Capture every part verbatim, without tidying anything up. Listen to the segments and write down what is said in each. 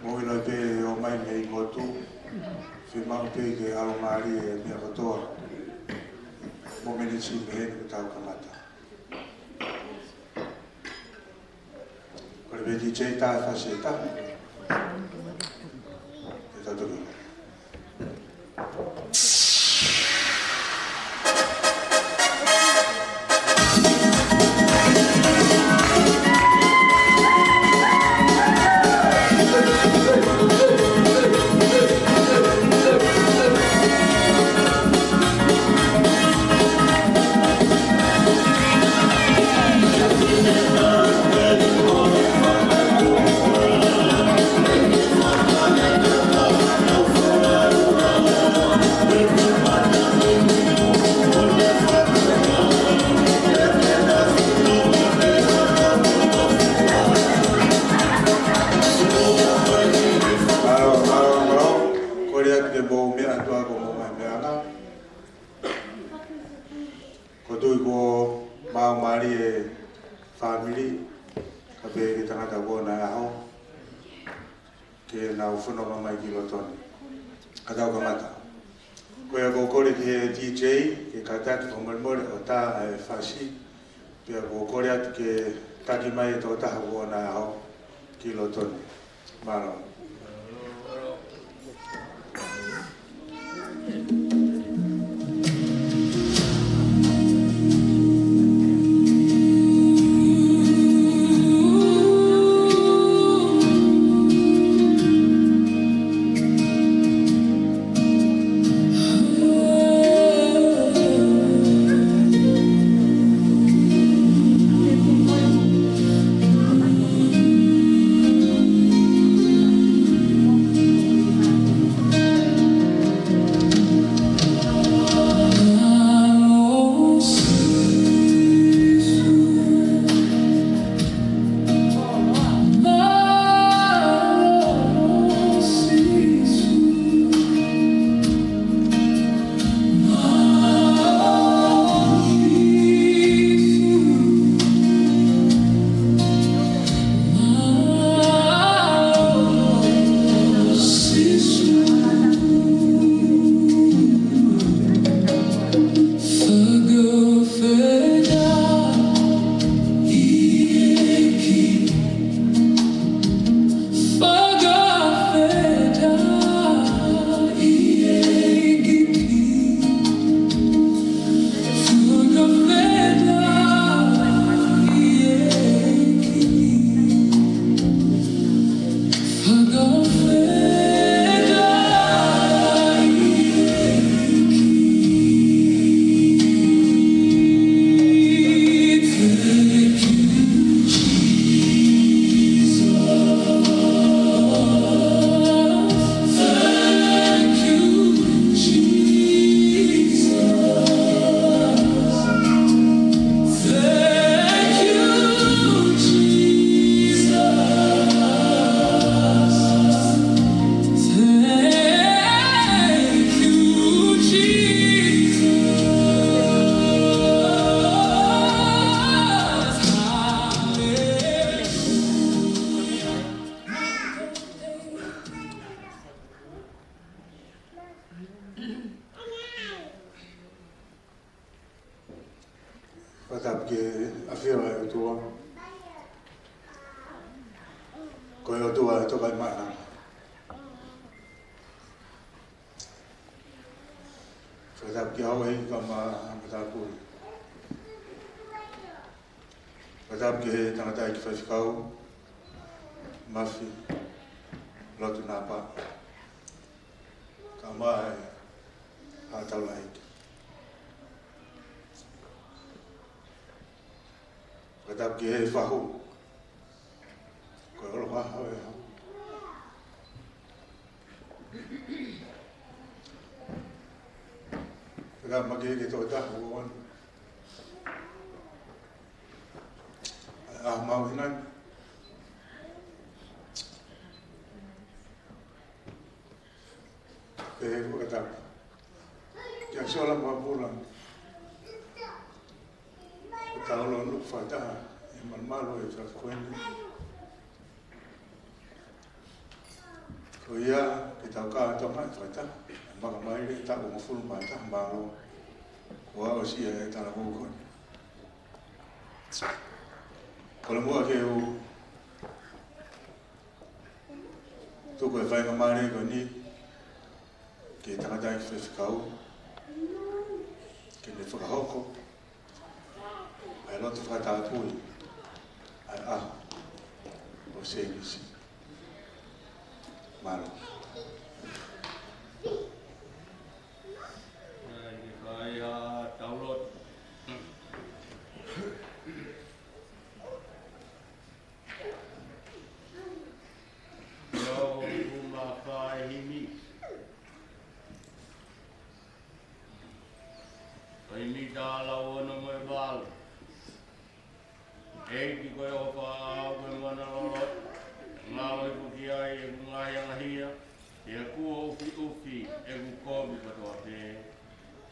Mou ʻilo pē ʻo mai mei he motu, fiemaʻu pē ke ʻalomālie e meʻa kotoa. Mo e miniti mei heni kuo tau kamata. Kole pē D J ta fasi ta. Ke tau toki. Mālō, mālō, mālō. Kole atu ke mou meʻa atu ā ko hoʻomou ngaahi meʻa. Ko e tui kuo maau mālie e fāmili, kae pehē ki he tangata kuo nau ʻaho, ke nau fononga mai ki loto ni. Ka tau kamata. Ko ia ʻoku ou kole ki he D J, ke kātaki fakamolemole ʻo tā e fasi, pea ʻoku ou kole atu ke taki mai e tokotaha kuo nau ʻaho ki loto ni. Mālō. Fakatapu ki he ʻafio ʻa e ʻOtua. Ko e ʻOtua ʻe toka ʻi mana. Fakatapu ki he houʻeiki kae ʻumaʻā e matāpule. Fakatapu ki he tangataʻeiki faifekau, Mafi Lotu Napa, kae ʻumaʻā e haʻa taulaʻeiki. Fakatapu ki he fahu. Ko e ʻofa ʻa e hau. Fakatapu makehe ki he tokotaha ʻoku ʻi ai ʻa e ʻaho mahuʻinga ni. Pea fakatapu kia Sola Mapula, ko e tau lōnuku fakataha ʻi he malumalu ʻo e fefine ko eni. Ko ia, ke tau kātoa mai fakataha, ʻa e makamaile taʻu hongofulu mā taha, mālō. Kuo ʻosi ia e tala koukou. Kole muʻa ke u tuku e faingamālie ko eni ki he tangataʻeiki faifekau, ke ne fakahoko ʻa e lotu fakatapui ʻa e ʻaho ʻo Sēmisi. Mālō. ʻAi, ke fai ʻa e tau lotu. Ia o hongofulu mā fā e himi. Ko e himi taha lau ono mo e valu. ʻEiki ko e ʻofa ʻaʻau ko e moana loloto, ngalo hifo ki ai ʻeku ngaahi angahia, pea kuo ʻufiʻufi ʻeku kovi kotoa pē.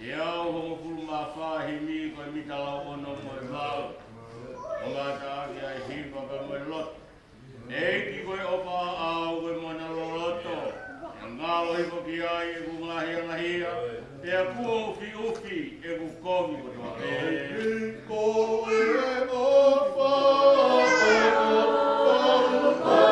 Ia o hongofulu mā fā e himi ko e himi taha lau ono mo e valu. ʻO ngata ʻaki ʻa e hiva pea mo e lotu. ʻEiki ko e ʻofa ʻaʻau ko e moana loloto, ngalo hifo ki ai ʻeku ngaahi angahia, pea kuo ʻufiʻufi ʻeku kovi kotoa pē. Ko e ʻofa ʻaʻau ko e moana loloto,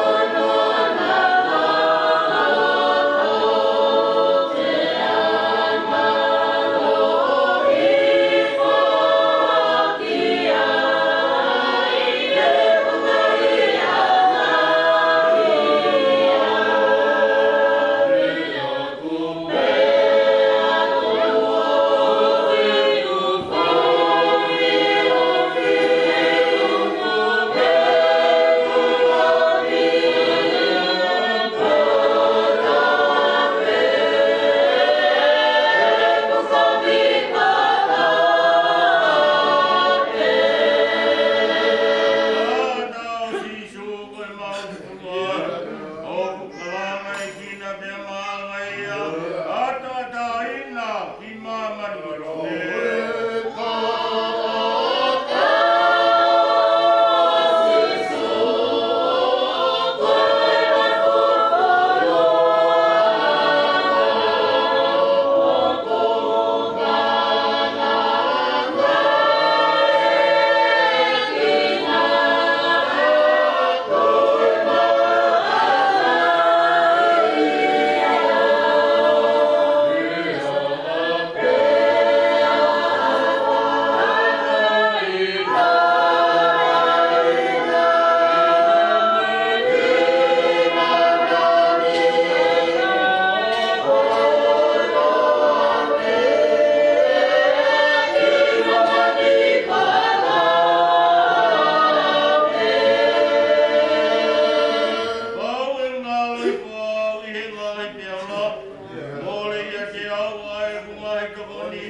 Mole ʻiate au ʻa ʻeku ngaahi tokoni,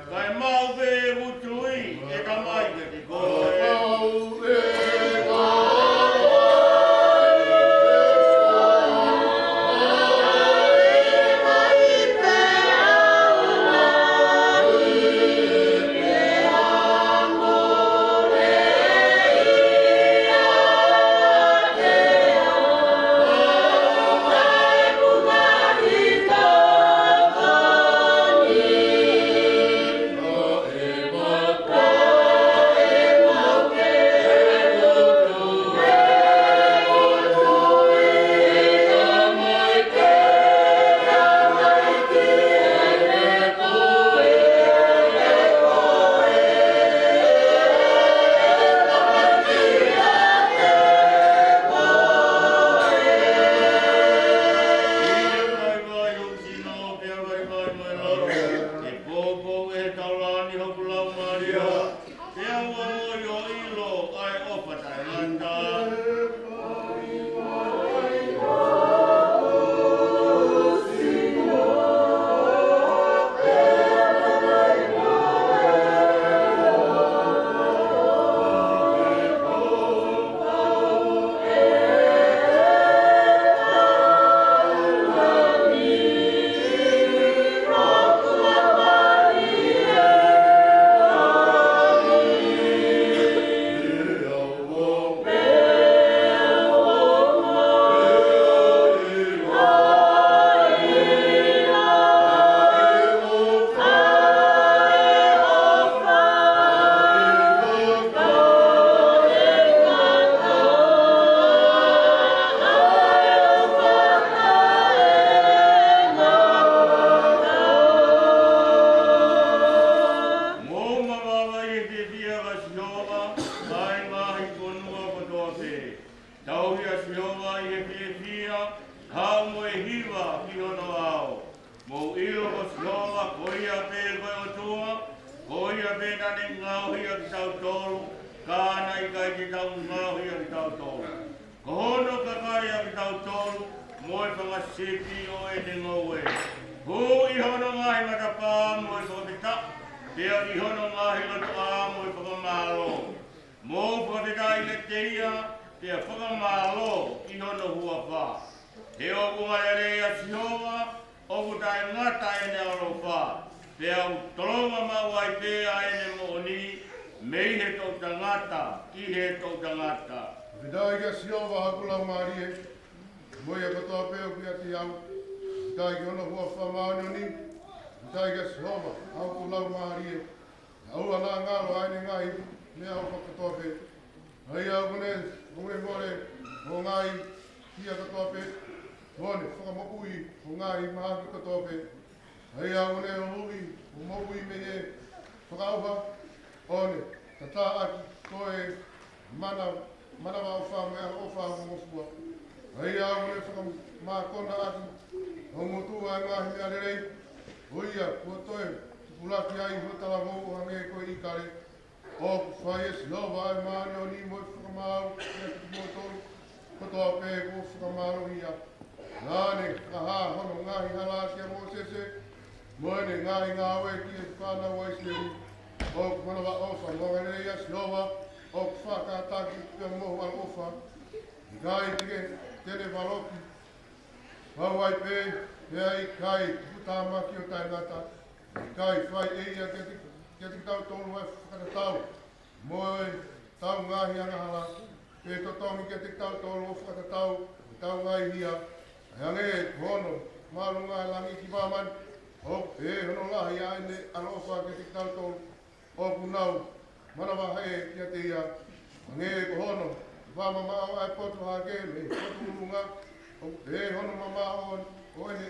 kae maʻu pē ʻeku tui, ʻe Tamai, kiate koe. Haʻu mo e hiva ki hono ʻao. Mou ʻilo ko Sihova, ko ia pē ko e ʻOtua, ko ia pē naʻa ne ngaohi ʻa kitautolu, ka naʻe ʻikai te tau ngaohi ʻa kitautolu. Ko hono kakai ʻa kitautolu, mo e fanga sipi ʻo ʻene ngoue. Hū ʻi hono ngaahi matapā mo e fakafetaʻi, pea ʻi hono ngaahi lotoʻā mo e fakamālō. Mou fakafetaʻi kiate ia, pea fakamālō ʻi hono huafa. He ʻoku angalelei ʻa Sihova, ʻoku taʻengata ʻene ʻaloʻofa, pea ʻoku tolonga maʻu ai pē ʻa ʻene moʻoni, mei he toʻu tangata ki he toʻu tangata. Fakafetaʻi kia Sihova, ʻa hoku laumālie, mo ia kotoa pē ʻoku ʻiate au. Fakafetaʻi ki hono huafa māʻoniʻoni. Fakafetaʻi kia Sihova, ʻa hoku laumālie, ʻa ʻoua naʻa ngalo ʻa ʻene ngaahi meʻaʻofa kotoa pē. ʻA ia ʻoku ne, ʻoku ne mole hoʻo ngaahi hia kotoa pē, ʻo ne fakamoʻui hoʻo ngaahi mahaki kotoa pē. ʻA ia ʻoku ne ʻohofi hoʻo moʻui mei he fakaʻauha, ʻo ne tatā ʻaki koe mana, manavaʻofa mo e ʻaloʻofa mo e ngofua. ʻA ia ʻoku ne fakamākona ʻaki ho ngutu ʻa e ngaahi meʻa lelei, ʻo ia kuo toe tupulaki ai ho talavou ʻo hangē ko e ʻīkale. ʻOku fai ʻe Sihova ʻa e māʻoniʻoni mo e fakamaau kiate kimoutolu kotoa pē kuo fakamālohia. Naʻa ne fakahā hono ngaahi hala kia Mōsese, mo ʻene ngaahi ngāue ki he fānau ʻa ʻIsileli. ʻOku manavaʻofa mo angalelei ʻa Sihova, ʻoku faʻa kātaki pea mohu ʻaloʻofa. ʻIkai te ke, te ne valoki, vau ai pē, pea ʻikai tuputāmaki ʻo taʻengata. ʻIkai fai ʻe ia kiate, kiate kitautolu ʻa e fakatatau mo ʻetau ngaahi angahala, pe totongi kiate kitautolu ʻo fakatatau ʻetau ngaahi hia. ʻA e hangē ko hono māʻolunga ʻa e langi ki māmani, ʻoku pehē hono lahi ʻa ʻene ʻaloʻofa kiate kitautolu ʻoku nau manavahē kiate ia. Hangē ko hono fakamamaʻo ʻa e potu hahake mei he potu ʻulunga, ʻoku pehē hono mamaʻo ʻo ʻene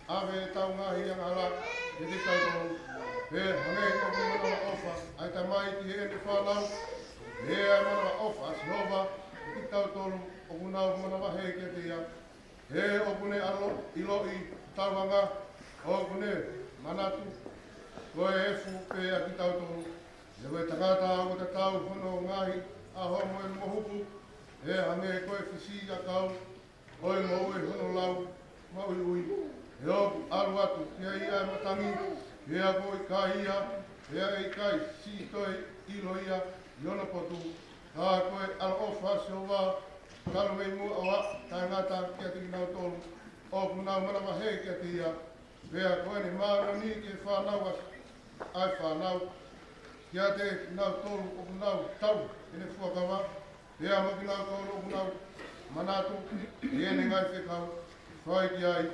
ʻave ʻetau ngaahi angahala kiate kitautolu. Pea hangē ʻoku manavaʻofa ʻa e tamai ki heʻene fānau, pea ʻoku manavaʻofa ʻa Sihova kiate kitautolu ʻoku nau manavahē kiate ia. He ʻoku ne ʻalo, ʻiloʻi hotau anga, ʻoku ne manatu ko e efu pē ʻa kitautolu. He ko e tangata ʻoku tatau hono ngaahi ʻaho mo e mohuku, he hangē ko e fisiʻiʻakau ʻo e ngoue hono lau maʻuiʻui. He ʻoku ʻalu atu ki ai ʻa e matangi, pea kuo ʻikai ia, pea ʻe ʻikai siʻi toe ʻilo ia ʻi hono potu. Ka ko e ʻaloʻofa ʻa Sihova talu mei muʻa ʻo aʻu taʻengata kiate kinautolu ʻoku nau manavahē kiate ia. Pea ko ʻene māʻoniʻoni ki he fānau ʻa, ʻa e fānau, kiate kinautolu ʻoku nau tau ʻene fuakava, pea mo kinautolu ʻoku nau manatu ki heʻene ngaahi fekau, fai ki ai.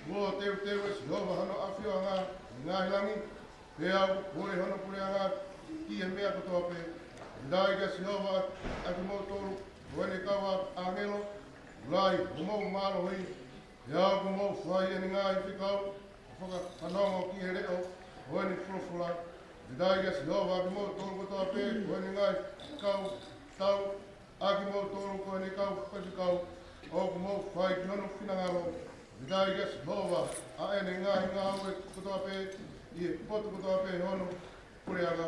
Kuo teuteu ʻe Sihova hono ʻafioʻanga ʻi he ngaahi langi, pea ʻoku pule hono puleʻanga ki he meʻa kotoa pē. Fakafetaʻi kia Sihova, ʻa kimoutolu ko ʻene kau ʻāngelo, ʻoku lahi homou mālohi. Pea ʻoku mou fai ʻene ngaahi fekau, ʻo fakafanongo ki he leʻo ʻo ʻene folofola. Fakafetaʻi kia Sihova, ʻa kimoutolu kotoa pē ko ʻene ngaahi kau tau, ʻa kimoutolu ko ʻene kau faifekau, ʻoku mou fai ki hono finangalo. Fakafetaʻi kia Sihova, ʻa ʻene ngaahi ngāue kotoa pē ʻi he potu kotoa pē hono puleʻanga.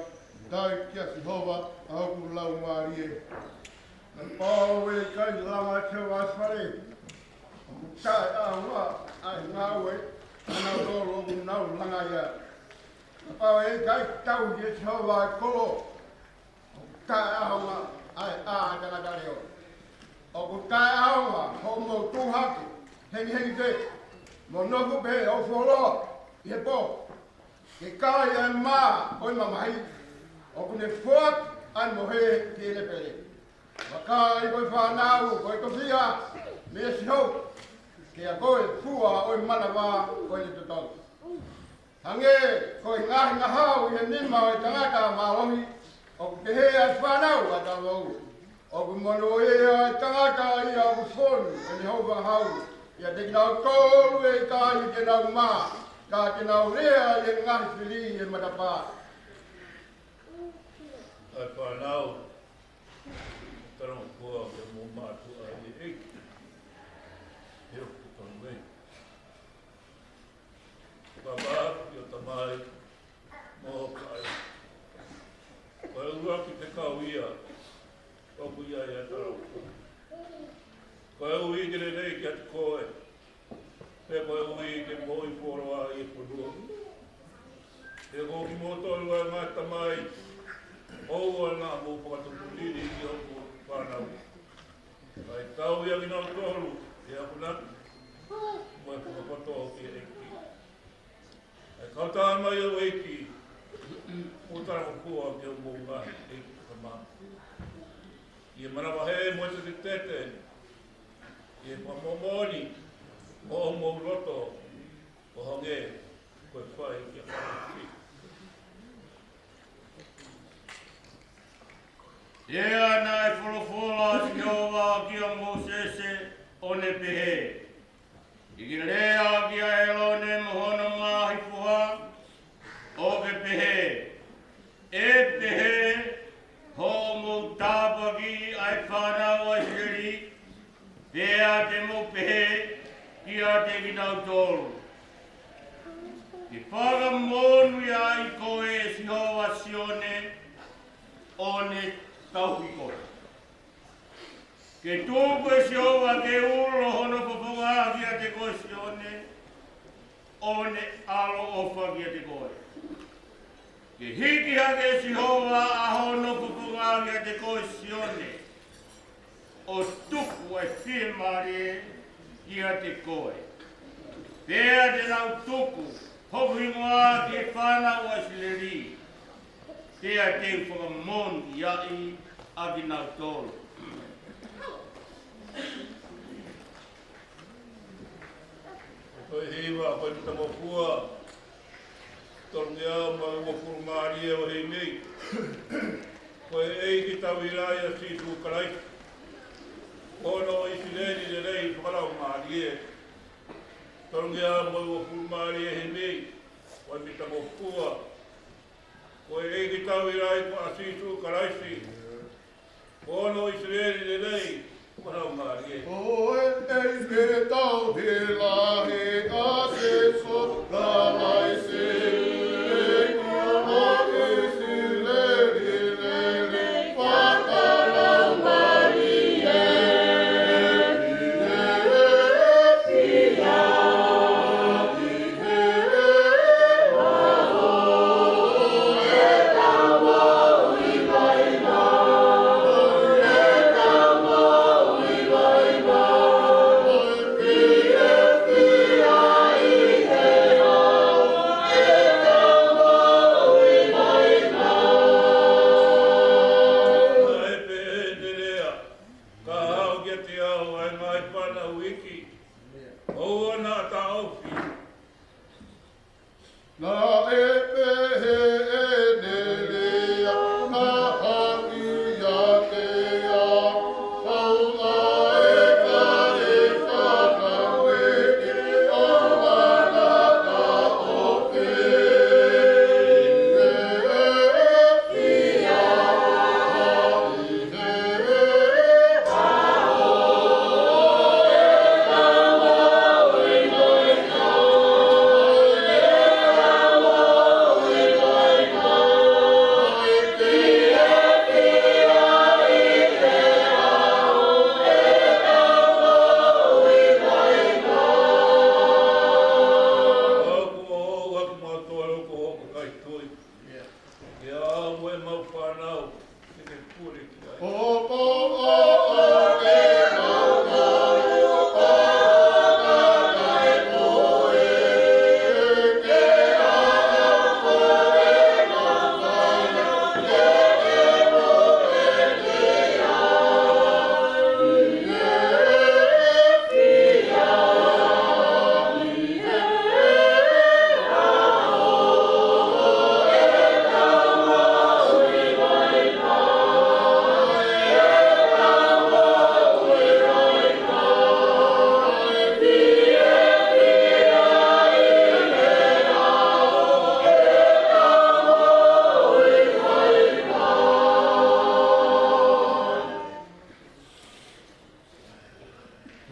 Fakafetaʻi kia Sihova, ʻa hoku laumālie. Kapau ʻe ʻikai langa ʻe Sihova ʻa e fale, ʻoku taʻeʻaonga ʻa e ngāue ʻa kinautolu ʻoku nau langa ia. Kapau ʻe ʻikai tauhi ʻe Sihova ʻa e kolo, ʻoku taʻeʻaonga ʻa e ʻā ʻa e tangata leʻo. ʻOku taʻeʻaonga hoʻomou tuʻu hake hengihengi pē, mo nofo pē ʻo fuoloa ʻi he pō, ke kai ʻa e mā ʻo e mamahi, ʻoku ne foaki ʻa e mohe ki heʻene pele. Vakai, ko e fānau ko e tofiʻa mei Sihova, pea ko e fua ʻo e manava ko ʻene totongi. Hangē ko e ngaahi ngahau ʻi he nima ʻo e tangata mālohi, ʻoku pehē ʻa e fānau ʻa e talavou. ʻOku monūʻia ʻa e tangata ia ʻoku fonu ʻene houhau, ʻiate kinautolu ʻe ʻikai te nau mā, ka te nau lea ʻi he ngaahi fili ʻi he matapā. ʻA e fānau, talangofua ke mou mātuʻa ʻi he ʻEiki. He ʻoku tonu Fakafetaʻi ki ho tamai mo ho kakai. Ko e ʻuluaki fekau ia ʻoku ʻi ai ʻa e talangofua. Ko e ui ke lelei kiate koe, pea ko e ui ke moʻui fuoloa ʻi he fonua. He ko kimoutolu ʻa e ngaahi tamai, ʻoua naʻa mou fakatupu lili ʻi hoku fānau. Kae tauhi ʻa kinautolu ʻi he akonaki mo e fakapoto ki he ʻEiki. ʻE kau tama ʻa e ʻEiki, mou talangofua ki hoʻomou ngaahi ʻeiki tama, ʻi he manavahē mo e tetetete, ʻi he fakamoʻoni ʻo homou loto, ʻo hangē ko e fai ʻia Kalaisi. Pea naʻe folofola ʻa Sihova kia Mōsese, ʻo ne pehē, ʻIki lea kia ʻĒlone mo hono ngaahi foha, ʻo ke pehē, ʻE pehē hoʻomou tāpuakiʻi ʻa e fānau ʻa ʻIsileli, pea te mou pehē kiate kinautolu, Ke fakamonūʻia ʻa koe ʻe Sihova Sione, ʻo ne tauhi koe. Ke tuku ʻe Sihova ke ulo hono fofonga kiate koe Sione, ʻo ne ʻaloʻofa kiate koe. Ke hiki hake ʻe Sihova ʻa hono fofonga kiate koe Sione, ʻo tuku ʻa e fiemālie kiate koe. Pea te nau tuku hoku hingoa ki he fānau ʻa ʻIsileli, pea te u fakamonūʻia ʻa kinautolu. Ko e hiva, ko e mitangofua tolungeau mo e uofulu mā ua ʻo e himi. Ko e ʻEiki Tauhi Lahi ʻa Sīsū Kalaisi, ko hono ʻIsileli lelei fakalaumālie. Tolungeau mo e uofulu mā ua ʻo e himi, ko e mitangofua. Ko e ʻEiki Tauhi Lahi ko ʻa Sīsū Kalaisi, ko hono ʻIsileli lelei fakalaumālie. Ko e ʻEiki Tauhi Lahi ʻa Sīsū Kalaisi, ko hono ʻIsileli lelei fakalaumālie. Naʻe pehē ʻene lea, Ka haʻu kiate au ʻa e ngaahi fānau iiki, ʻoua naʻa taʻofi. Naʻe pehē ʻene lea, Ka haʻu kiate au ʻa e ngaahi fānau iiki, ʻoua naʻa taʻofi. Ke ʻaʻau mo ʻemau fānau, ke ke pule ki ai.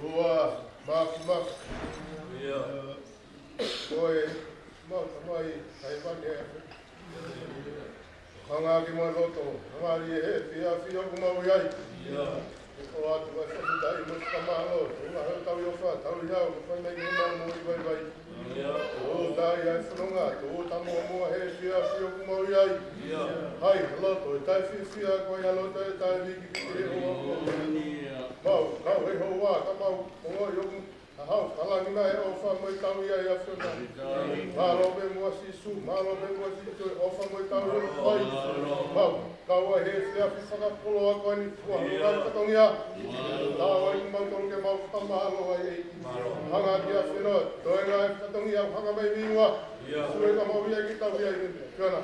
Ua, Maki, Maki. ʻIo. Ko e Mau Tamai, ʻa e vani e fe. Hanga ki mo e loto, hanga ʻi he efiafi ʻoku mau ʻi ai. ʻIo. ʻOatu ʻa e fakafetaʻi mo e fakamālō, ʻo ngā hotau ʻofa, tau ʻi ai, ʻoku fai mai ki he mau moʻui vaivai. ʻIo. ʻOku tau ʻi ai fononga, ʻoku tau muʻomuʻa he efiafi ʻoku mau ʻi ai. ʻIo. Hai, loto, ʻe taʻefiefia, ko e loto, ʻe taʻeviki, piki he ʻofa. ʻIo. Mau, kau he houa, ka mau, ongoʻi ʻoku ʻa hau, fakalāngilangi mai e ʻofa mo e tauhi ʻa e ʻAfiona. Mālō pē muʻa Sīsū, mālō pē muʻa Sīsū, ʻofa mo e tauhi ʻoku fai. Mau, kau ai he efiafi fakakoloa ko eni, fua hanga e fatongia. Tau ai mau tolu ke mau fakamālō ai e. Hanga ki he ʻAfiona, toe ngaahi fatongia, hanga mai miua. Sue ka mau ia ki tauhi ai e ʻAfiona.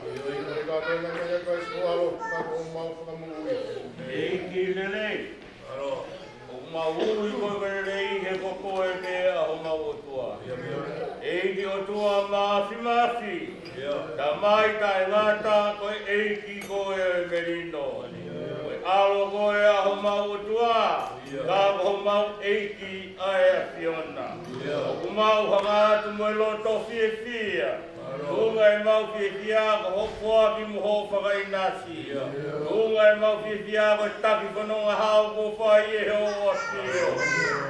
Ka toe ngaahi mai ʻa Kalaisi ko ʻAlo, ka ko homau Fakamoʻui. ʻEiki lelei. ʻOku mau ui koe ko e lelei he ko koe pē ʻa homau ʻOtua. ʻEiki ʻOtua Māfimafi. Tamai taʻengata, ko e ʻEiki koe ʻo e melino. Ko e ʻAlo koe ʻa homau ʻOtua. Ka ko homau ʻEiki ʻa e ʻAfiona. ʻOku mau hanga atu mo e loto fiefia. Tuʻunga ʻemau fiefia ko hoʻo foaki mo hoʻo fakaʻinasi. Tuʻunga ʻemau fiefia ko e taki fononga hao kuo fai ʻe hoʻo ʻAfio.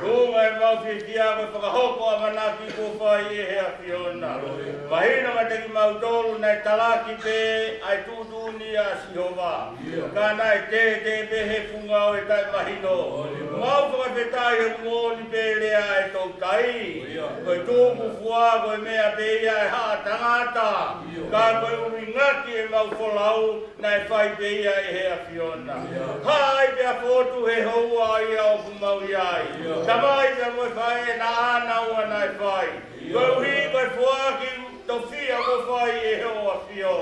Tuʻunga ʻemau fiefia ko e fakahoko ʻamanaki kuo fai ʻe he ʻAfiona. Mahino kiate kimautolu naʻe talaki pē ʻa e tuʻutuʻuni ʻa Sihova. Ka naʻe tētē pē he funga ʻo e taʻemahino. Mau fakafetaʻi he moʻoni pē lea ʻa e toutai. Ko e tuku fua ko e meʻa pē ia ʻa e haʻa tangata. Ka ko e ʻuhinga ki heʻemau folau naʻe fai pē ia ʻe he ʻAfiona. Haʻi pea fotu he houa ia ʻoku mau ʻi ai. Tamai pea mo e faʻē naʻa na ua naʻe fai. Koeʻuhi ko e foaki tofiʻa kuo fai ʻe hoʻo ʻAfio.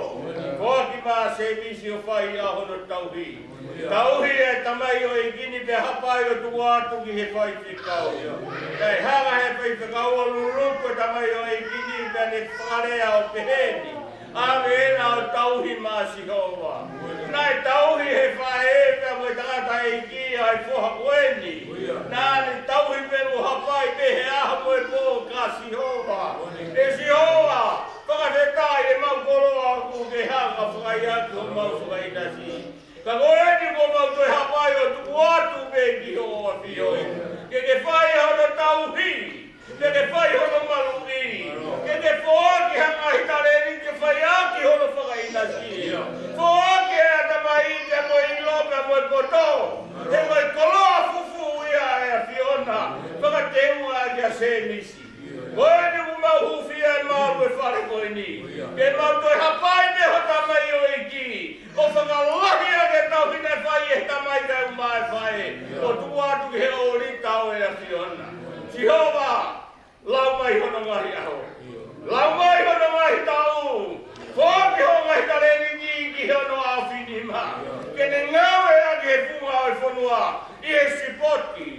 Foaki maʻa Sēmisi ʻo fai ʻa hono tauhi. Tauhi e tamaioʻeiki ni pea hapai ʻo tuku atu ki he faifekau. Naʻe hanga he faifekau ʻo luluku e tamaioʻeiki ni pea ne fakalea ʻo pehē ni. ʻAve ena ʻo tauhi maʻa Sihova. Naʻe tauhi he faʻē pea mo e tangataʻeiki ʻa e foha ko eni. Naʻa ne tauhi pē mo hapai pē he ʻaho mo e pō kia Sihova. ʻE Sihova, fakafetaʻi ʻemau koloa ʻoku ke hanga fakaiaki homau fakaʻinasi. Ka ko eni kuo mau toe hapai ʻo tuku atu pē ki hoʻo ʻAfio. Ke ke fai hono tauhi. Ke ke fai hono maluʻi. Ke ke foaki ha ngaahi talēniti ke fai ʻaki hono fakaʻinasi. Foaki e ʻatamai pea mo e ʻilo pea mo e poto. He ko e koloa fufū ia ʻa e ʻAfiona. Fakateunga kia Sēmisi. Ko eni kuo mau hūfia ʻemau e fale ko eni. Ke mau toe hapai pē ho tamaioʻeiki. ʻO fakalahi ʻa e tauhi naʻe fai ʻe he tamai kae ʻumaʻā e faʻē. ʻO tuku atu ki he ʻōlita ʻo e ʻAfiona. Sihova, lau mai hono ngaahi ʻaho. Lau mai hono ngaahi taʻu. Foaki hoʻo ngaahi talēniti ki hono ʻaofinima. Ke ne ngāueʻaki he funga ʻo e fonua. ʻI he sipoti.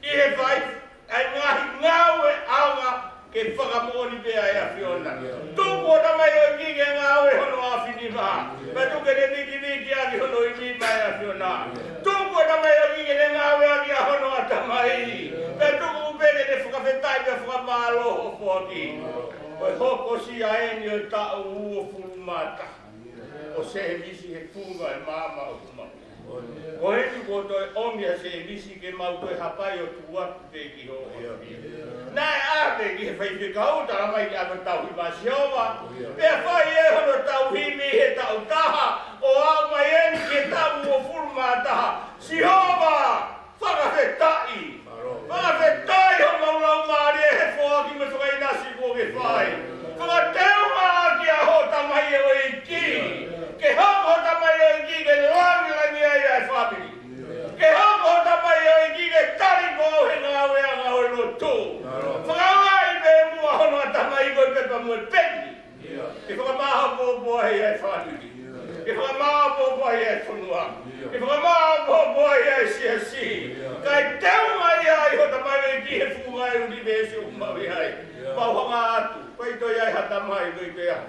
ʻI he fai ʻa e ngaahi ngāue ʻaonga ke fakamoʻoni pē ʻa e ʻAfiona. Tuku ho tamaioʻeiki ke ngāue hono ʻaofinima. Pea tuku ke ne vikiviki ʻaki hono ʻimi maʻa e ʻAfiona. Tuku ho tamaioʻeiki ke ne ngāueʻaki ʻa hono ʻatamai. Pea tuku pē ke ne fakafetaʻi pea fakamālō hoʻo foaki. Ko e hokosia eni ʻo e taʻu uofulu mā taha ʻo Sēmisi he funga e maama ʻoku mau. Ko eni kuo toe ʻomi ʻa Sēmisi ke mau toe hapai ʻo tuku atu pē ki hoʻo ʻAfio. Naʻe ʻave ki he faifekau, tala mai ke ʻave ʻo tauhi maʻa Sihova. Pea fai ʻe hono tauhi mei he taʻu taha, ʻo aʻu mai eni ki he taʻu uofulu mā taha. Sihova, fakafetaʻi. Fakafetaʻi homau laumālie he foaki mo e fakaʻinasi kuo ke fai. Fakateunga ʻaki ʻa ho tamaioʻeiki. Ke hoko ho tamaioʻeiki ke langilangiʻia ʻa e fāmili. Ke hoko ho tamaioʻeiki ke tali koe he ngāueʻanga ʻo e lotu. Fakalahi pē muʻa hono ʻatamai ko e pepa mo e peni. Ke fakamāʻopoʻopo ai ʻa e fāmili. Ke fakamāʻopoʻopo ai ʻa e fonua. Ke fakamāʻopoʻopo ai ʻa e siasi. Kae teunga ia ʻi ho tamaioʻeiki he funga ʻo e ʻunivēsi ʻoku mau ʻi ai. Mau hanga atu. Ko e ʻi ai ha tamai ko e ʻi ai.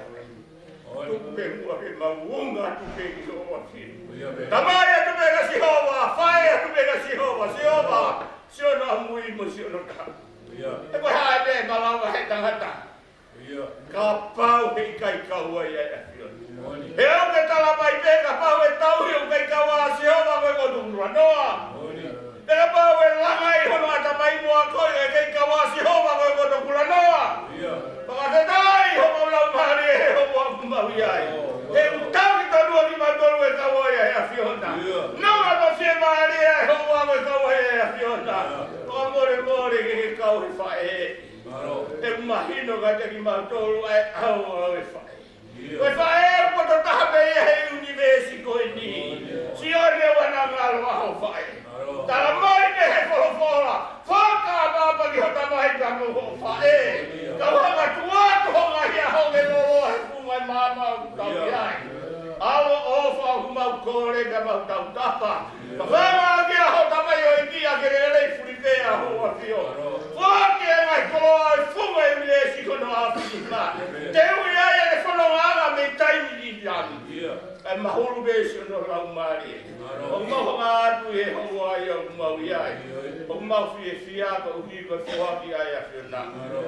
Tuku pē muʻa ke mau unga atu pē ki hoʻo ʻAfio. Tamai atu pē kia Sihova, faʻē atu pē kia Sihova, Sihova, sio hono ʻamui mo sio hono taha. He ko e hā pē malava he tangata. Kapau he ʻikai kau ai ʻa e ʻAfiona. He ʻoku ke tala mai pē kapau ʻe tauhi ʻoku ʻikai kau ai ʻa Sihova ko e koto kulanoa. Pea kapau ʻe langa ʻi hono ʻatamai mo akoʻi ʻoku ʻikai kau ai ʻa Sihova ko e koto kulanoa. Fakafetaʻi homau laumālie he houa ʻoku mau ʻi ai. He ʻoku tauhi tonu ʻa kimautolu ʻe kau ai ʻa e ʻAfiona. Nonga mo fiemālie he houa ʻoku kau ai ʻa e ʻAfiona. Fakamolemole ke ke kau he faʻē. He ʻoku mahino kiate kimautolu ʻa e ʻao ʻo e faʻē. Ko e faʻē ʻoku poto taha pē ia he ʻunivēsi ko eni. Sione ʻoua naʻa ngalo ʻa ho faʻē. Tala mai pē he folofola, fakaʻapaʻapa ki ho tamai pea mo hoʻo faʻē. Ka u hanga atu atu ho ngaahi ʻaho ke loloa he funga ʻo e maama ʻoku tau ʻi ai. ʻAlo ʻofa ʻoku mau kole pea mau tautapa. Ka fanga kia ho tamaioʻeiki ʻa ke lelei fulipē ʻa ho ʻAfio. Foaki e ngaahi koloa ʻo e funga ʻo e ʻunivēsi ko hono ʻaofinima. Te u ʻi ai ʻene fonongaʻanga mei taimi ni ki taimi. ʻA e mahulu pē siʻono laumālie. ʻOku mau hanga atu he houa ia ʻoku mau ʻi ai. ʻOku mau fiefia koeʻuhi ko e foaki ʻa e ʻAfiona.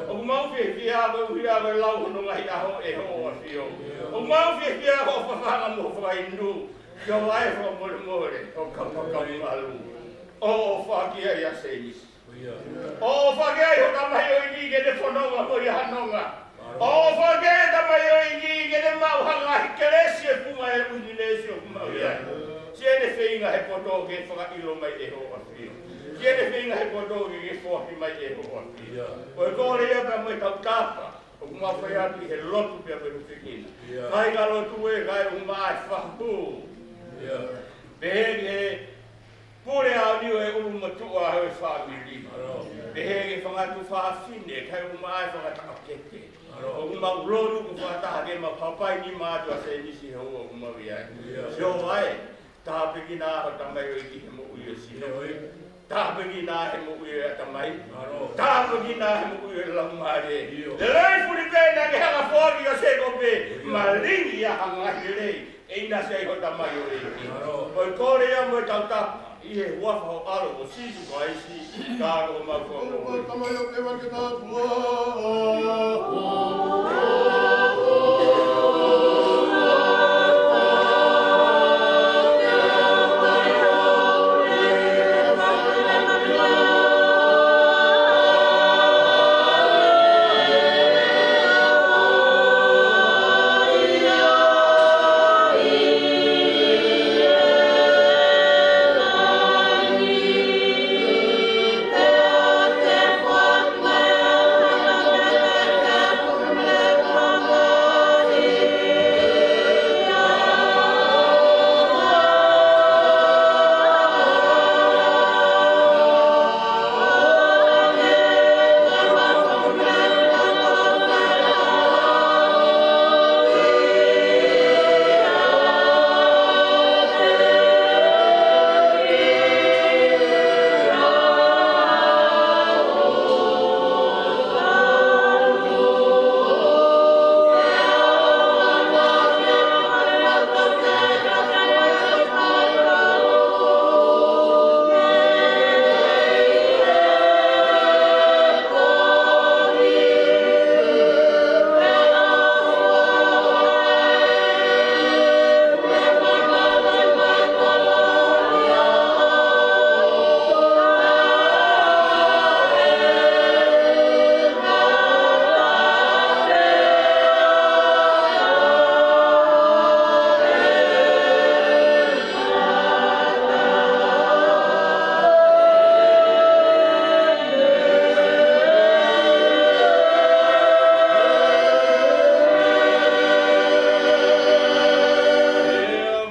ʻOku mau fiefia koeʻuhi ko e lau hono ngaahi ʻaho ʻe ho ʻAfio. ʻOku mau fiefia ko e fafangu mo e fakainu. Sihova ē fakamolemole, ʻo kapau ʻoku malu. ʻO ʻofa ki ai ʻa Sēmisi. ʻO ʻofa ki ai ho tamaioʻeiki ke ne fononga mo ia ha nonga. ʻO ʻofa ki ai ho tamaioʻeiki ke ne maʻu ha ngaahi kelesi ʻo e funga ʻo e ʻunivēsi ʻoku mau ʻi ai. Siʻene feinga he poto ke fakaʻilo mai ʻe ho ʻAfio. Siʻene feinga he poto ke ke foaki mai ʻe ho ʻAfio. Ko e kole ia pea mo e tautapa. ʻOku mau fai atu ʻi he lotu pea mo e hufekina. Kāinga lotu ē, kae ʻumaʻā e fahu. Pehē ki he pule ʻaho ni ʻo e ʻulumotuʻa ʻo e fāmili. Pehē ki he fanga tuofāfine, kae ʻumaʻā e fanga taʻokete. ʻOku mau lotu ko e fakataha ke mau hapai nima atu ʻa Sēmisi he houa ʻoku mau ʻi ai. Sihova ē, tāpuekina ho tamaioʻeiki he moʻui ʻo Sihova. Tāpuekina he moʻui ʻo e ʻatamai. Tāpuekina he moʻui ʻo e laumālie. Lelei fulipē naʻa ke hanga ʻo foaki kia Sēkope. Malingi ʻa e ngaahi lelei ʻe ʻinasi ai ho tamaioʻeiki. Ko e kole ia mo e tautapa ʻi he huafa ho ʻAlo ko Sīsū Kalaisi, ka ko homau Fakamoʻui.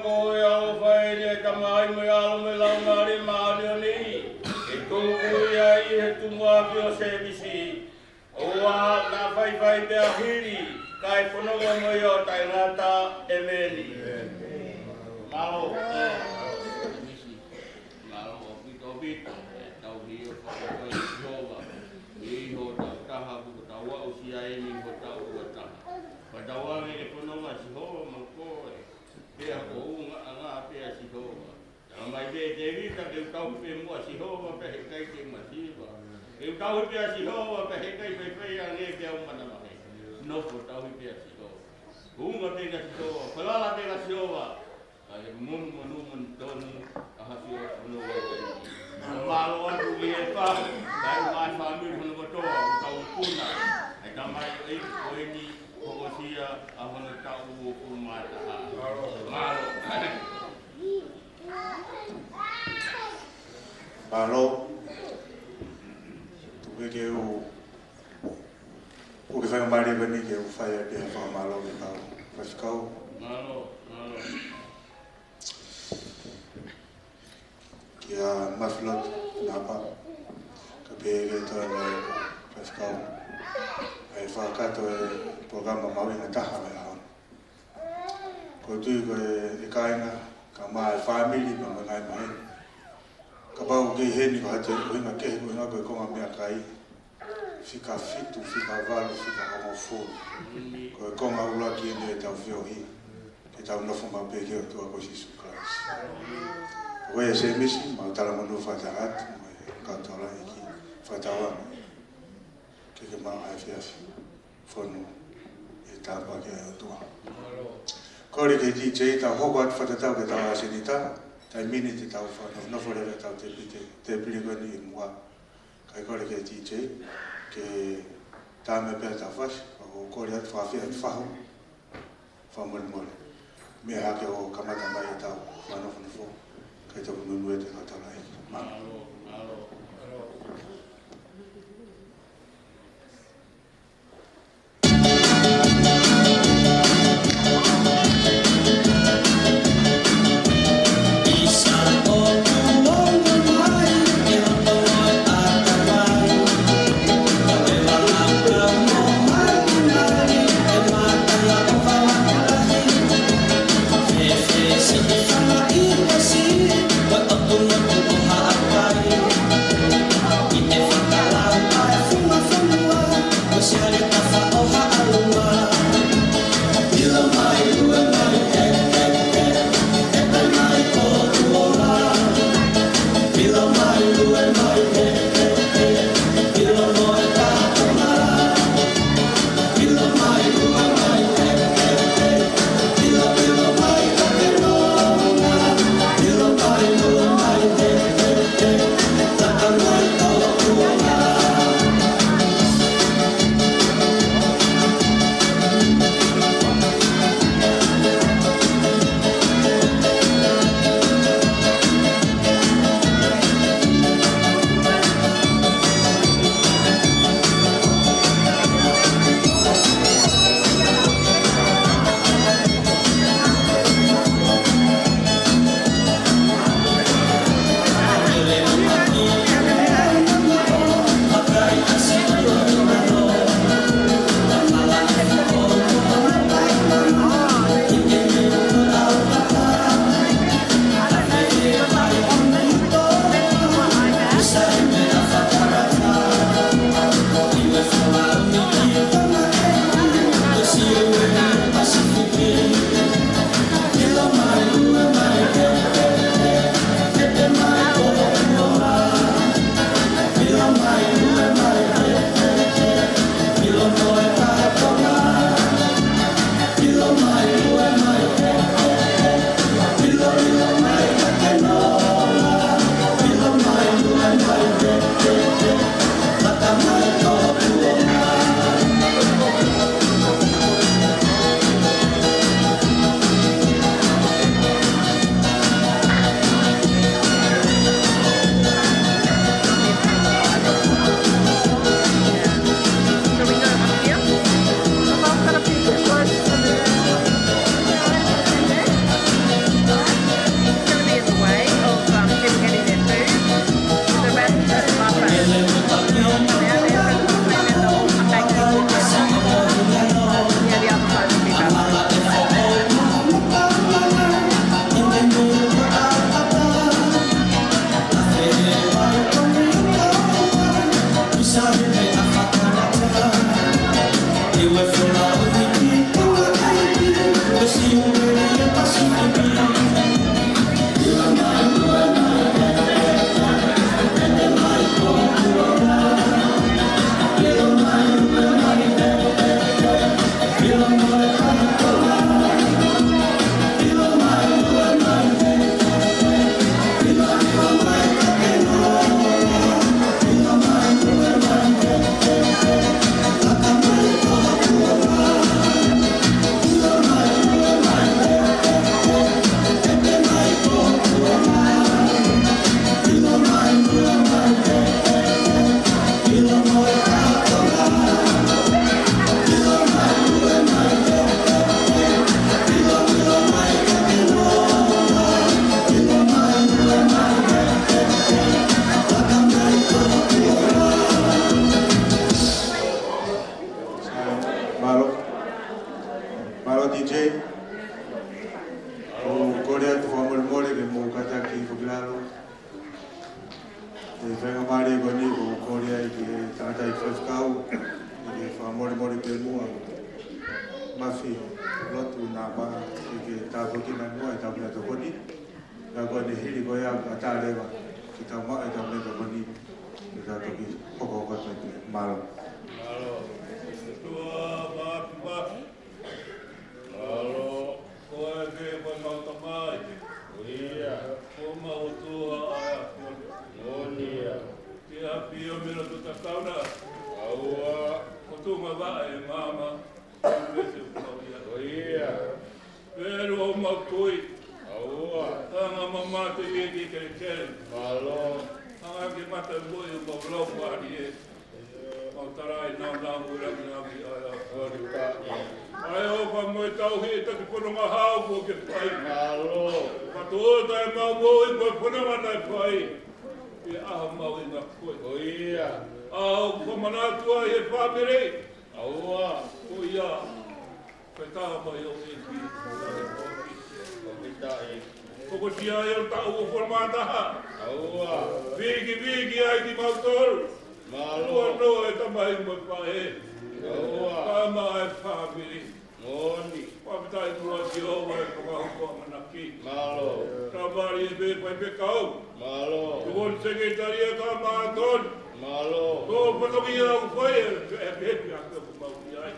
Ko e ʻaloʻofa eni ʻa e Tamai mo e ʻAlo mo e Laumālie Māʻoniʻoni, ke tuku ia ʻi he tumuʻaki ʻo Sēmisi, ʻo aʻu ki he faifai pea hili, kae fononga mo ia ʻo taʻengata. ʻEmeni. Mālō. Mālō ʻaupito ʻaupito, ʻetau ʻilo fakafetaʻi Sihova, ʻi hotau taha, kuo tau aʻusia eni hotau ua taha. Pea tau ʻai ke fononga Sihova mo koe, pea ko e ʻuhinga pē ʻa Sihova. Tala mai pē ʻe Tēvita, ke u tauhi pē muʻa Sihova pea heʻikai ke u masiva. Ke u tauhi pē ʻa Sihova pea heʻikai faifai ange pea u manavahē. Nofo tauhi pē ʻa Sihova. Huʻunga pē kia Sihova, falala pē kia Sihova. Ka ʻi he monū monū monū tonu, ʻa ha fio ʻo nofo. Mālō atu ki he fā, kae ʻumaʻā e fāmili hono kotoa, ʻoku tau ikuna ʻa e tamaioʻeiki ko eni, hokosia ʻa hono taʻu uofulu mā taha. Mālō. Mālō. Tuku ke u ʻOku ke fai mālie ko eni ke u fai ai pē ha fakamālō ki he kau faifekau. Mālō, mālō. Kia Mafilotu Napa, kae pehē ki he toenga faifekau. ʻA e fakakakato e polokalama mahuʻinga taha ʻo e ʻaho ni. ʻOku ou tui ko e, e kāinga, kae ʻumaʻā e fāmili, pea mo e ngaahi maheni. Kapau ʻoku ke ʻi heni ko ha toe ʻuhinga kehe, ʻuhinga ko e konga meʻakai. Fika fitu, fika valu, fika hongofulu. Ko e konga ʻuluaki eni ʻetau feohi. Ke tau nofo maʻu pē ki he ʻOtua ko Sīsū Kalaisi. Ko ia Sēmisi, mau talamonū fakataha atu, mo e kau taulaʻeiki, fakatauange. Ke ke maʻu ha efiafi fonu ʻe tāpuaki ai e ʻOtua. Kole ki he D J, tau hoko atu fakatatau ki heʻetau ʻasenita, taimi ni te tau fakanofonofo leva ʻetau tēpile, tēpile ko eni ʻi muʻa. Kae kole ki he D J, ke tā mai pē ʻetau fasi, ʻo kole atu fakaafeʻi atu fahu, fakamolemole. Meʻa hake ʻo kamata mai ʻetau fakanofonofo, kae toki muimui atu ʻetau taulaʻeiki. Mālō. Mālō. Mālō D J. ʻOku ou kole atu fakamolemole ke mou kātaki foki lalo. ʻI he faingamālie ko eni ʻoku ou kole ai ki he tangataʻeiki faifekau, ke fakamolemole pē muʻa. Mafi, lotu naʻa pā, ke tāpuekina muʻa ʻetau meʻatokoni. Ka ko e hili ko ia ka tā leva, ke tau maʻu ʻetau meʻatokoni, ke tau toki hokohoko atu ai pē. Mālō. Mālō. ʻOtua Māfimafi. Mālō. Ko e ke ko e mau Tamai. ʻIo. Ko homau ʻOtua ʻa e ʻAfiona. Moʻoni ia. Ke ʻafio mei loto tatau na. ʻAua. Ko e tuʻunga vaʻe ʻo e maama. Ko e ke mau ia. ʻIo. Pelu ʻo mau tui. ʻAua. Hanga mau mate ʻi he kelekele. Mālō. Hanga ke mate mo ʻi homau lau pālie. Mau tala ʻi he nāunau ʻo e langilangi ʻa e ʻAfiona. ʻA e ʻofa mo e tauhi ʻa e taki fononga hau kuo ke fai. Mālō. Ka tō taʻe mau moʻui mo e fononga naʻe fai. ʻI he ʻaho mau ʻi he ngaahi koe. Ko ia. ʻA ʻoku fakamanatu ai ʻe he fāmili. ʻAua. Ko ia. Ko e taha mai ʻo e ki. Ko e taʻe. Ko ko sia e taʻu ʻo folo mā taha. ʻAua. Viki viki ai kimautolu. Mālō. Tuʻa noa e tamai mo e faʻē. ʻAua. Ka ma e fāmili. Moʻoni. Fakafetaʻi muʻa Sihova ʻi he fakahoko ʻamanaki. Mālō. Ka mali e pē faifekau. Mālō. Tuʻu ʻo sekelitali ʻa Kamatoni. Mālō. Ko e fatongia ʻoku fai ʻe he pē pē ʻa ke ʻoku mau ʻi ai.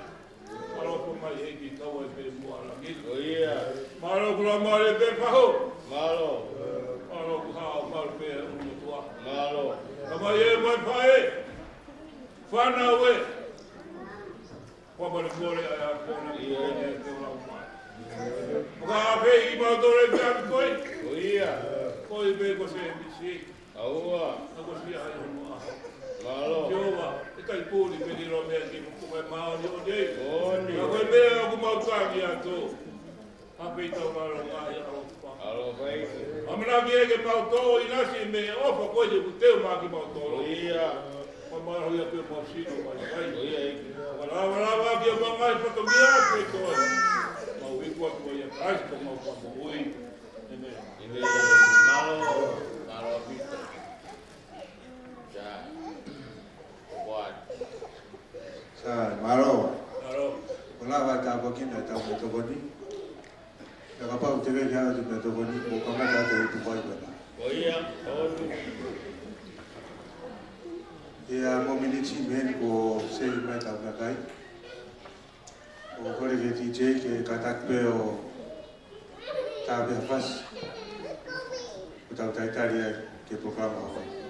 Mālō ko mai ʻEiki tau ai pē muʻa langi. Ko ia. Mālō ko la mali e pē faho. Mālō. Mālō ko hao mālō pē ʻunumotuʻa. Mālō. Ka mai e mai faʻē. Fānau ē. Fakamolemole ʻa e ʻAfiona ʻi he ʻEiki te u lau mai. Ka pē ʻi mau tole pē ʻa koe. Ko ia. Ko e pē ko se M C. ʻAua. Ka ko sia ai hono ʻaho. Mālō. Sihova, ʻe kai puli pē ni lo mea ki mo ko e maoni ʻo nei. Moʻoni. Ka ko e meʻa ʻoku mau tangi atu. Ka pē tau lalo ngaahi ʻalofa. ʻAlofa ʻEiki. ʻAmanaki ē ke mau tō ʻinasi mei he ʻofa ko ē ʻoku teu maʻa kimautolu. Ko ia. Ko e mālō ia pē mau sino mai kai. Ko ia ʻEiki. Ko e lava lava ki he mau ngaahi fatongia ʻa koe. Mau iku atu ia Kalaisi ko homau Fakamoʻui. ʻĒmeni. ʻĒmeni. Mālō. Mālō ʻaupito. Sa. Kuat. Sa, mālō. Mālō. Ko e lava tāpuekina ʻetau meʻatokoni. Ka kapau te ke ʻai atu meʻatokoni, mo kamata atu e tupai pena. Ko ia, tonu. ʻIa, mo miniti meni ko seli mai tau meʻakai. ʻOku ou kole ki he D J ke kātaki pē ʻo tā pē ha fasi. ʻO tau talitali ai ki he polokalama ʻo e ʻaho.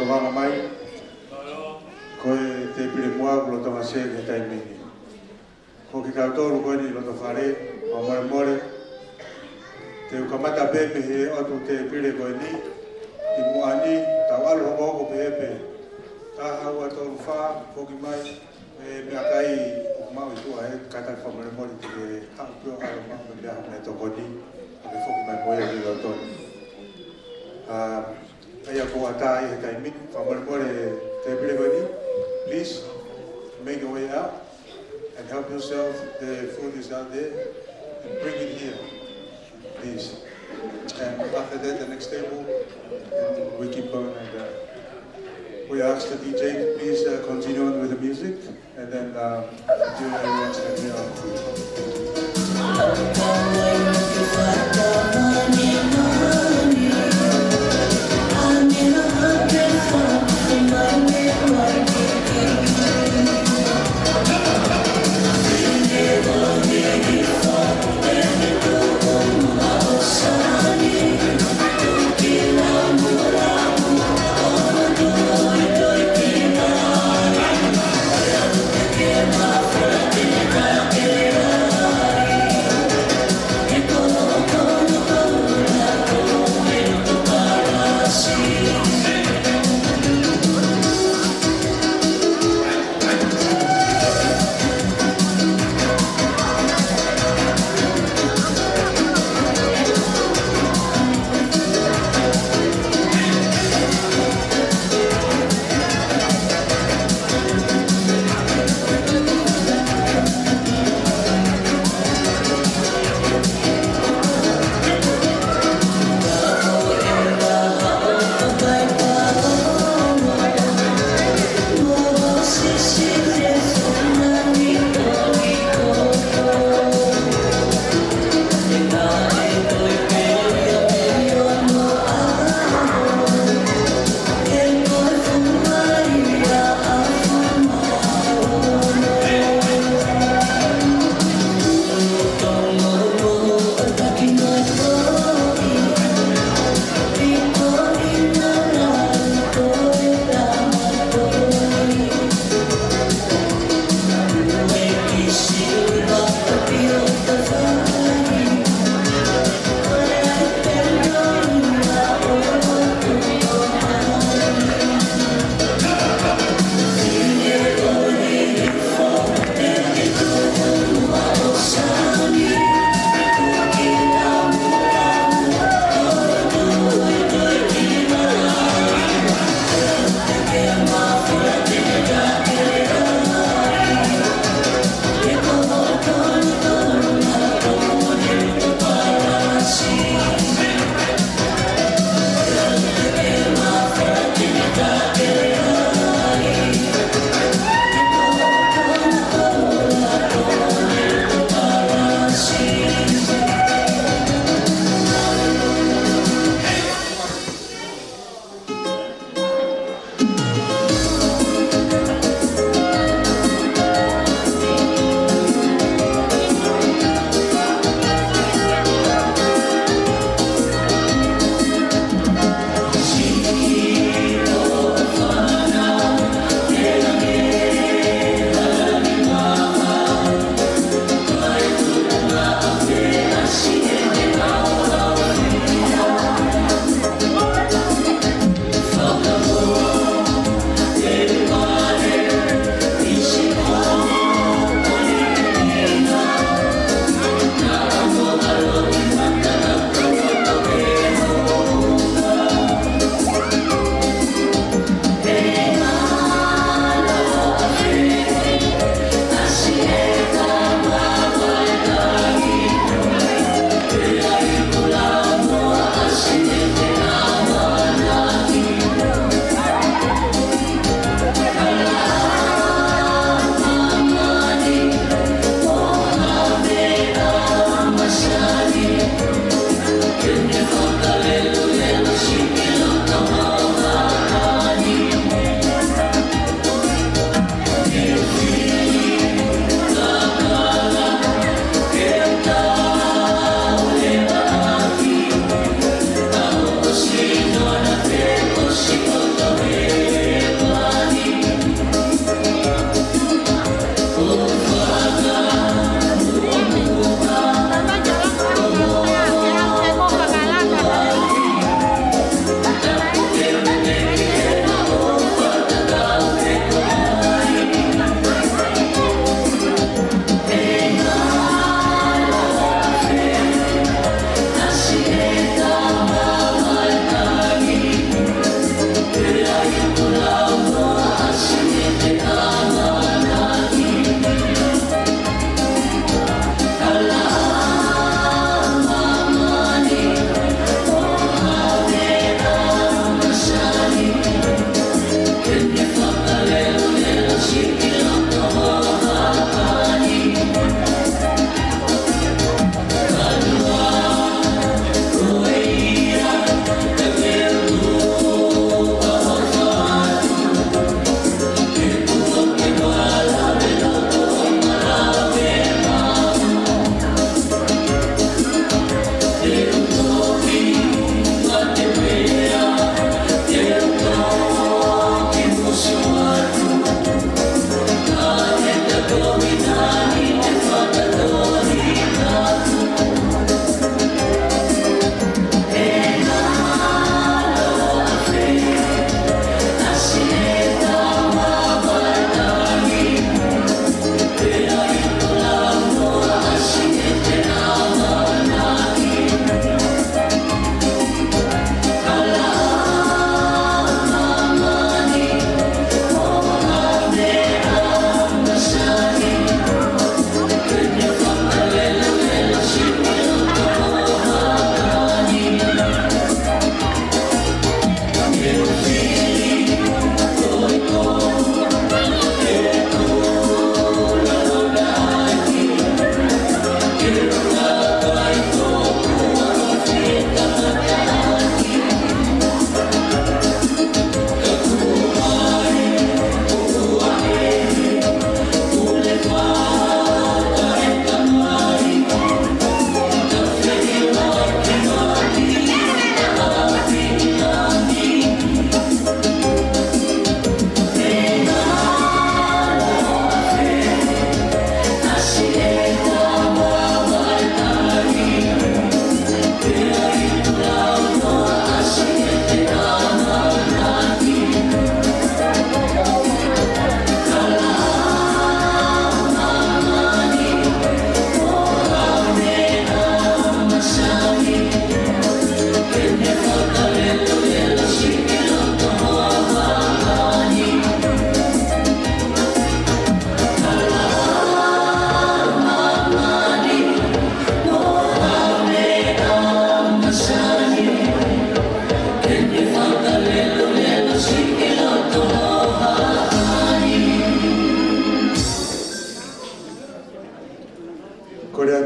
Vanga mai, ko e tēpile muʻa ʻoku lolotonga sē he taimi ni. Ko kitautolu ko eni loto fale, fakamolemole, te u kamata pē mei he ʻotu tēpile ko eni, ʻi muʻa ni, tau ʻalu hokohoko pē pē. Taha, ua, tolu, fā, foki mai, e meʻakai ʻoku maʻu ʻi tuʻa he kātaki, fakamolemole te ke haʻu pē ʻo ʻalu maʻu mei ai ha meʻatokoni, ʻo ke foki mai mo ia ki loto ni. ʻA, ʻa ia ko ʻatā ai he taimi ni, fakamolemole tēpile ko eni, please make your way out and help yourself. The food is out there and bring it here, please. And after that, the next table, and we keep going like that. We ask the D J, please, uh, continue on with the music, and then, um, do everyone's happy hour.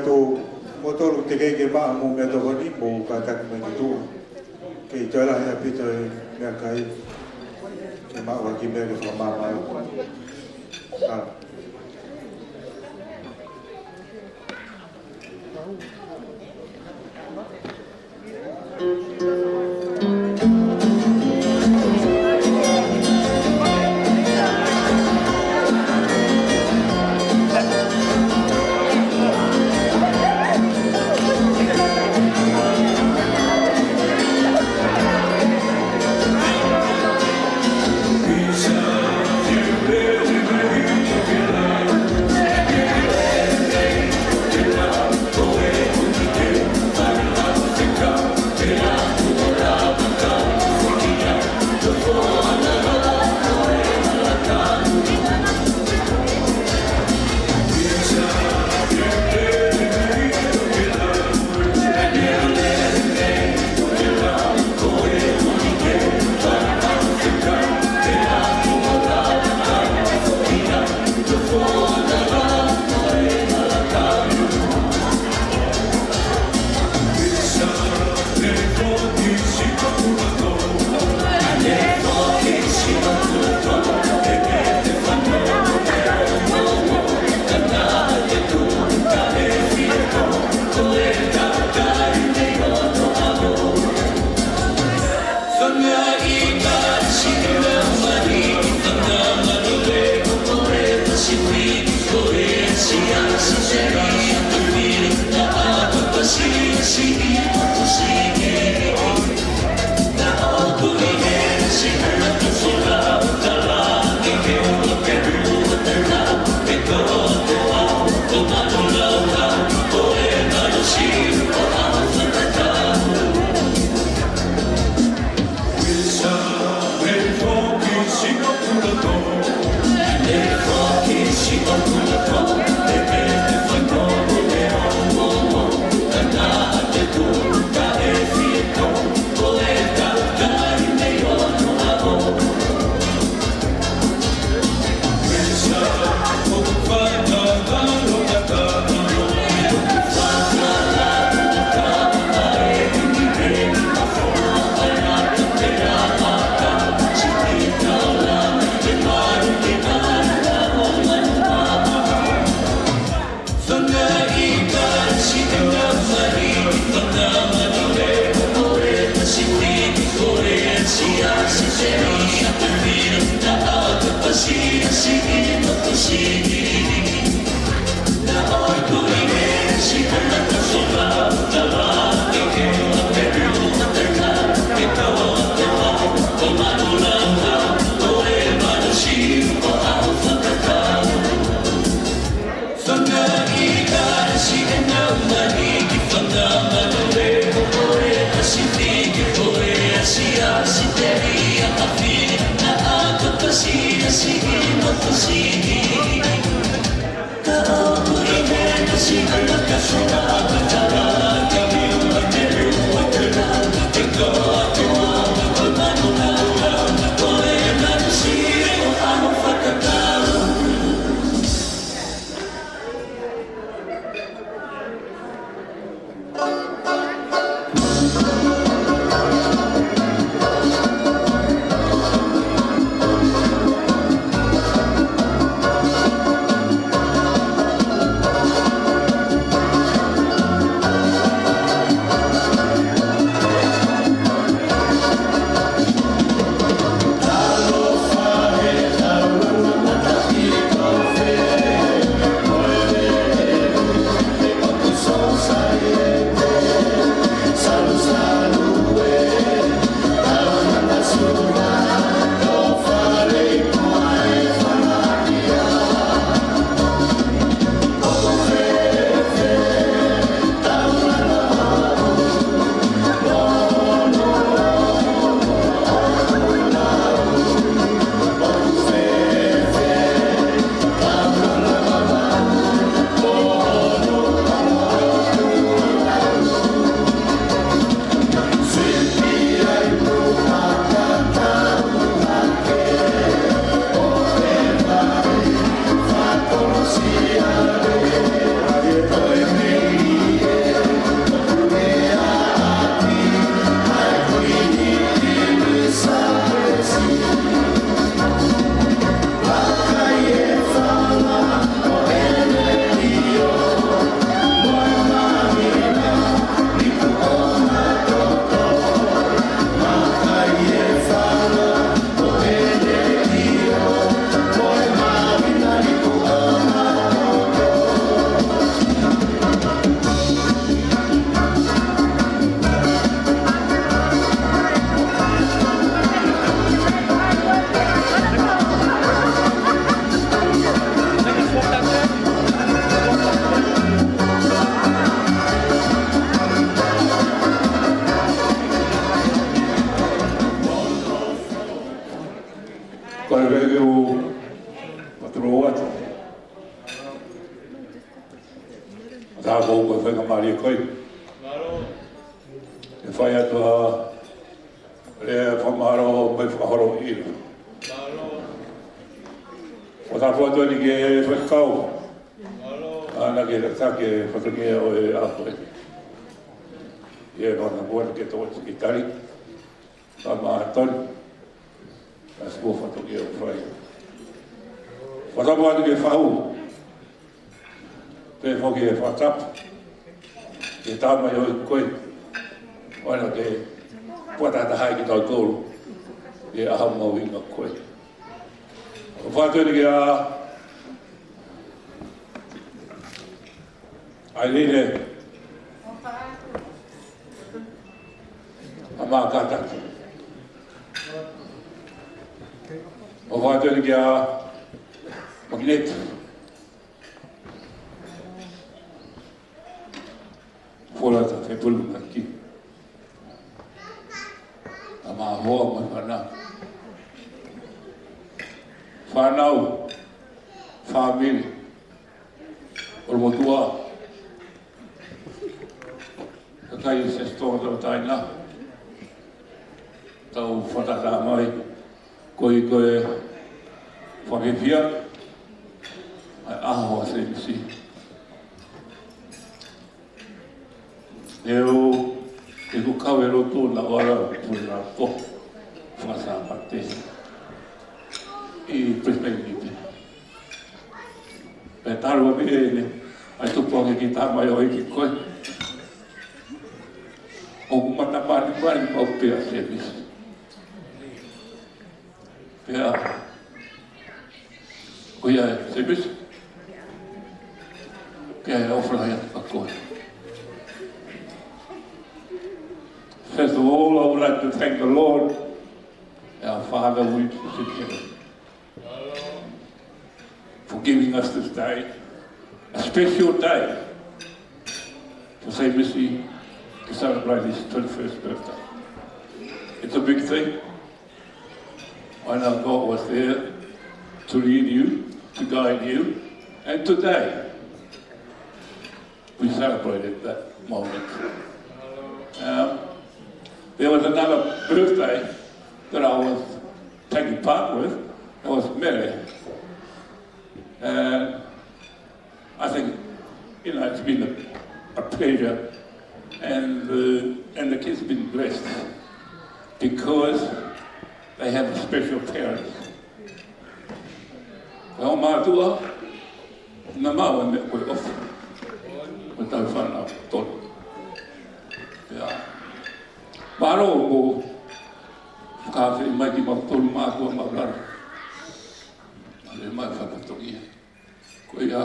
Tō, mo tolu te kei ke maʻu mo meʻatokoni mo kātaki mai ki tuʻa. Kei toe lahi ʻaupito e meʻakai. Ke maʻu ha kiʻi meʻa ke fakamāmā. ʻA. Pea ke u patro atu. Tākou ko e faingamālie ko ē ke fai atu ʻa e lea fakamālō mo e fakaholo ʻi. Ko tāpuaki atu eni ki he faifekau. ʻAna ke tataki e fatongia ʻo e ʻaho ko ē. ʻI he fakatapu atu ki he tokoni sekelitali, Tama Tony. Ka sikuo fatongia ʻoku fai. Fakatapu atu ki he fahu. Pea foki e fakatapu ki he tamaioʻeiki ko ē. ʻOua naʻa ke puatataha ai kitautolu ʻi he ʻaho mahuʻinga ko ē. ʻOku ou fakatapu atu ki he ʻAilele ʻa Makataki. ʻOku ou fakatapu atu ki he Makineti. Fola ta te pulu maki. ʻA Mahoa mo e fānau. Fānau, fāmili, ʻolomotuʻa, kakai Siasi Tonga Tauʻatāina, tau fakataha mai, ko e, ko e fakafiefia ʻa e ʻaho ʻo Sēmisi. ʻE u, ʻe ku kau e lotu na ora puna to fasa mate ʻi Brisbane ni te. Pea talu pē eni, ʻa e tupu ange ki he tamaioʻeiki ko ē. ʻOku mata mani mani mau pea Sēmisi. Pea, ko ia Sēmisi. Pea ʻofa lahi atu kia koe. First of all, I would like to thank the Lord, our Father which is in heaven, for giving us this day, a special day for Sēmisi to celebrate his twenty-first birthday. It's a big thing. I know God was there to lead you, to guide you, and today we celebrated that moment. Um, there was another birthday that I was taking part with. It was Mele. And I think, you know, it's been a, a pleasure, and the, and the kids have been blessed because they have special parents. Ko e mātuʻa, naʻa mau e meʻa ko e ʻofa. Ko e tau fānau, tolu. ʻIo. Mālō ʻoku fakaafeʻi mai kimautolu mātuʻa mo e lau. Mālō mai fakatongia. Ko ia,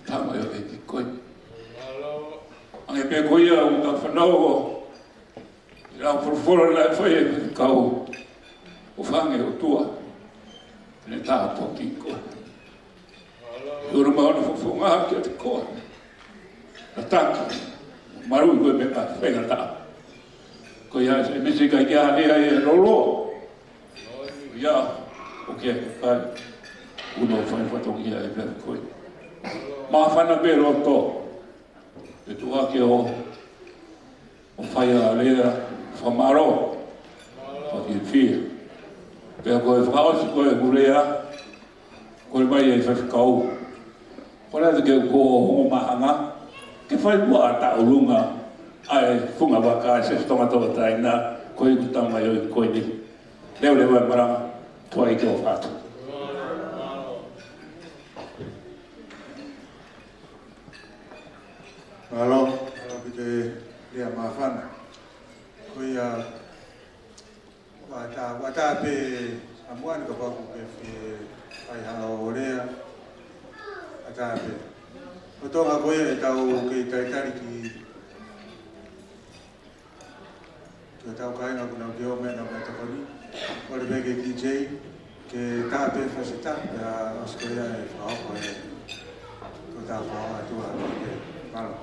tamaioʻeiki ko ē. Hangē pē ko ia ʻoku tau fanongo ʻi he lau folofola naʻe fai ʻe he kau ʻofa ange ʻOtua, ʻene tāpuaki koe. ʻI he ʻulu mo hono fofonga kiate koe. Tataki, malu koe mei he faingataʻa. Ko ia Sēmisi ʻikai ke ʻi ai ha lea ʻe loloa. ʻIo, ʻoku ke kai. ʻOku ou fai fatongia ʻi he meʻa ko ē. Māfana pē loto. Ke tuʻu hake ʻo, ʻo fai ʻa e lea fakamālō. Fakafiefia. Pea ko e fakaʻosi ko ē ʻeku lea, ko e mai e faifekau. Ko e lea ke u ko hono mahanga, ke fai muʻa ʻa e tauʻolunga ʻa e funga vaka ʻa e Siasi Tonga Tauʻatāina, ko e ʻuta mai ʻo e ko eni. Leveleva e malanga, tuai ke u ʻofa atu. Mālō, mālō ki he lea māfana. Ko ia, ʻoku ʻatā, ʻoku ʻatā pē ʻa muʻa ni kapau ʻoku ke fie fai haʻo lea. ʻOku ʻatā pē. Ko e tonga ko ia ʻe tau kei talitali ki Ki hotau kāinga ʻoku nau kei ō mai ʻenau meʻatokoni. Kole pē ki he D J, ke tā pē fasita, pea ʻosi ko ia e fakahoko e, ko e tā fakahoko atu ʻa e pē. Mālō.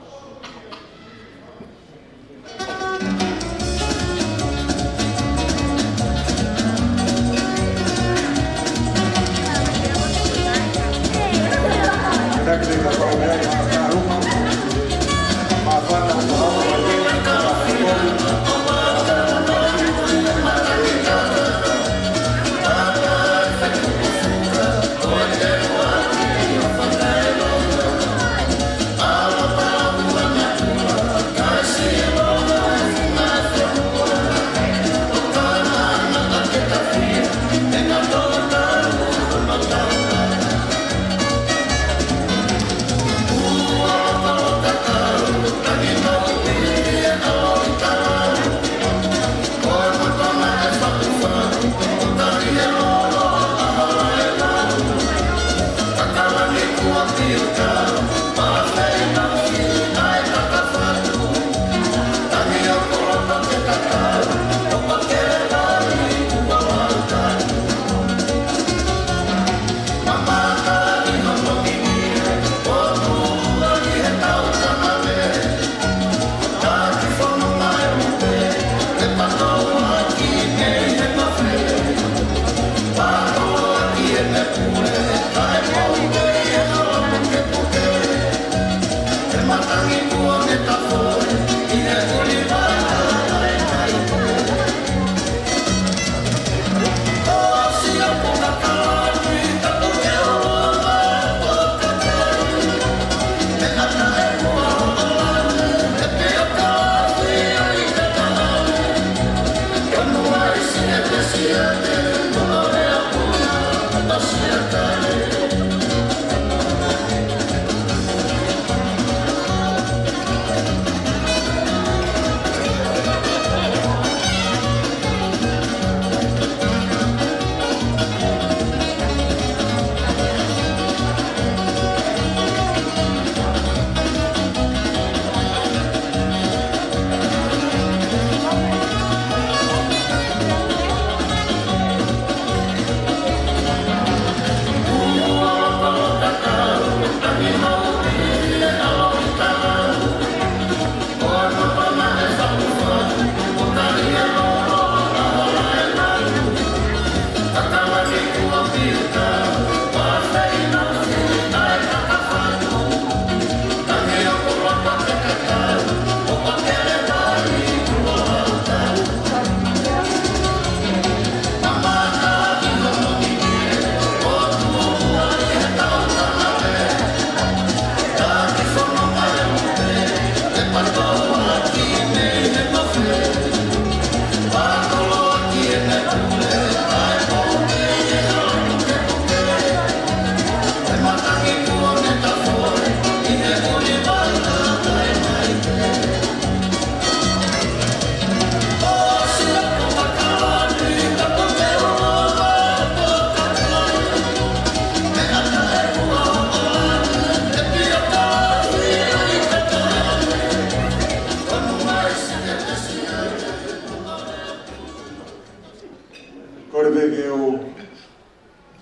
Kole pē ke u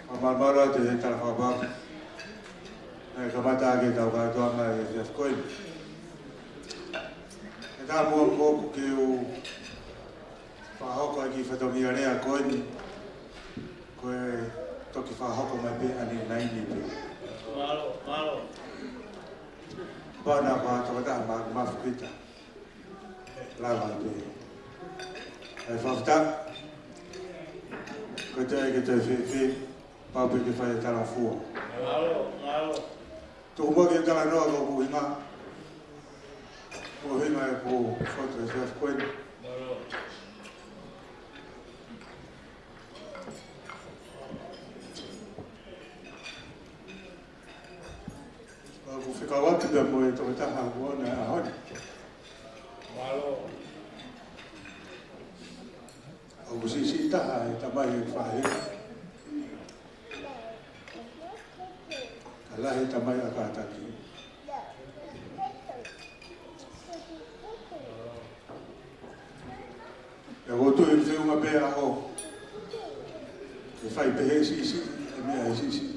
fakamālō atu he tala fakapapau naʻe kamata ʻaki ʻetau kātoanga he efiafi ko eni. He taumuʻa ʻoku ou ke u fakahoko ʻa e kiʻi fatongia lea ko eni, ko e toki fakahoko mai pē ʻanenai ni pē. Mālō, mālō. Pau naʻa ko ha tokotaha ma-, mafu kita. Lava pē. ʻAi fakafetaʻi. Ko e toe ke toe fēfē, pau pē ke fai e talafua. Mālō, mālō. Tuku muʻa ke talanoa ko hoku ʻuhinga. Ko e ʻuhinga ʻeku fotu he efiafi ko eni. Mālō. ʻOku fekauʻaki pea mo e tokotaha kuo ʻosi ʻaho ni. Mālō. ʻOku siʻisiʻi taha e tamai ʻo e faʻē. Ka lahi e tamai ʻa kātaki. ʻE ʻoku ou tui ʻe feʻunga pē ʻaho. ʻE fai pehē siʻisiʻi, ʻe meʻa ʻe siʻisiʻi.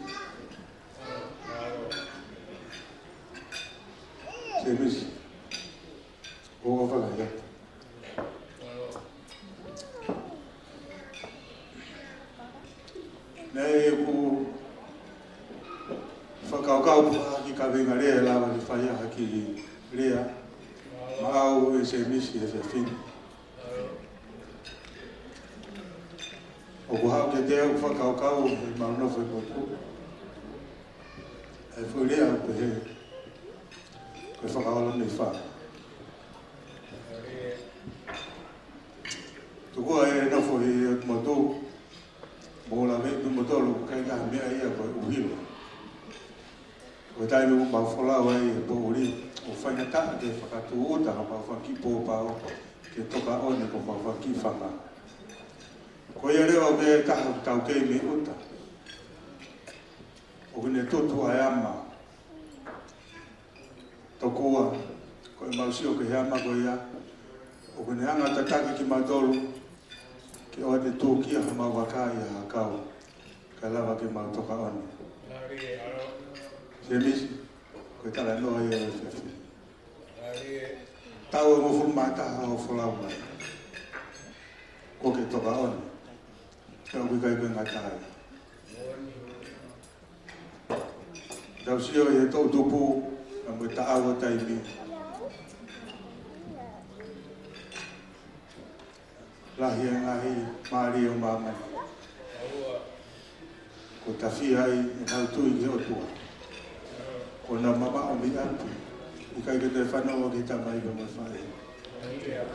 Semisi. ʻOku ou fakaʻamu. Naʻe ʻoku ou fakakaukau pē ki he kaveinga lea ʻe lava ke fai ʻaki e lea maʻau ʻe Semisi he efiafi ni. ʻOku haʻu kiate au ʻeku fakakaukau he mau nofo he motu. ʻE foʻi lea ʻoku pehē, ko e fakaola mei fā. Tuku ā e nofo ʻi he motu, mou lave pē moutolu ʻoku ʻikai ha meʻa ia ko e ʻuhila. Ko e taimi ʻoku mau folau ai he poʻuli, ʻoku faingataʻa ke fakatūʻuta ha mau fanga kiʻi pōpao ke toka ʻoni ko mau fanga kiʻi fanga. Ko ia leva ʻoku ʻi ai e taha ʻoku taukei mei ʻuta. ʻOku ne tutu ʻa e ama. Tokua, ko e mau sio ki he ama ko ia. ʻOku ne hanga ʻo tataki kimautolu ke ʻoua te tūkia ha mau vaka ʻi ha ʻakau, kae lava ke mau toka ʻoni. Semisi, ko e talanoa ia ʻo e efiafi ni. Taʻu ʻe hongofulu mā taha hoʻo folau mai. Kuo ke toka ʻoni. Pea ʻoku ʻikai ko e ngata ai. Tau sio ʻi he toʻutupu, ka mo e taʻau ʻo taimi. Lahi e ngaahi mālie ʻo māmani. Kuo tafia ai ʻenau tui ki he ʻOtua. Kuo nau mamaʻo mei ʻapi. ʻIkai ke toe fanongo ki he tamai pea mo e faʻē.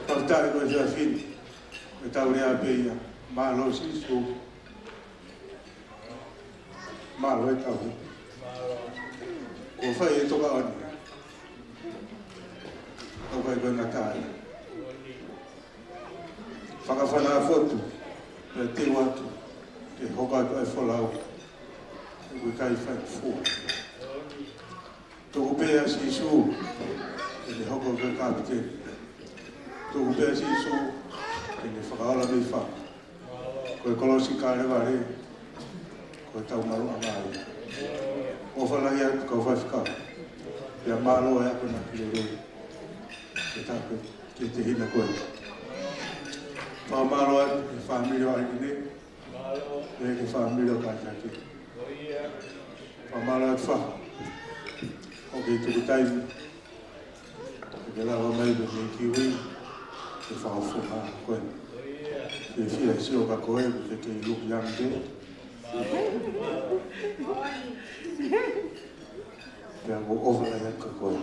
Fakafetaʻi ko e efiafi ni. Ko e tau lea pē ia. Mālō Sīsū. Mālō e tauhi. Kuo fai e toka oni. Tau kai koe ngata ai. Fakafana fotu, pea teu atu, ke hoko atu ai folau. Kuo kai fai fua. Tuku pē ʻa Sīsū, ke ne hoko ko e kapiteni. Tuku pē ʻa Sīsū, ke ne fakaola mei fā. Ko e kolosi Kalevale, ko e tau malu angai. ʻOfa lahi atu kau faifekau. Pea mālō e ako na ki lelei. Ke tapu, ke te hina koe. Fakamālō atu, ki he fāmili ʻo ʻAinene. Pea ki he fāmili ʻo Kaitaki. Fakamālō atu fa. ʻOku tuku taimi. Ke lava mai pē ki Kiwi, ke fakafofonga ko ē. Ke fia sio ka ko ē, ke ke look young pē. Pea mo ʻofa lahi atu kia koe.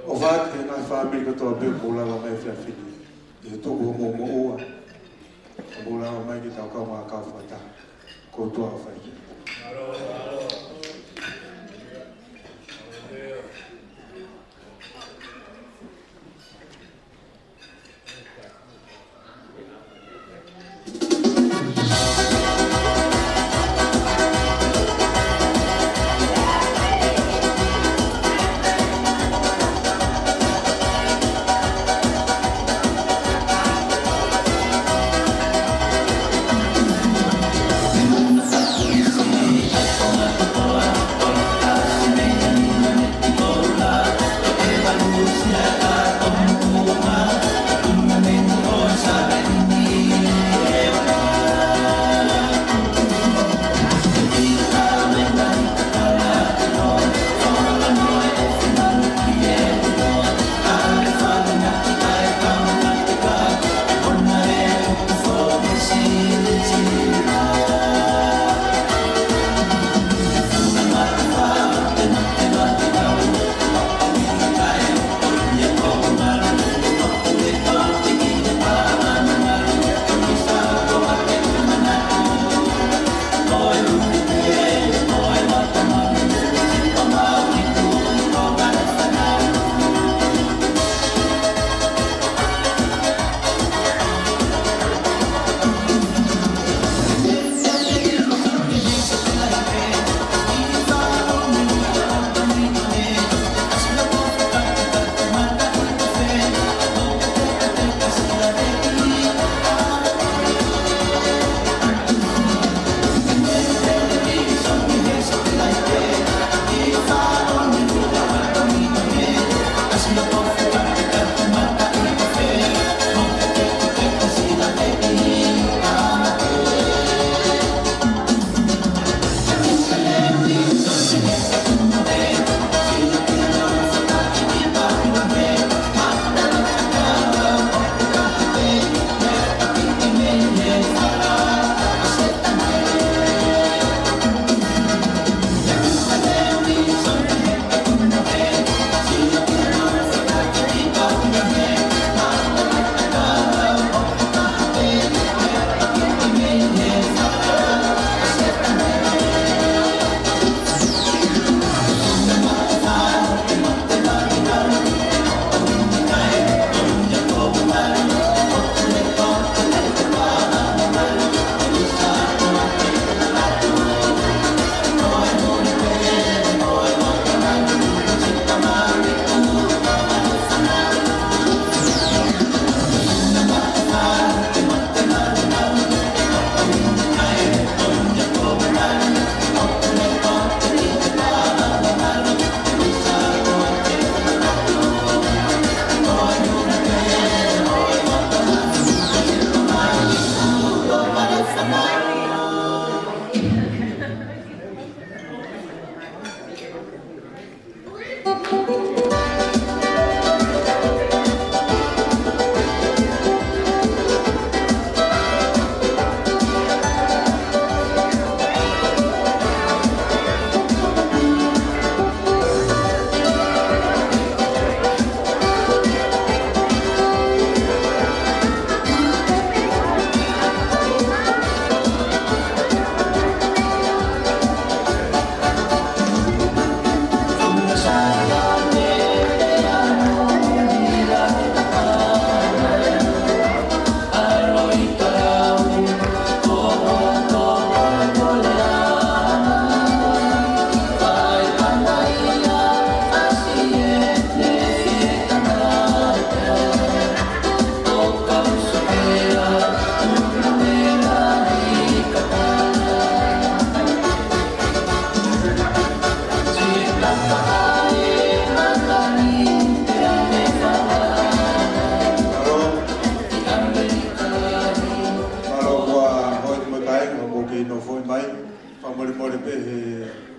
ʻOfa atu ki he ngaahi fāmili kotoa pē kuo lava mai fia fini. Ke tuku mo mo ua. Ke mo lava mai ke tau kau mā kau fakataha. Ko tua fai.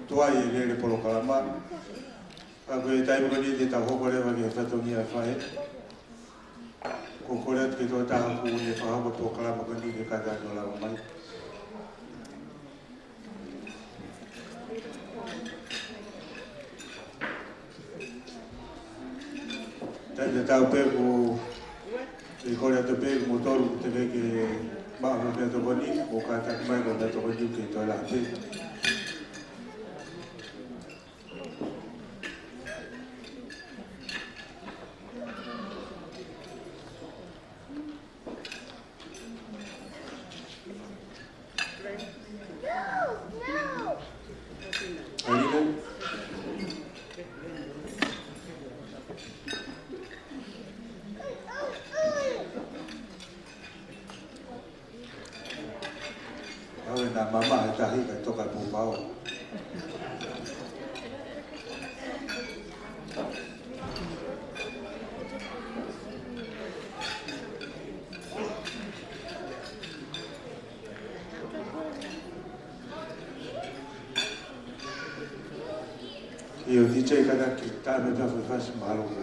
Tuai e lele polokalama. Ka ko e taimi ko eni te tau hoko leva ki he fatongia ʻa e faʻē. Ko e kole atu ki he tokotaha ʻoku ne fakahoko e polokalama ko eni ke kātaki ʻo lava mai. Taimi tatau pē ko e kole atu pē kimoutolu ʻoku teʻeki ke maʻu ha meʻatokoni, ʻo kātaki mai ko e meʻatokoni ke toe lahi pē. Awe na mama he tahi ka toka pupao. ʻIo, D J kātaki, taʻe meʻa pē fasi mahalo ko.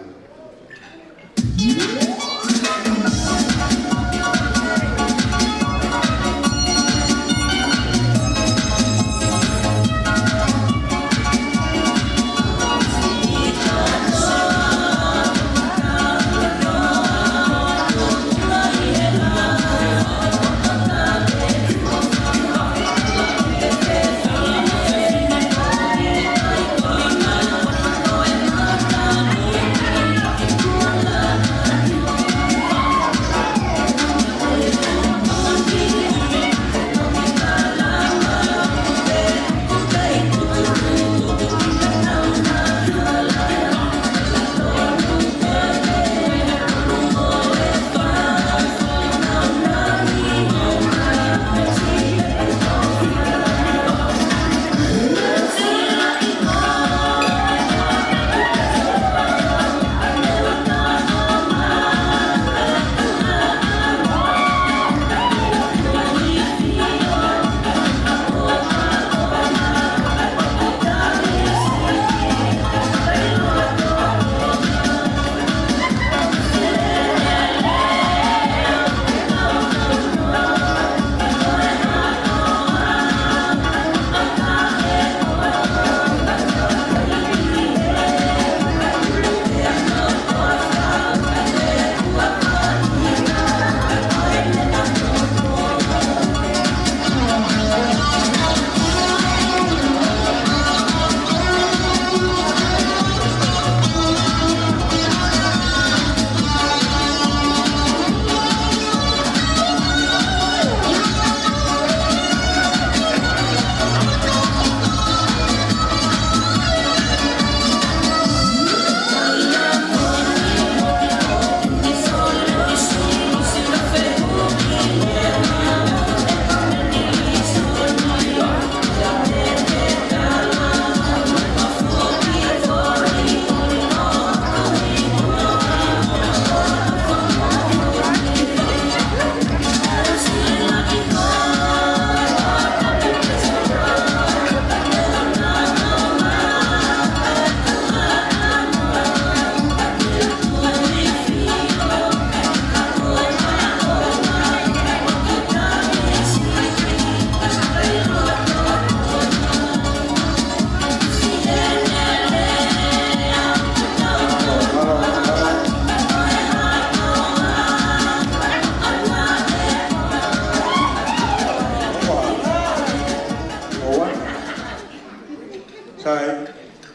Sai,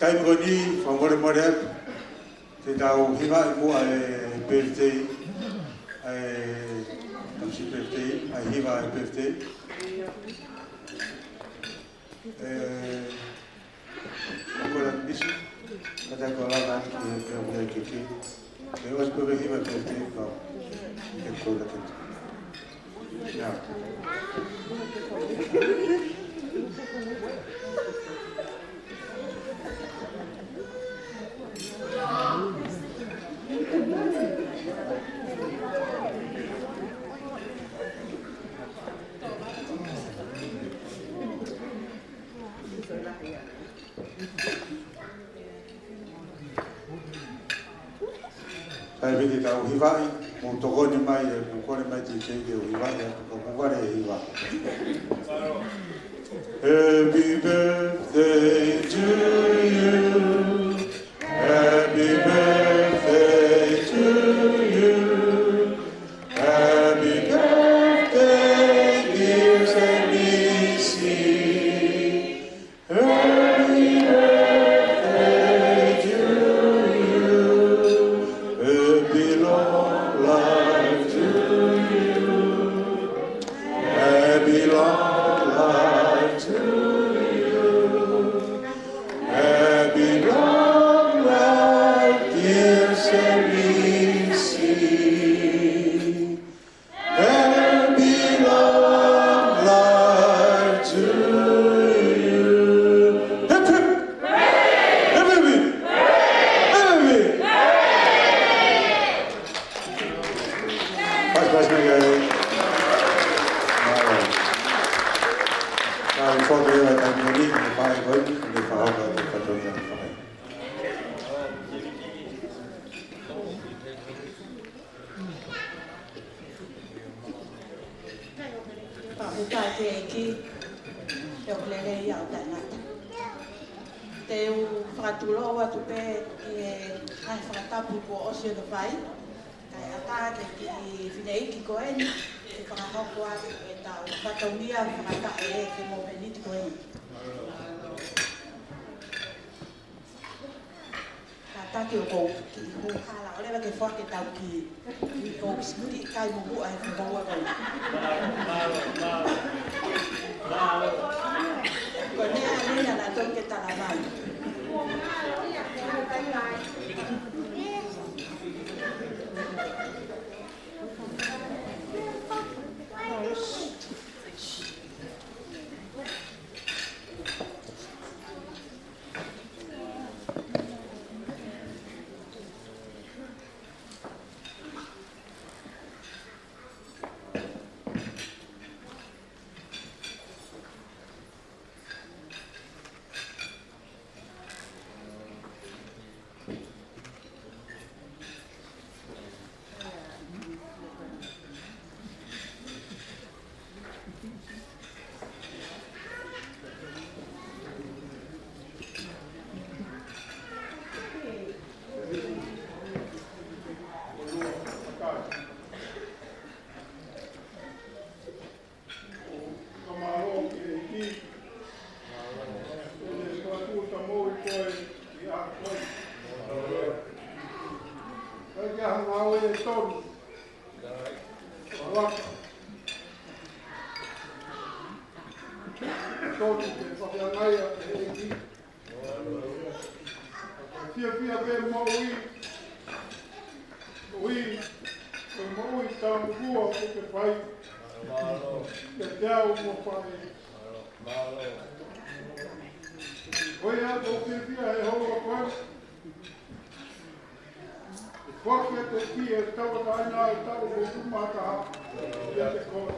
taimi ko eni, fakamolemole atu. Te tau hivaʻi muʻa e birthday, e, tau si birthday, ʻa e hiva e birthday. E, ko la misi, ka ta ko la la ki, ki, ki, ki. E, ʻosi pē hiva e birthday, ko, ke ko la ke. Sai piti tau hivaʻi, mou tokoni mai, ē, mou kole mai ki he ʻEiki ke u hivaʻi atu, ka mou vale hiva. Happy birthday to you. Happy birthday to you. Happy birthday, dear Semisi. Happy birthday to you. Happy long life to you. Happy long life to you. Happy long life, dear Semisi. Happy long life to you. Hip, hip. Hip, hip. Hip, hip. Pasi, pasi, pasi. Mālō. Ka u foki ʻo taimi ni, ʻe fai ko eni, ʻe fai ko eni, ʻe fai ko eni. Fakafetaʻi ki he ʻEiki, ʻoku lelei ʻa e taʻengata. Te u fakatulou atu pē ʻi he ngaahi fakatapu kuo ʻosi hono fai, kae ʻatā ki he kiʻi fineʻeiki ko eni ke fakahoko atu ʻetau fatongia fakataʻe ʻi he momeniti ko eni. Kātaki ʻoku ou kiʻi hū hala, ʻoua leva ke foaki ʻetau kiʻi, kiʻi kai muʻa he fukaua ko ē. Ko e meʻa ni naʻa tau ke talamai. Ka mālō ki he ʻEiki. ʻEne fakatuʻutāmaki koe ʻi he ʻaho ko ē. Kae ʻikai ha ngāue ʻe tonu. Laka. Tonu ke fakaangaia ki he ʻEiki. Fiefia pē moʻui, moʻui, ko e moʻui tāmuʻa kuo ke fai. Kiate au mo e faʻē. Ko ia ʻoku ou fiefia he houa ko eni. ʻE foaki atu ki he tauʻatāina ʻo e taʻu ʻe uofulu mā taha kiate koe.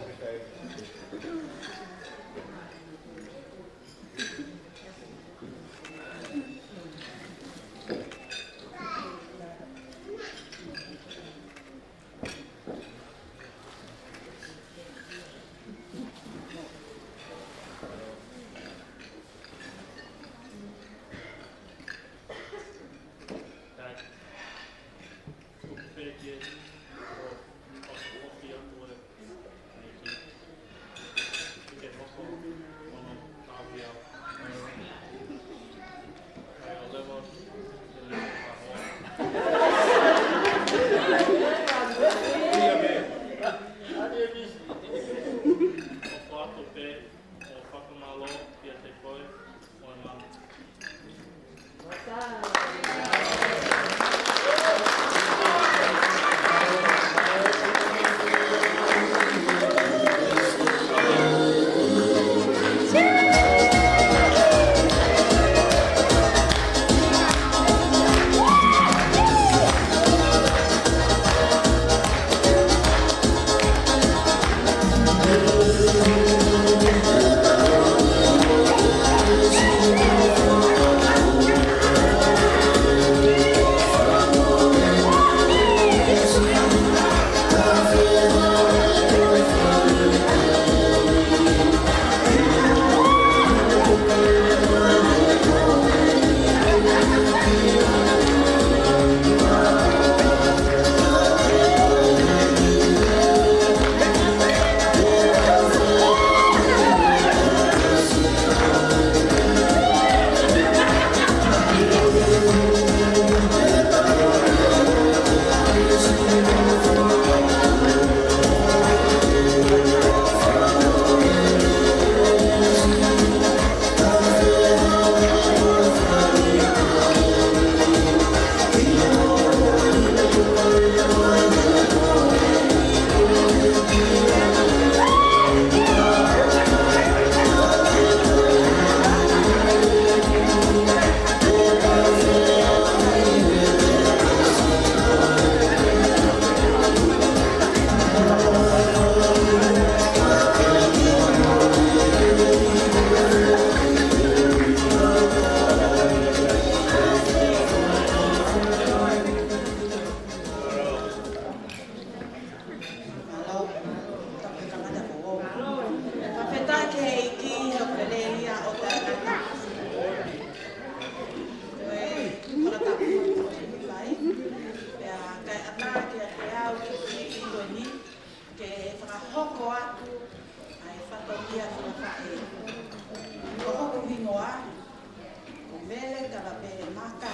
Aka,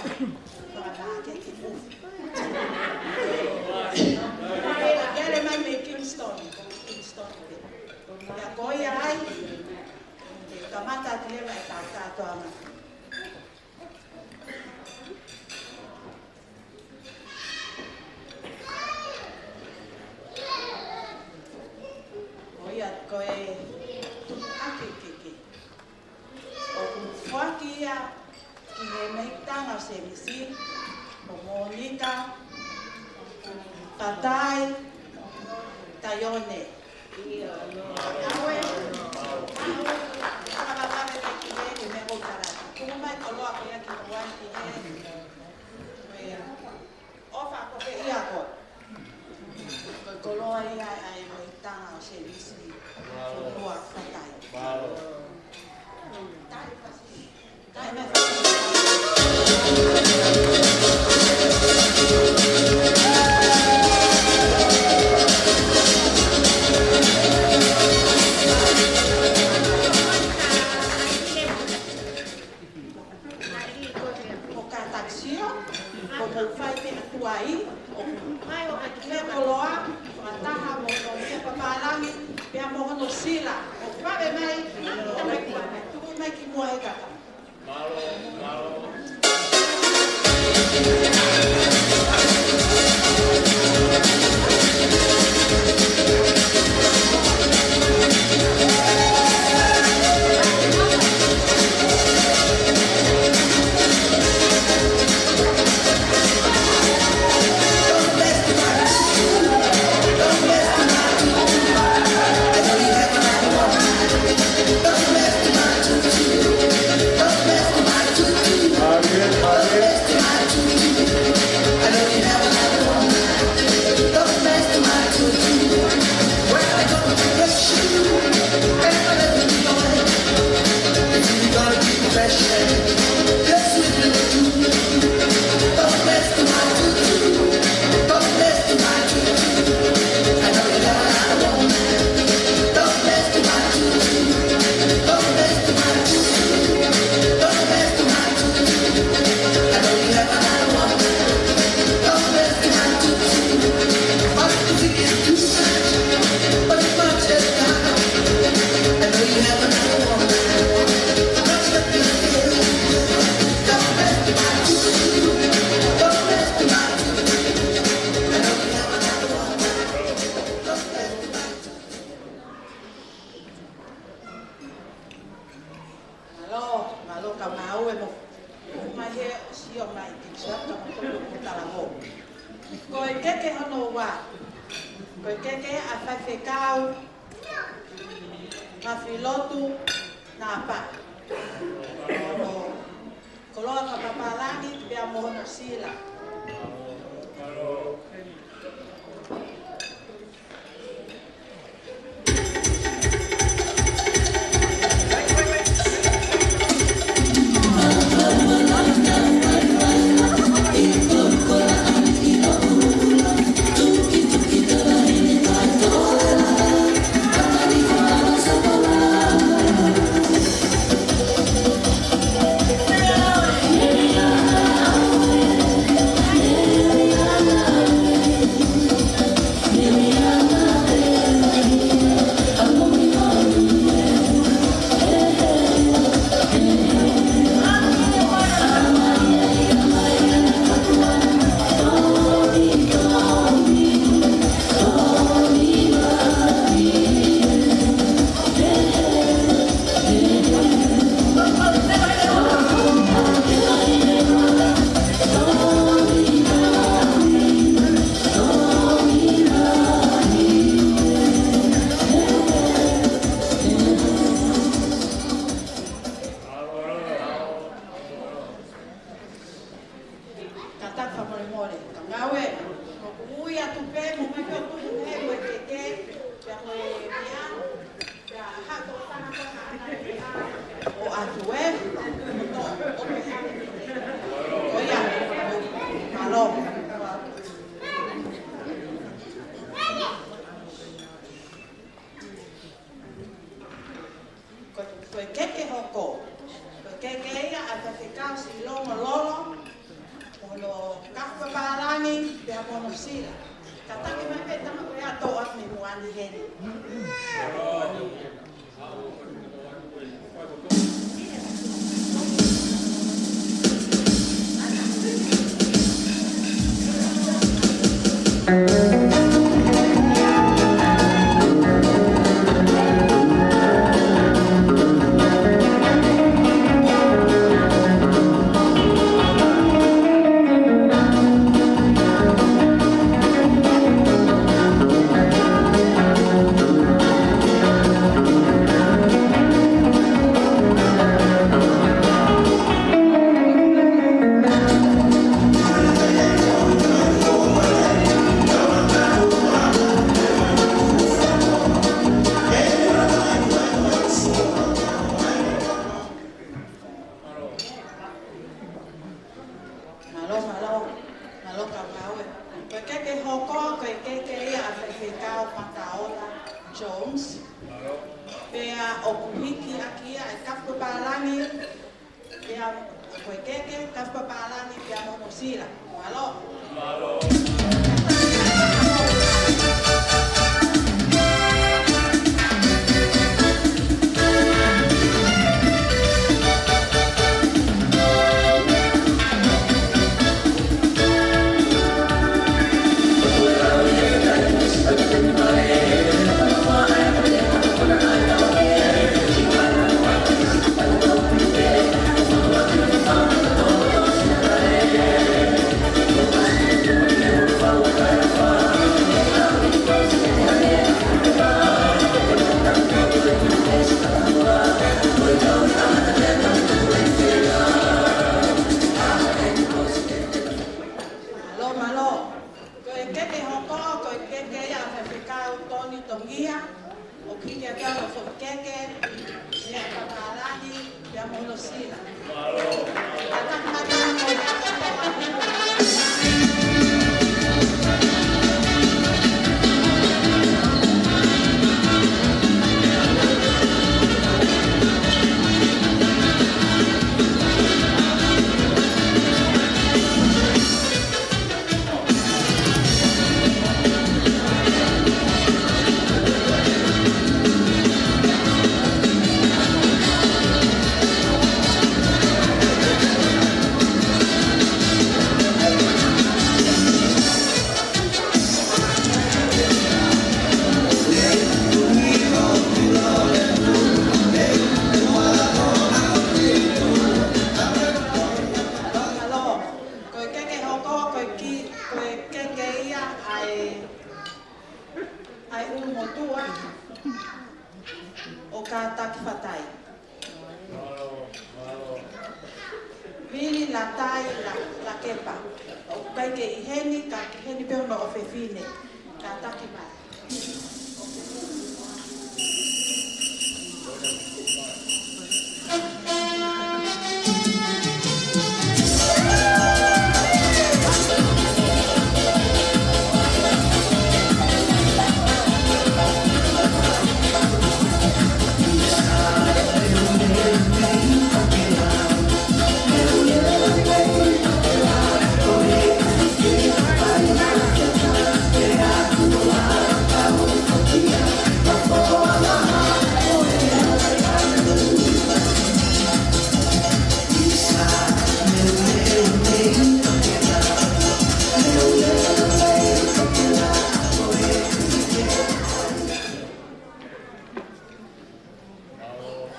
fakataha ke ki mufi. Kele mai mei Kingston, Kingston. Pea ko ia ai, kamata atu leva e tautau anga. Ko ia ko e tuʻu ake ke ke. ʻOku foaki ia ki he mei tanga semisi, ko Monika, Patai, Taione. Aue, aue, fakavave mai ki he, ki he meʻa ko tala. Tuku mai koloa ko ia ki Hawaii ki he. Ko ia. ʻOfa ko ke ia ko. Ko e koloa ia ʻa e mei tanga ʻo Selisi. Mālō. Koloa fakai. Mālō. Tai fasi. Tai mai fasi. Ko ka taksio, ko mou fai pē atu ai, ʻo mai ʻo ka kile koloa, fakataha mo hono meʻa papālangi, pea mo hono sila, ʻo fale mai, ʻo mai ki, tuku mai ki muʻa e kaka. Mālō, mālō. Mālō, mālō ka mau e mo. Mai he ʻo sio mai ki sua ka mo tolu mo tala mo. Ko e keke hono ua. Ko e keke ʻa Faifekau Mafilotu Napa. Koloa ka papālangi pea mo hono sila. Ka ta fakamolemole, ka ngāue, ʻoku ui atu pē mo mai pē ʻo tuku he ko e keke, pea ko e meʻa, pea haʻu ko tana ko hana ʻo atu ē, ʻo, ʻo, ʻo ia, mālō. Ko, ko e keke hoko. Ko e keke ia ʻa Faifekau Silongo Lolo, Mono Sila. Kātaki mai pē tama ko ia ʻo toʻo atu mei muʻa ni heni. Mālō, mālō, mālō Kamau ē. Ko e keke hoko, ko e keke ia ʻa Faifekau Mataola Jones. Pea ʻoku hiki ʻaki ia ʻa e kapu pālangi, pea ko e keke, kapu pālangi, pea mo Mono Sila. Mālō. Mālō, mālō. Ko e keke hoko, ko e keke ia ʻa Faifekau Toni Tongia, ʻoku hiki ʻaki ia ʻa e foʻi keke, ia ʻa Kapalani, ia Mono Sila. Mālō. Kātaki mai tama ko ia ʻo toʻo atu. Ko e keke hoko, ko e ki-, ko e keke ia ʻa e, ʻa e ʻulumotuʻa ʻo Kātaki Fatai. Vili Latai La-, Lakepa. ʻOku ʻikai ke ʻi heni, ka ʻi heni pē hono ʻofefine. Kātaki mai.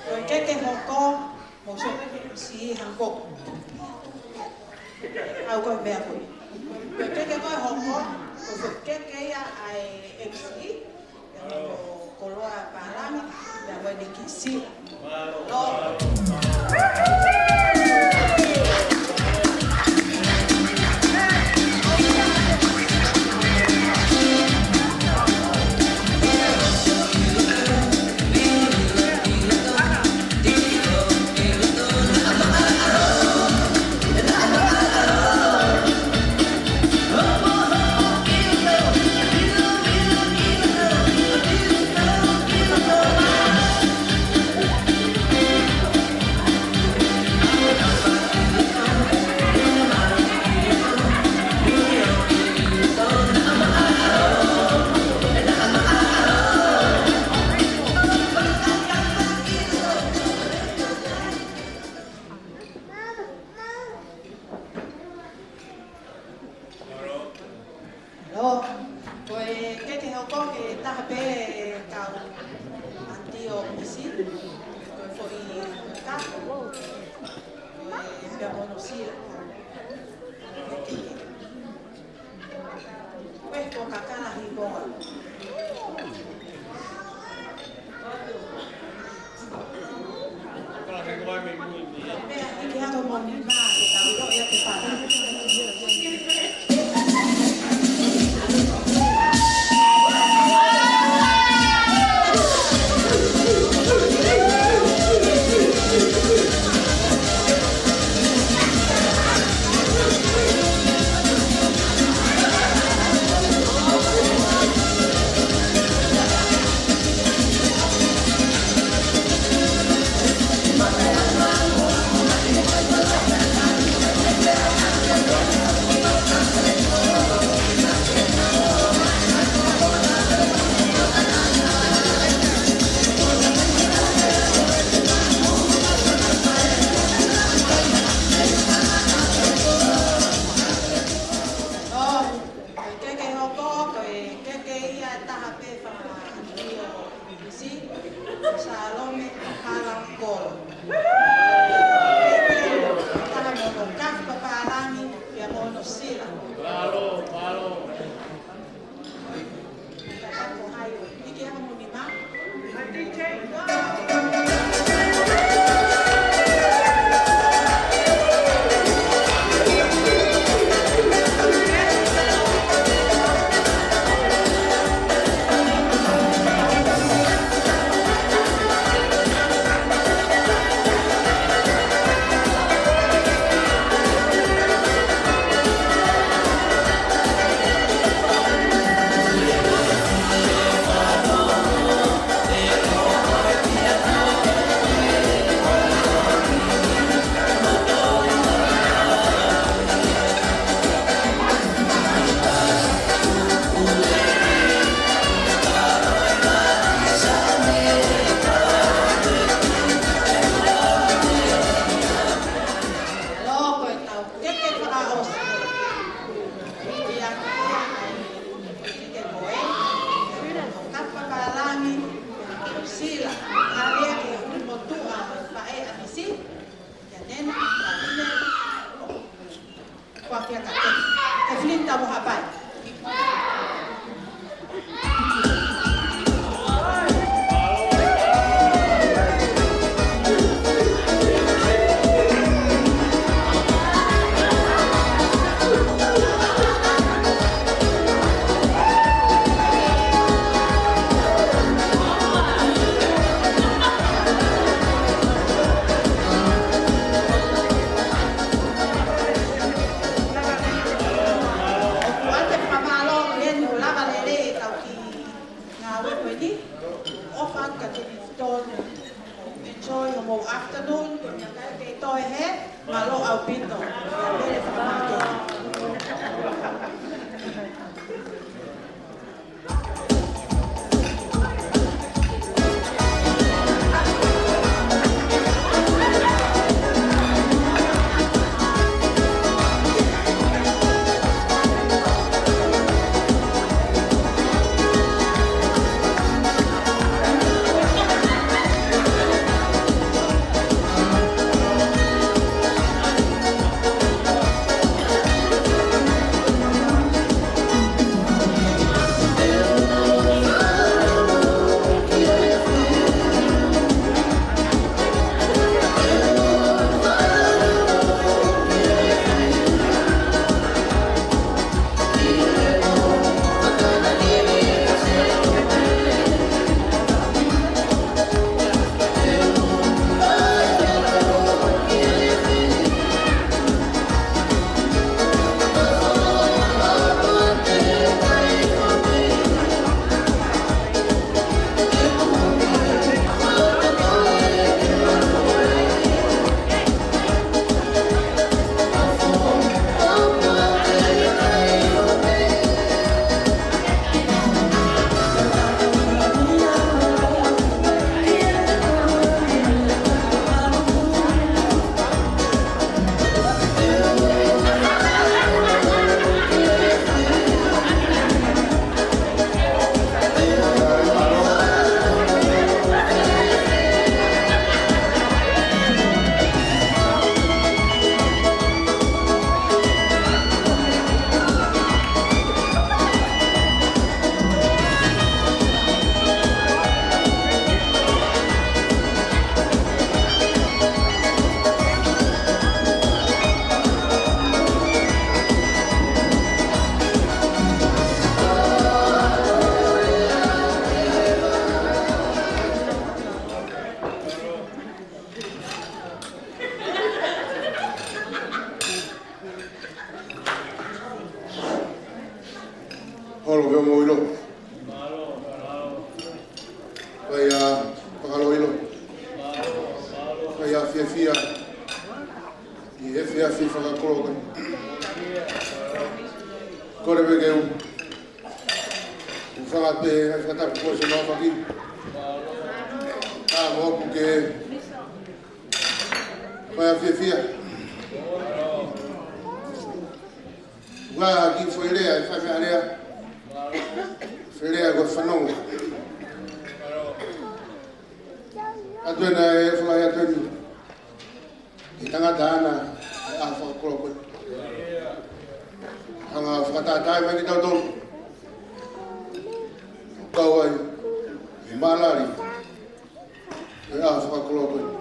Ko e keke hoko, mo so si hangko. Au ko e meʻa ko ē. Ko e keke ko ē hoko, ko e keke ia ʻa e M C, ia ko Koloa Palani, ia ko e Nikisi. Mālō. Ko e taha pē kau ʻanti ʻo Misi, ko e foʻi ka, ko e hanga mono sila. Ko e ko kakala hi koa. Ko e keke hoko, ko e keke ia ʻe taha pē fakaʻanti ʻo Misi, Salome Kalakolo. Taha mono kafi papālangi, pea mono sila. Mālō, mālō. Loko e tau keke fakaʻosi. Hiki hake ia ai. Hiki ke koe. Kapa palangi. Sila. Hale ke huli motuʻa. Pae ʻa Misi. Ia nena. Ia nena. Kua kia ka ke. Ke filinta mo hapai. ʻOku ʻoatu e fakamālō ʻi heni ʻo lava lelei e tau ki ngāue ko eni. ʻOfa atu ka te ni tonu. Enjoy your whole afternoon. Ko e meʻakai ke toe hē. Mālō ʻaupito. Lele fakamālō. Mālō pē hoʻomou ʻilo. Fai ʻa e fakaloiloa. Fai ʻa e fiefia ʻi he efiafi fakakoloa ko eni. Kole pē ke u, u fakape, fakatapu ko e sino faki. Ka mou ō ke fai ʻa e fiefia. Ua ki foʻi lea, ʻe fai meʻa lea. Foʻi lea ko e fanongo. ʻAtu ena ʻe fai atu eni. ʻE tangata ana, ʻe ʻaho fakakoloa ko eni. Hanga fakatātā mai kitautolu. Kau ai, ʻe malali. ʻE ʻaho fakakoloa ko eni.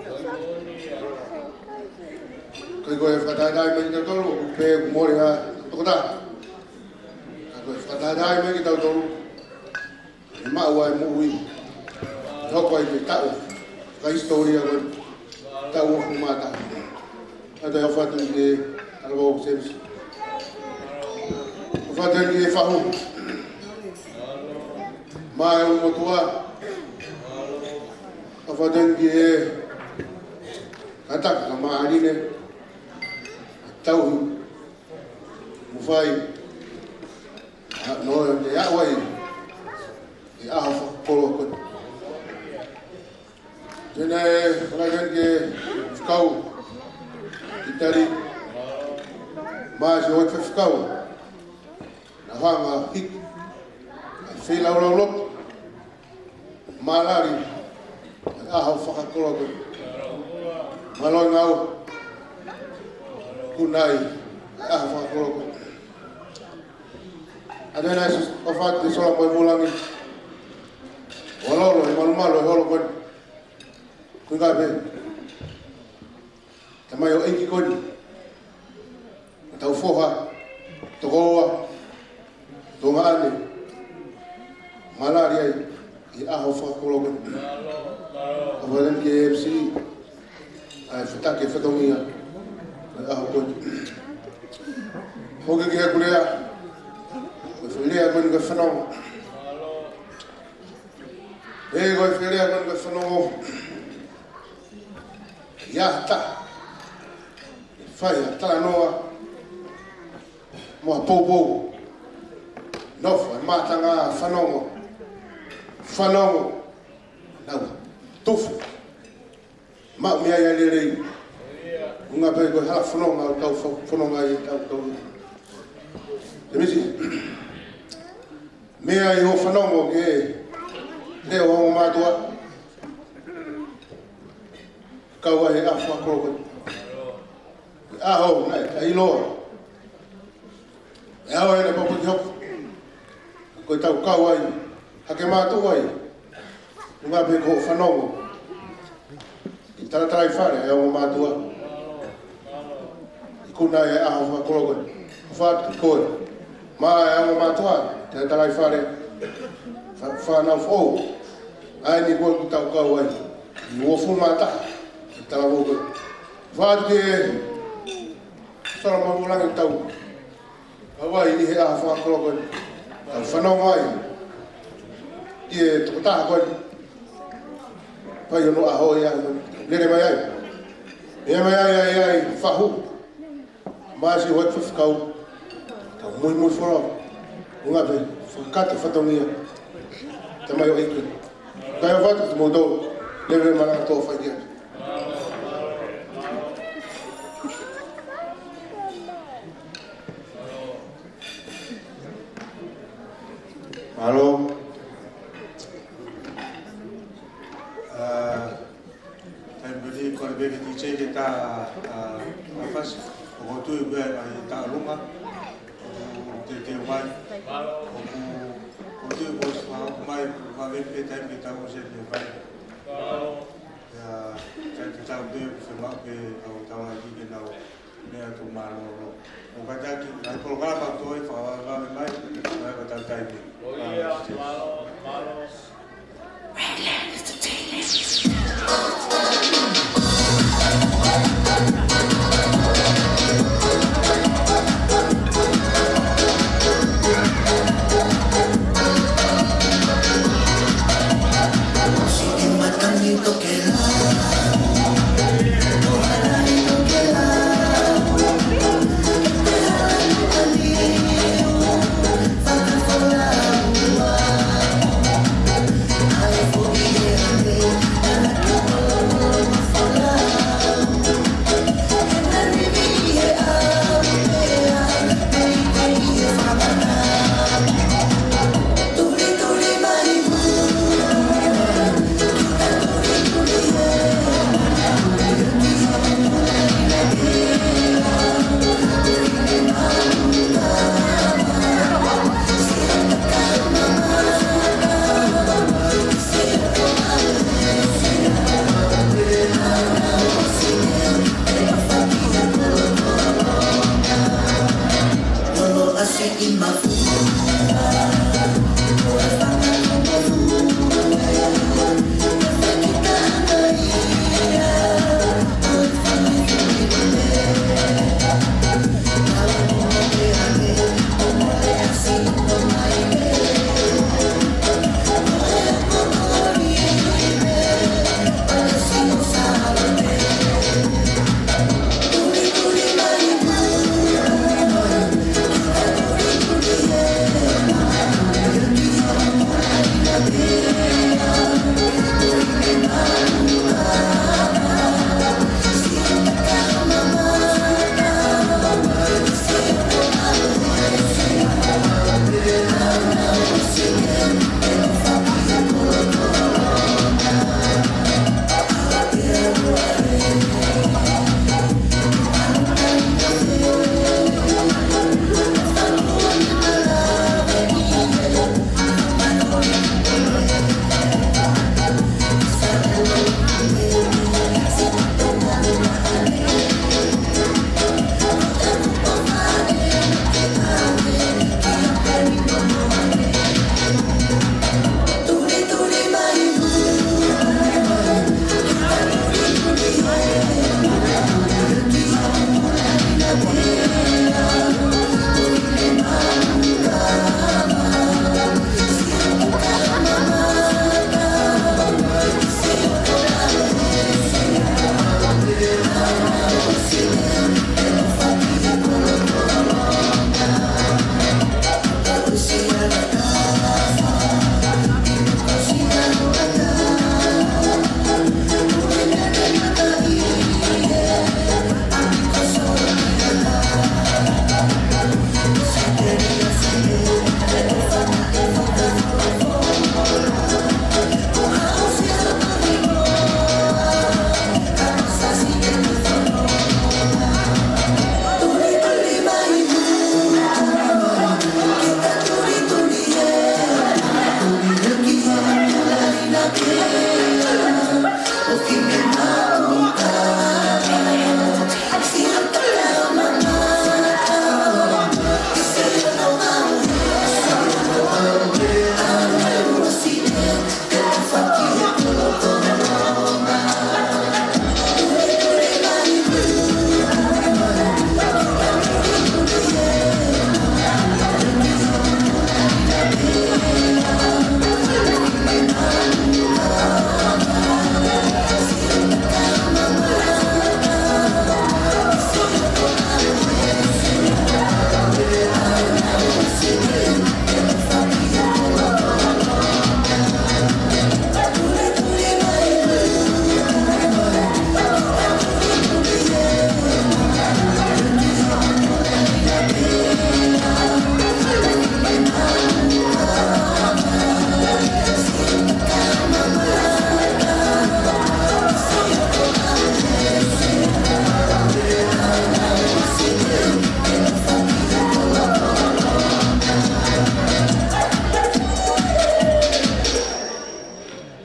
Ka ko e fakatātā mai kitautolu, ʻoku pehē ʻoku mole ʻa e tokotaha. Ka ko e fakatātā mai kitautolu, ʻe maʻu ai moʻui. ʻE hoko ai ke taʻu, ka hisitōlia ko eni. Taʻu ʻoku mata. ʻAtu ʻe ʻofa atu ki he Talavou Semisi. ʻOfa atu ki he fahu. Mo e ʻulumotuʻa. ʻOfa atu ki he kātaki ka māʻaline. Tauhi. Mo fai. ʻA ʻenau ʻe aʻu ai ʻi he ʻaho fakakoloa ko eni. Tena e fakaʻamu ke fakau ʻi tali. Mo siʻi houʻeiki fakau. Naʻa hanga hiki. ʻA e feilaulau lotu. Malali. ʻAho fakakoloa ko eni. Mālō e ngāue. Kunai. ʻAho fakakoloa ko eni. ʻAtu ena ʻe ʻofa atu ki he sola mo e vūlangi. ʻOlolo ʻi he malumalu ʻo e holo ko eni. Kuinga pē. Tamaioʻeiki ko eni. Tau foha. Tokoua. Tuongaʻane. Malali ai. ʻI he ʻaho fakakoloa ko eni. ʻOfa atu ki he M C. ʻA e fetake fatongia. ʻI he ʻaho ko eni. Hoko ki he kulea. Ko e foʻi lea ko eni ko e fanongo. Ē ko e foʻi lea ko eni ko e fanongo. ʻI he taimi. Fai ʻa e talanoa. Mo e poupou. Nofo e mātanga fanongo. Fanongo. Nau. Tufu. Maʻu meʻa ia lelei. Unga pē ko e hala fononga ʻoku tau fo-, fononga ai ʻetau tau. Semisi. Meʻa ʻi hoʻo fanongo ke lea ʻo e ongo mātuʻa. Kau ai he ʻaho fakakoloa ko eni. ʻAho, naʻe, ʻa e ʻiloa. ʻE ʻaho ena pau pē ke hoko. Ko e tau kau ai. Hake mātuʻa ai. Unga pē ko hoʻo fanongo. ʻI he talatalaifale ʻa e ongo mātuʻa. ʻIkuna ʻa e ʻaho fakakoloa ko eni. ʻOfa atu ki koe. Mo e ongo mātuʻa, talatalaifale. Fa-, fānau foʻou. ʻA eni ko ē ʻoku tau kau ai. ʻI he uofulu mā taha. ʻI he talavou ko ē. ʻOfa atu ki he sola mo e vūlangi ʻoku tau kau ai ʻi he ʻaho fakakoloa ko eni. Tau fanongo ai. ʻI he tokotaha ko eni. Fai hono ʻaho ia. Lele mai ai. Lele mai ai, ai, ai, fahu. Mo siʻi houʻeiki fakau. Tau muimui folau. Unga pē, fakakata fatongia. Tamaioʻeiki. Kae ʻofa atu kimoutolu. Lele mai ʻa e tō fai kia. Mālō. ʻA, taimi ni ko e pehē ki he D J ke tā, ʻa, ʻa fasi. ʻOku ou tui pē ʻa e tā ʻolunga. ʻOku teuteu mai. ʻOku, ʻoku ou tui ko e ʻosi mai, ʻoku vave pē taimi ke tā ʻosi e fai. ʻIo, taimi tatau pē, ʻoku fiemaʻu pē ʻa hotau ngaahi kiʻi ke nau meʻa atu mālōlō. ʻOku kātaki, ʻa e polokalama ʻoku toe fakavavevave mai, mai ka tau taimi. ʻIo, mālō, mālō.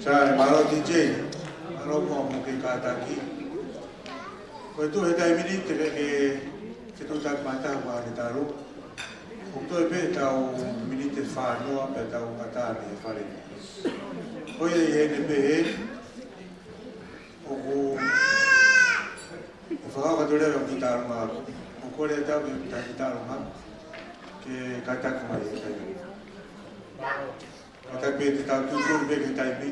Sai, mālō D J, mālō mo hoʻomou kei kātaki. Ko e tuʻu he taimi ni te ke ke tuʻu taki mai taha ua ne talu. ʻOku toe pē ʻetau miniti ʻe fā noa pea tau ʻatā mei he fale. Ko ia ʻi heʻene pehē, ʻoku, ʻe fakahoko atu leva ʻeku taʻaloʻanga. ʻOku kole atu ke u taki taʻaloʻanga ke kātaki mai he taimi. Kātaki pē te tau tuʻutuʻuni pē ki he taimi.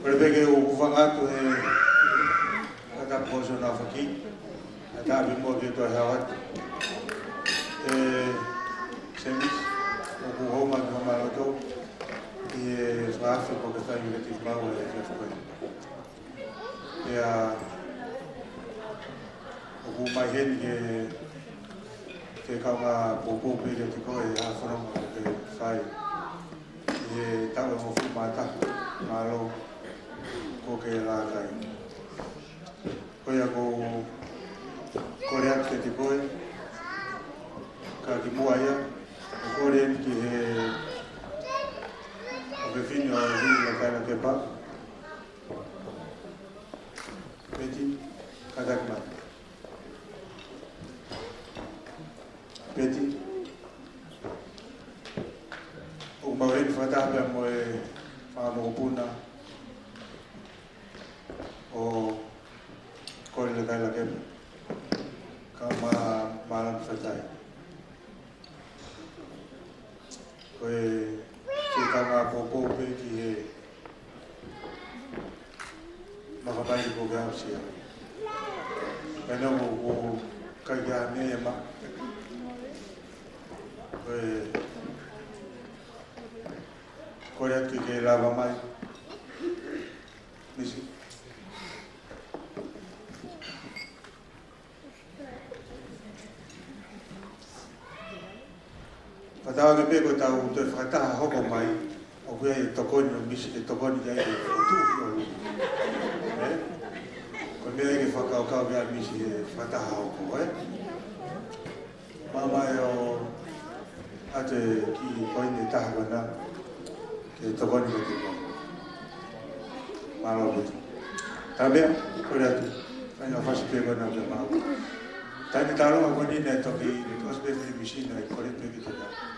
Kole pē ke u hūfanga atu he kātaki ko Sione Faki, ʻatā pē muʻa ke toe hao atu. ʻE Semisi, ʻoku ou hounga ki homau loto ʻi he fakaafe kuo ke fai kiate kimaua he efiafi ko eni. Pea ʻoku ou ʻomai heni ke, ke kaungā poupou pē kiate koe ʻa e fononga kuo ke fai ʻi he taʻu ʻe hongofulu mā taha. Mālō. Ko ke lākai. Ko ia ʻoku ou kole atu kiate koe, ka kimuʻa ia, ʻoku ou kole eni ki he ʻofefine ʻo Vili Lakaila Kepa. Peti, kātaki mai. Peti, ʻoku mau ʻi heni fakataha pea mo e fanga mokopuna ʻo Koli Lakaila Kepa. Ka ma, mālō e fatai. Ko e, ke kau ngā poupou pē ki he makamai ko ke asia. Pena ko, ko kai kia me ma. Ko e, ko e atu ke lava mai. Misi. Fakatauange pē ko ʻetau toe fakataha hoko mai, ʻoku ʻi ai e tokoni ʻo Misi ke tokoni ki ai ke fotu ki ʻolunga. Ē? Ko e meʻa ia ke fakakaukau ki ai Misi he fakataha hoko, ē? Māmā ē ʻo ʻoatu e kiʻi koini ʻe taha ko ena ke tokoni ki he tokoni. Mālō pē. Talamea, kole atu. Fai ha fasi pē ko ena ke mau. Taimi tālunga ko eni naʻe toki, naʻe ʻosi pē fili Misi naʻe kole pē ki he tokoni.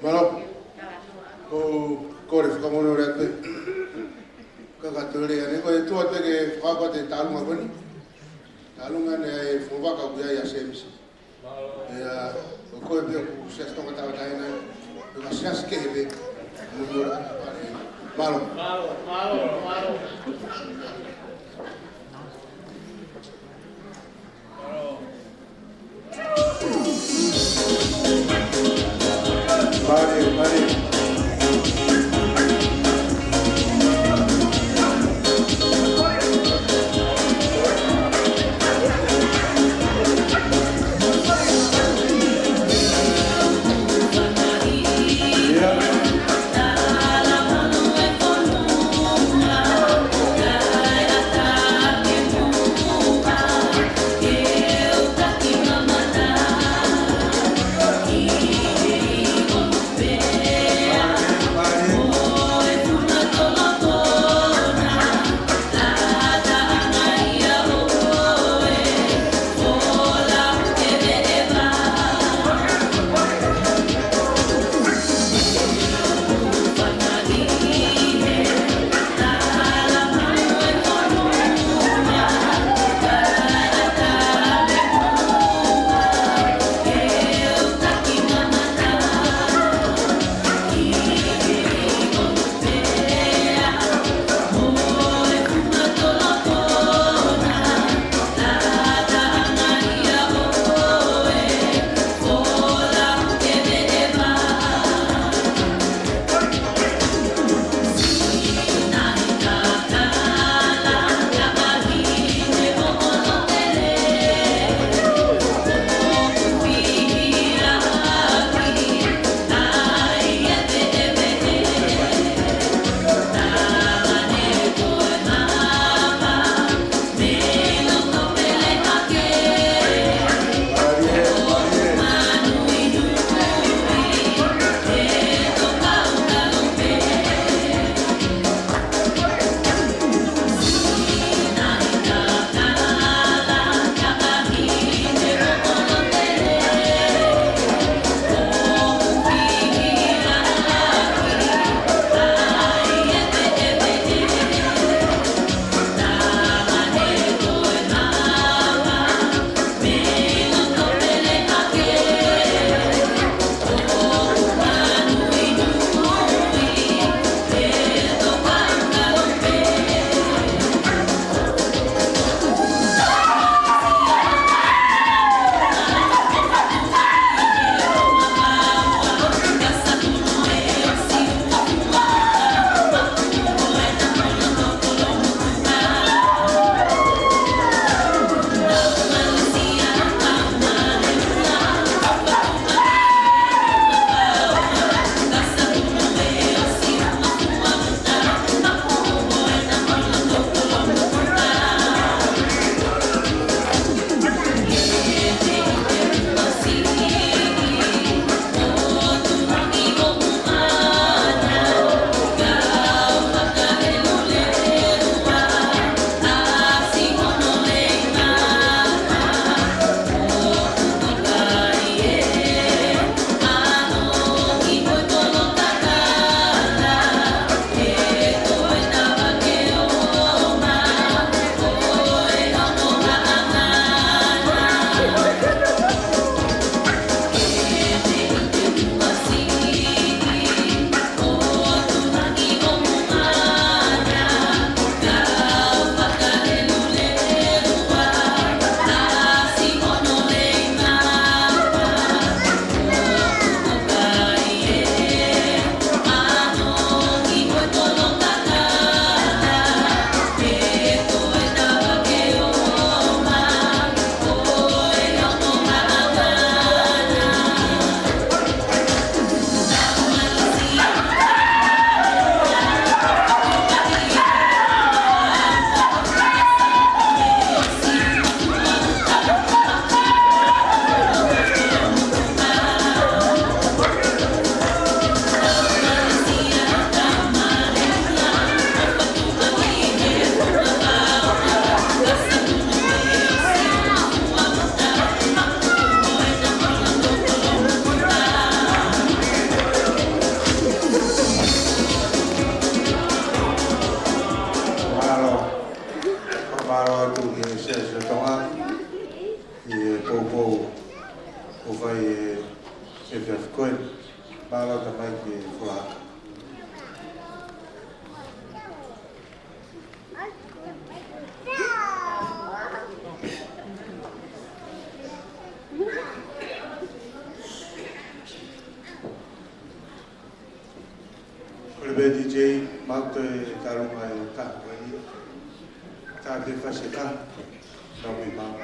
Mālō. Ko, kole fakamolemole atu. Ka ka tole ane ko e tuʻa te ke fakapate tālunga ko eni. Tālunga ʻene ʻai e fuavaka ʻoku ʻi ai ʻa Semisi. ʻIa, ko koe pē ʻoku siasi Tonga Tauʻatāina, ko e siasi kehe pē, mo ora. Mālō. Mālō, mālō, mālō. Mālō. Mālō, mālō. Ko e, e fiafia ko ē, mālō tamaiki e fula. Ko e pē D J, mau toe kalunga e ka, ko eni. Ka te fasi ka, nau mi mau.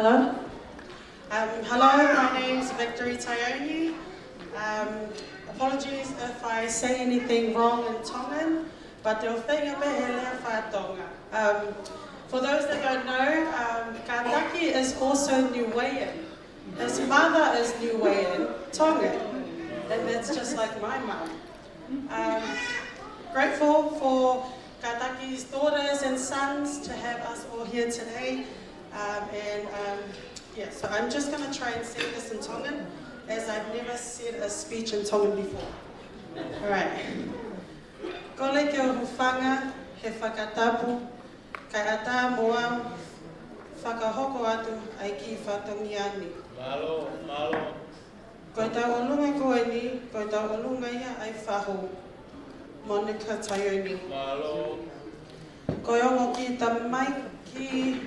Hello. Um, hello, my name's Victory Taioni. Um, apologies if I say anything wrong in Tongan, but te u feinga pē he lea faka-Tonga. Um, for those that don't know, um, Kātaki is also Niuean. His mother is Niuean, Tongan, and that's just like my mum. Um, grateful for Kātaki's daughters and sons to have us all here today. Um, and, um, yeah, so I'm just gonna try and say this in Tongan, as I've never said a speech in Tongan before. All right. Kole ke u hūfanga he fakatapu, kae ʻatā mo au fakahoko atu ʻa e kiʻi fatongia ni. Mālō, mālō. Ko ʻetau ʻolunga ko eni, ko ʻetau ʻolunga ia ʻa e fahu, Monica Taioni. Mālō. Ko e ongo kiʻi tamaiki,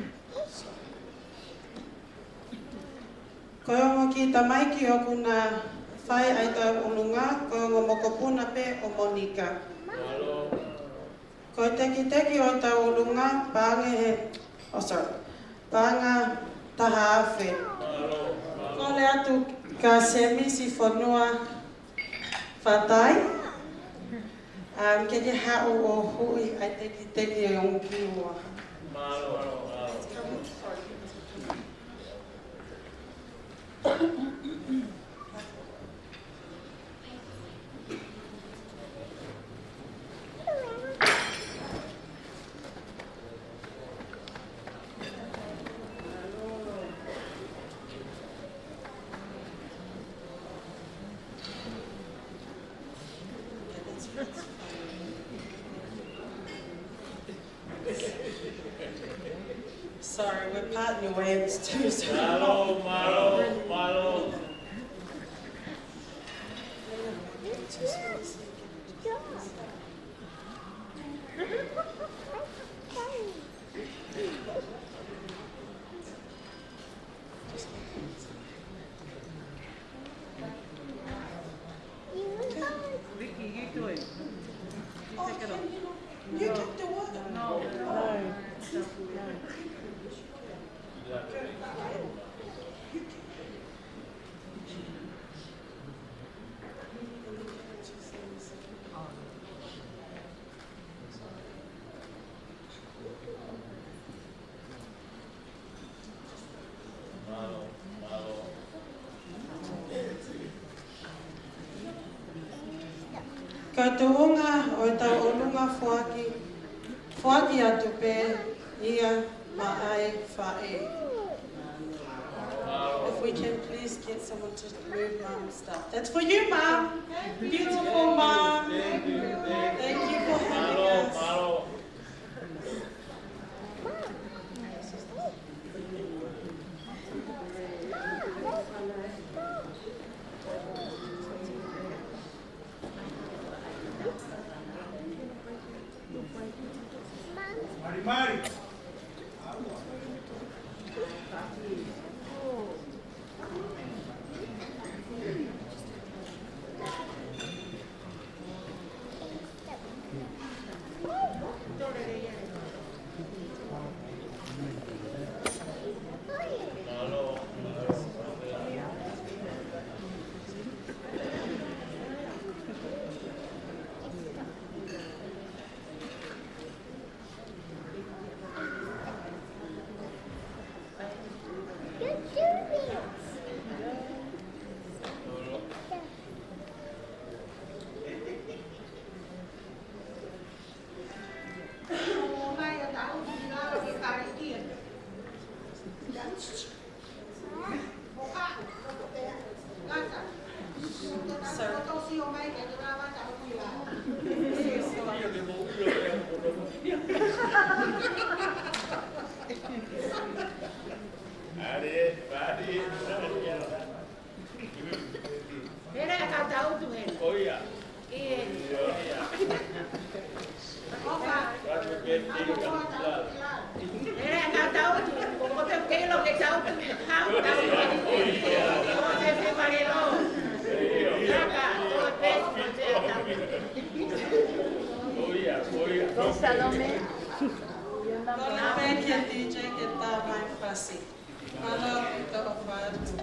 ko e ongo kiʻi tamaiki ʻoku na fai ʻa ʻetau ʻolunga, ko e ongo mokopuna pē ʻo Monica. Mālō. Ko e tekiteki ʻo ʻetau ʻolunga, paʻanga he, oh, sorry, paʻanga taha afe. Kole atu kia Semisi Fonua Fatai, um, ke ke haʻu ʻo huʻi ʻa e tekiteki ʻo e ongo kiʻi ua. Sorry, we're part Niueans too, so. Mālō, mālō, mālō. Vicky, you do it. You take it off. You take the water. No, no, no. Ko e tuʻunga ʻo ʻetau ʻolunga, foaki, foaki atu pē ia maʻa e faʻē. If we can please get someone to move Mum's stuff. That's for you, Mum. Beautiful Mum. Thank you for having us. Salome. Ko e lave ki he D J ke tā mai fasi. Mālō ʻaupito ʻofa atu.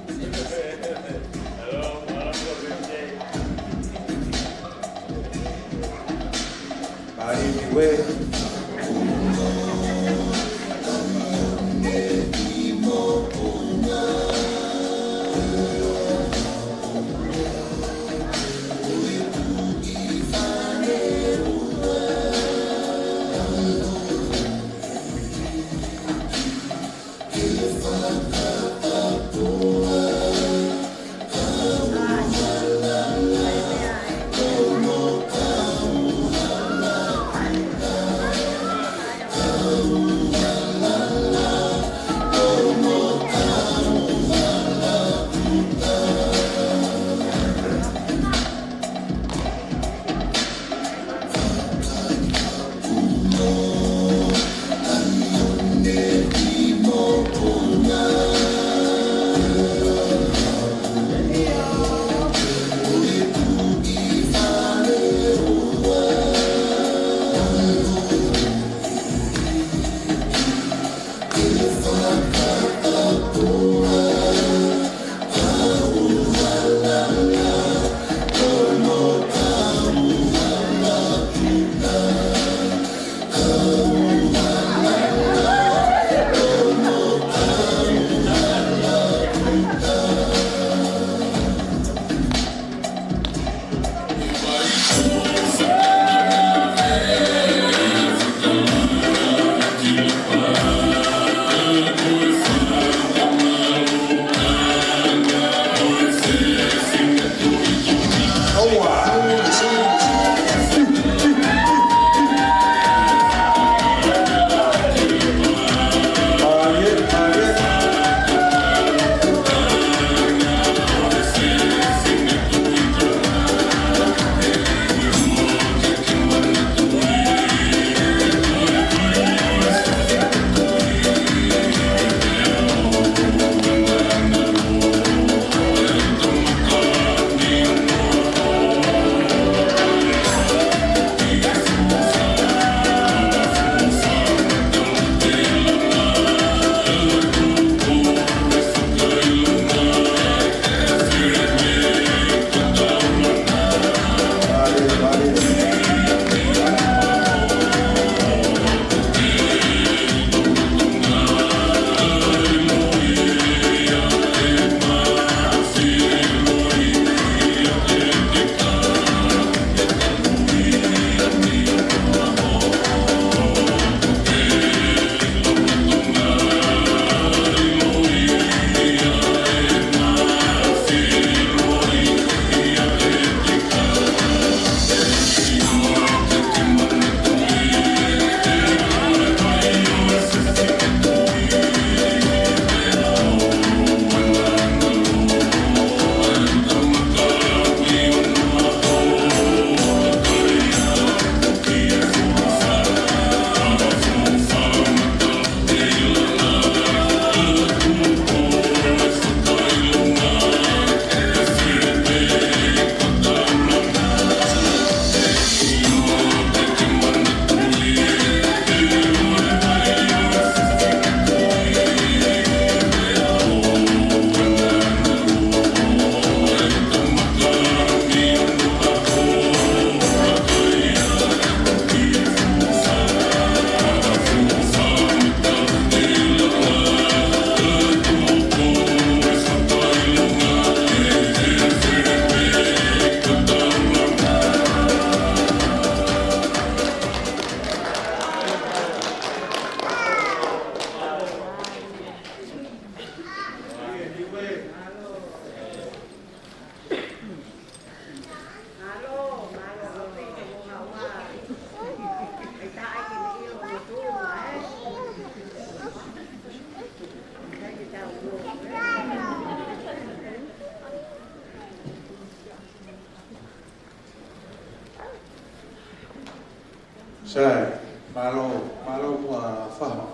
Sai. Mālō, mālō muʻa Faha.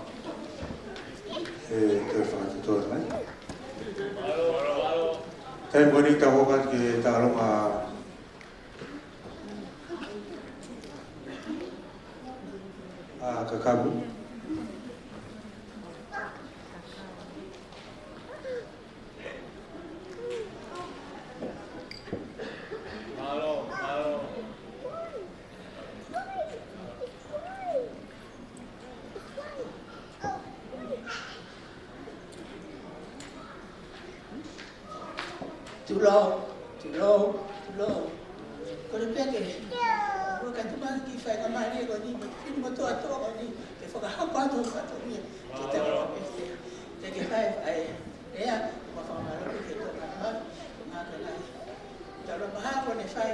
ʻE, ke fakatotolo mai. Taimi ko eni tau hoko atu ki he taʻalonga ʻa Kakapu. Tulou, tulou, tulou. Kole pē ke, ʻoua ke tuku mai ki he faingamālie ko eni, mo e fefine motuʻa ko eni, ke fakahoko atu hoku fatongia ki he taʻalonga pē. Te ke fai ai, ʻea, mo fakamālō ki he tokanga mai, ko ngā ka nai. Taʻalonga mahalo ko ʻene fai,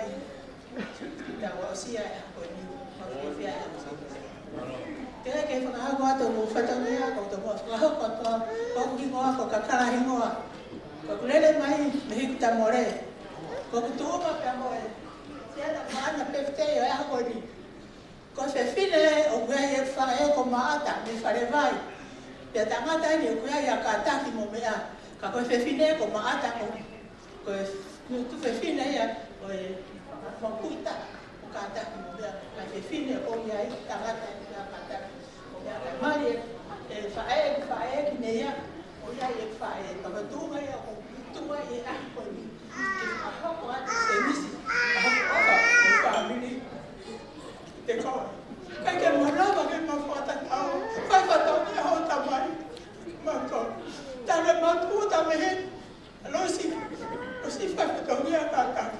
tau aʻusia e ʻaho ko eni, mo e fiefia e ʻaho ko eni. Te ke fakahoko atu hoku fatongia, ko hoku tokoua fakahoko atu, ko hoku hingoa ko Kakala Hingoa. Ko ʻeku lele mai mei Hiku Tamole. Ko ʻeku tuʻunga pea mo e siana maʻana pefitei ʻo e ʻaho ko eni. Ko e fefine ʻoku ʻi ai ʻeku faʻē ko Maʻata mei Falevai. Pea tangata eni ʻoku ʻi ai ʻa Kātaki mo Meʻa. Ka ko e fefine ko Maʻata ko, ko e tuofefine ia ʻo e motuʻa ko Kātaki mo Meʻa. Ka ko e fefine ʻoku ʻi ai tangata eni ʻa Kātaki mo Meʻa. Kae mali e, e faʻē, e faʻē ki meia. ʻOku ʻi ai e faʻē, ka ko e tuʻunga ia ʻoku tuʻu ai e ʻaho ko eni. Ke fakahoko atu se misi, ʻa hoku ʻofa, hoku fāmili. Te kole. ʻIkai ke mau lava ke mau fakatatau. Fai fatongia ho tamai. Mātou. Tale mātou tamai he. Lucy. Lucy fai fatongia Kātaki.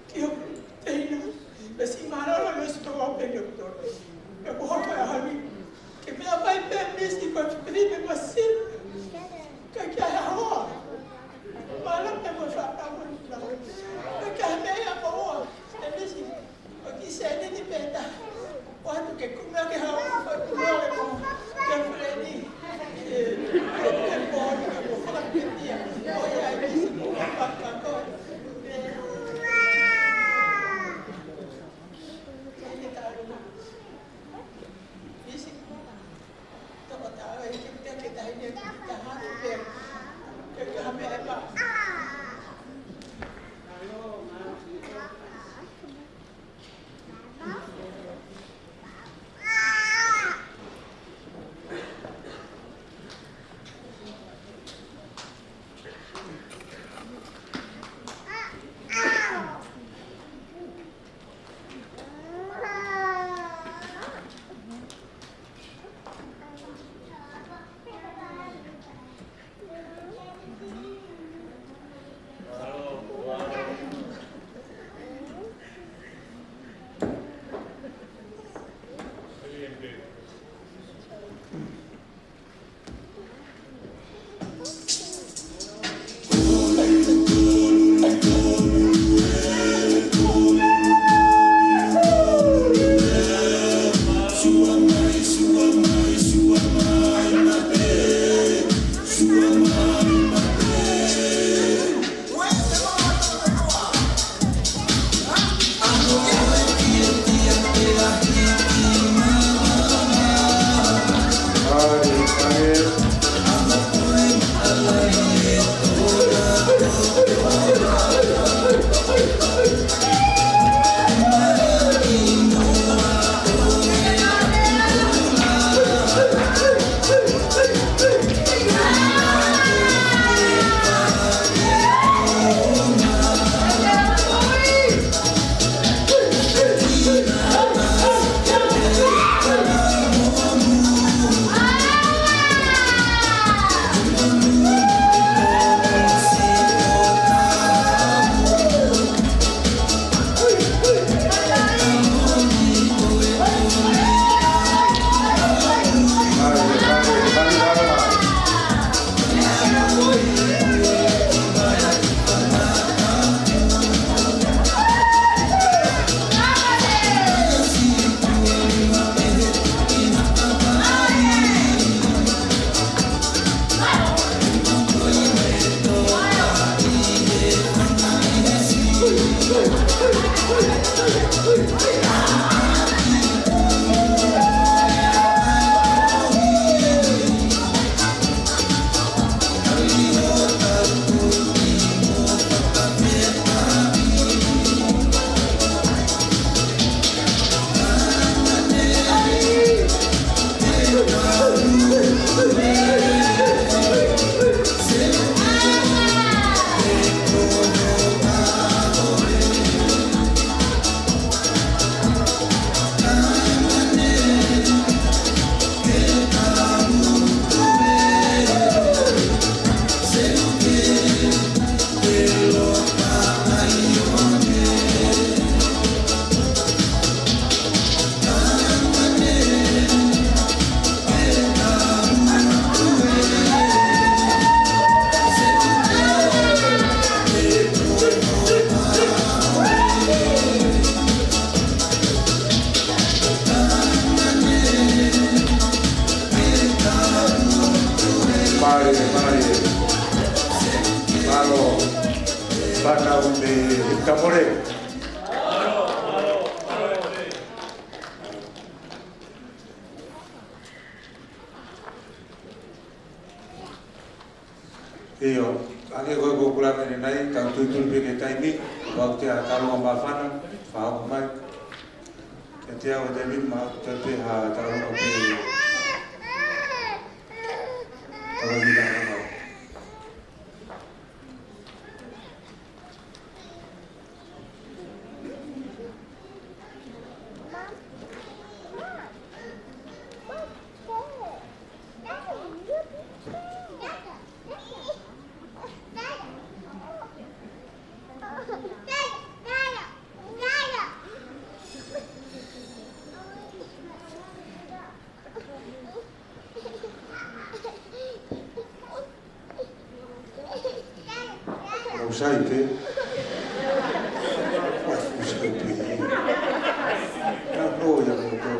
Ki hoku teina. Lucy mālōlō Lucy tō au pē ni ʻoku tō. Pea ko hoko e ʻaho ni. Ke meʻa mai pē misi ko e fefine masi. ʻIkai ke ʻi ai ha hoa. Mālō pē mo e fānau mo e nau. ʻIkai ke ʻi ai ha meʻa ia ko ua. E misi. ʻOku ʻi ai e sēniti pē taha. ʻOatu ke kumi ʻaki ha ʻofa ʻoku lele mo Kefileni. ʻE, ʻe, ʻe, pō, ʻe, ʻe, fakapēpē ia. ʻOku ʻi ai e misi ko e fakakako. ʻE, ʻe, ʻe, talu. Misi. Toko taha, ʻe, ke, ke, ke tahi ni, ke taha, ke, ke, ke ha meʻa ʻe pā. Ka mole. ʻIo, hangē ko e ko e kula mene nai, tau tuitui pē ki he taimi, ʻoku ʻi ai ha talanoa māfana, fakahoko mai. Kiate au ʻe Tēvita, ma te pē ha talanoa pē. Tau ʻi ai ha talanoa. Mau sai pē. Mau sai pē. Ka no ia mo ko.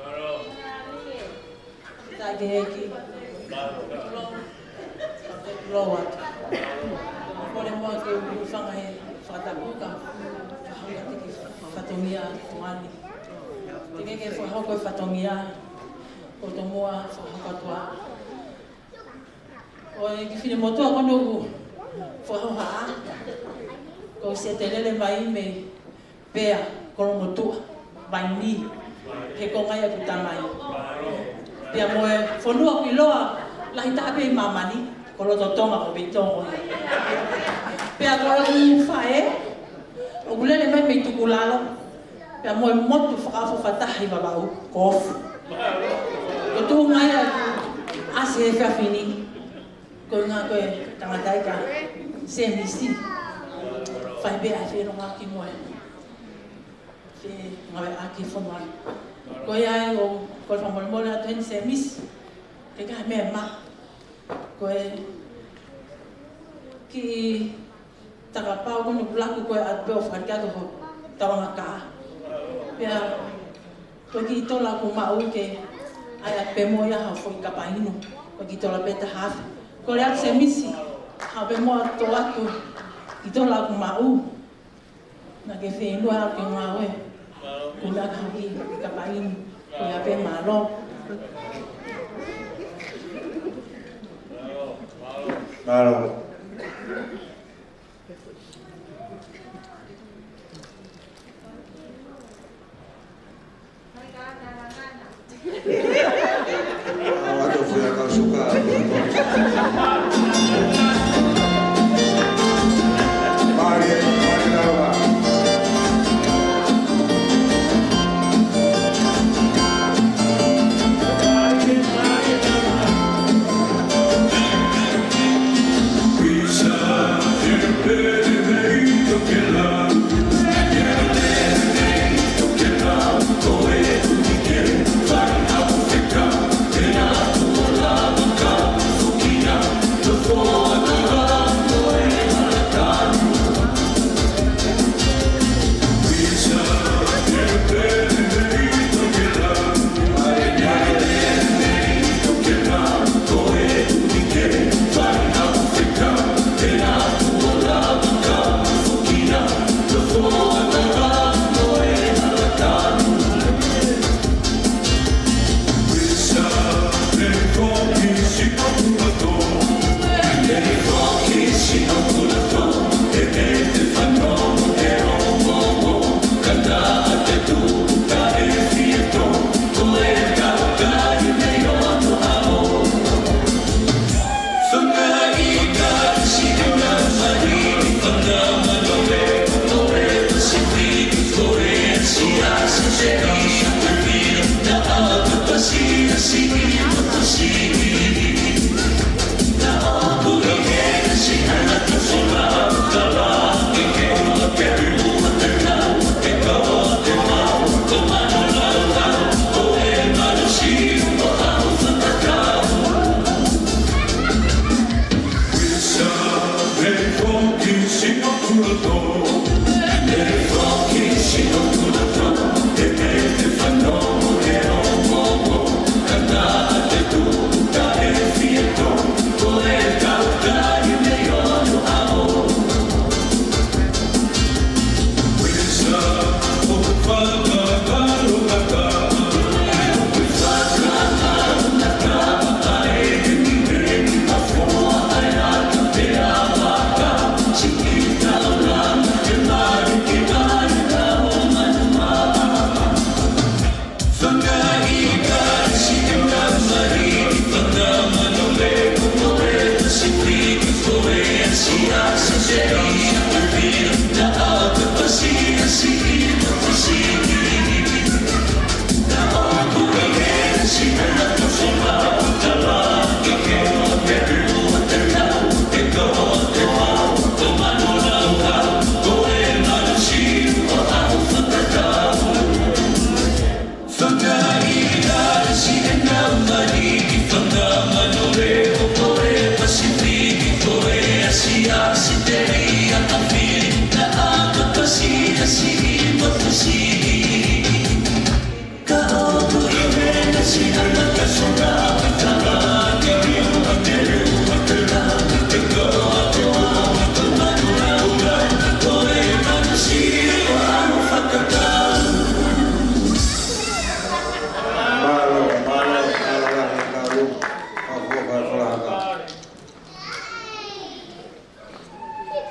Mālō. Fakafetaʻi ki he ʻEiki. Mālō. Mālō atu. Kole muʻa ke u hūfanga he fakatapu ka fakahoko atu e kiʻi fatongia ko eni. Teʻeki ke fakahoko e fatongia, ko e tomuʻa fakahoko atu ā. Ko e kiʻi finemotuʻa ko eni ʻoku fakahohaʻa. Ko e sētelele mai mei Pea, Kolomotuʻa, Vainī, he konga ia ʻeku tamai. Pea mo e fonua ʻoku ʻiloa lahi taha pē ʻi māmani, ko loto Tonga ko Viti Tonga. Pea ko ʻeku faʻē, ʻoku lele mai mei Tukulalo, pea mo e motu fakaʻofoʻofa taha ʻi Vavaʻu, ko Ofu. Ko e tuʻunga ia ʻeku ʻasi he efiafi ni. Ko e ʻuhinga ko e tangataʻeiki ko Sēmisi. Fai pē ʻa e feʻiloaki mo e fengāueʻaki fonua. Ko ia ai ʻoku ou fakamolemole atu heni Sēmisi. Ke ka mea ma. Ko e kiʻi takapau ko eni ʻoku laku ko ē ʻa e peo fakatiato ho tauanga kā. Pea ko e kiʻi tola ʻoku maʻu ke ʻai atu pē mo ia ha foʻi kapa inu. Ko e kiʻi tola pē taha afe. Kole atu Sēmisi, haʻu pē mo ʻai atu kiʻi tola ʻoku maʻu. Naʻa ke feinua ʻa ke ngāue. Ko e meʻa ka kiʻi kapa inu. Ko ia pē, mālō. Mālō. Mālō, mālō, mālō, mālō, mālō. Mālō, mālō, mālō.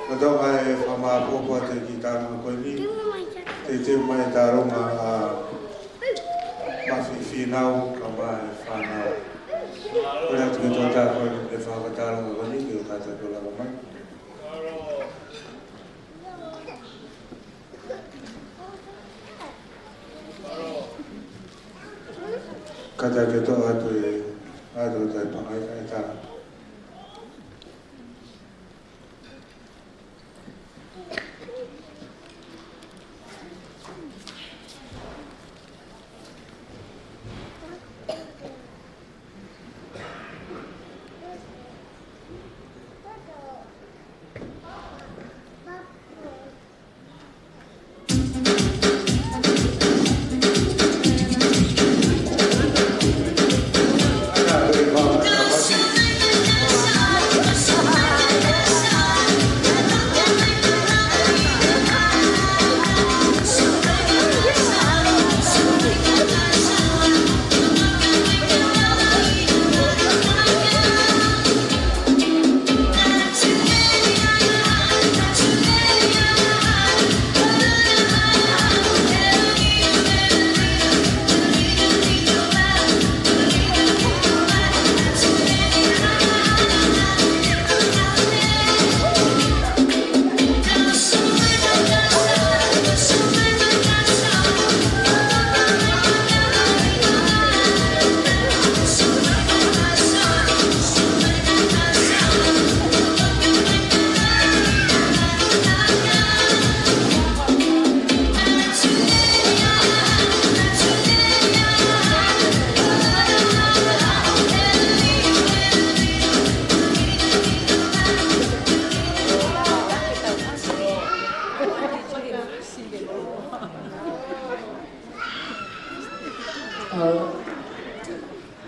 Ko e tau mai e fakamālō atu ki he tālanga ko eni. Teuteu mai e tālanga ʻa Mafi Fīnau, kae ʻumaʻā e fānau. Ko e atu ki he tōtā ko eni e fakatālanga ko eni, ke u kātaki ʻo lava mai. Kātaki ʻo toʻo atu e, atu e pangai ʻa e tā.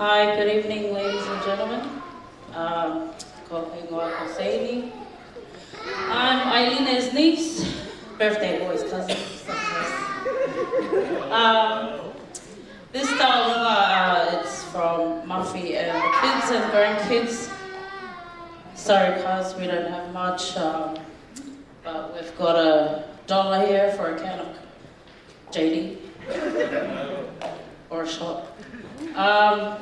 Hi, good evening, ladies and gentlemen. Um, ko e hingoa ko Sadie. I'm Eilena's niece. Birthday always does it. Um, this tālanga, uh, it's from Mafi and the kids and grandkids. Sorry, cuz, we don't have much, um, but we've got a dollar here for a can of J D. Or a shot. Um,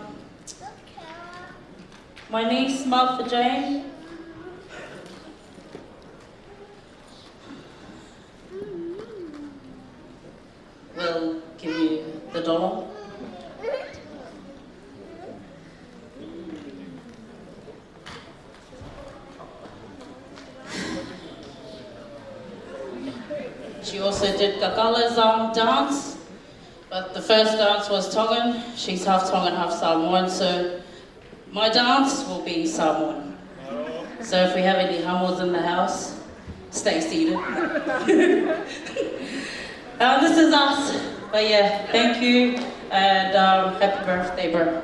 my niece, Martha Jane, will give you the dollar. She also did Kakala's, um, dance, but the first dance was Tongan. She's half Tongan, half Samoan, so my dance will be Samoan. So if we have any Hamils in the house, Stay seated. Uh, this is us. But yeah, thank you and um, happy birthday, bro.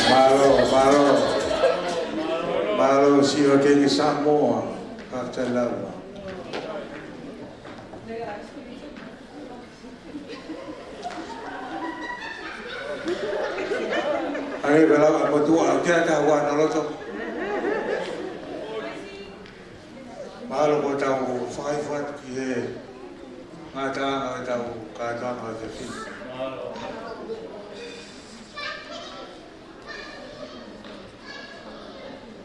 Mālō, mālō. Mālō, Siua Kenge Samoa. Kātaki lava. Ange pē lau ʻa e motuʻa, ʻoku ʻikai ke ʻi ai ha ua ʻi loto. Mahalo ko ʻetau fakaifo atu ki he ngataʻanga ʻo ʻetau kātoanga ʻo e efiafi ni.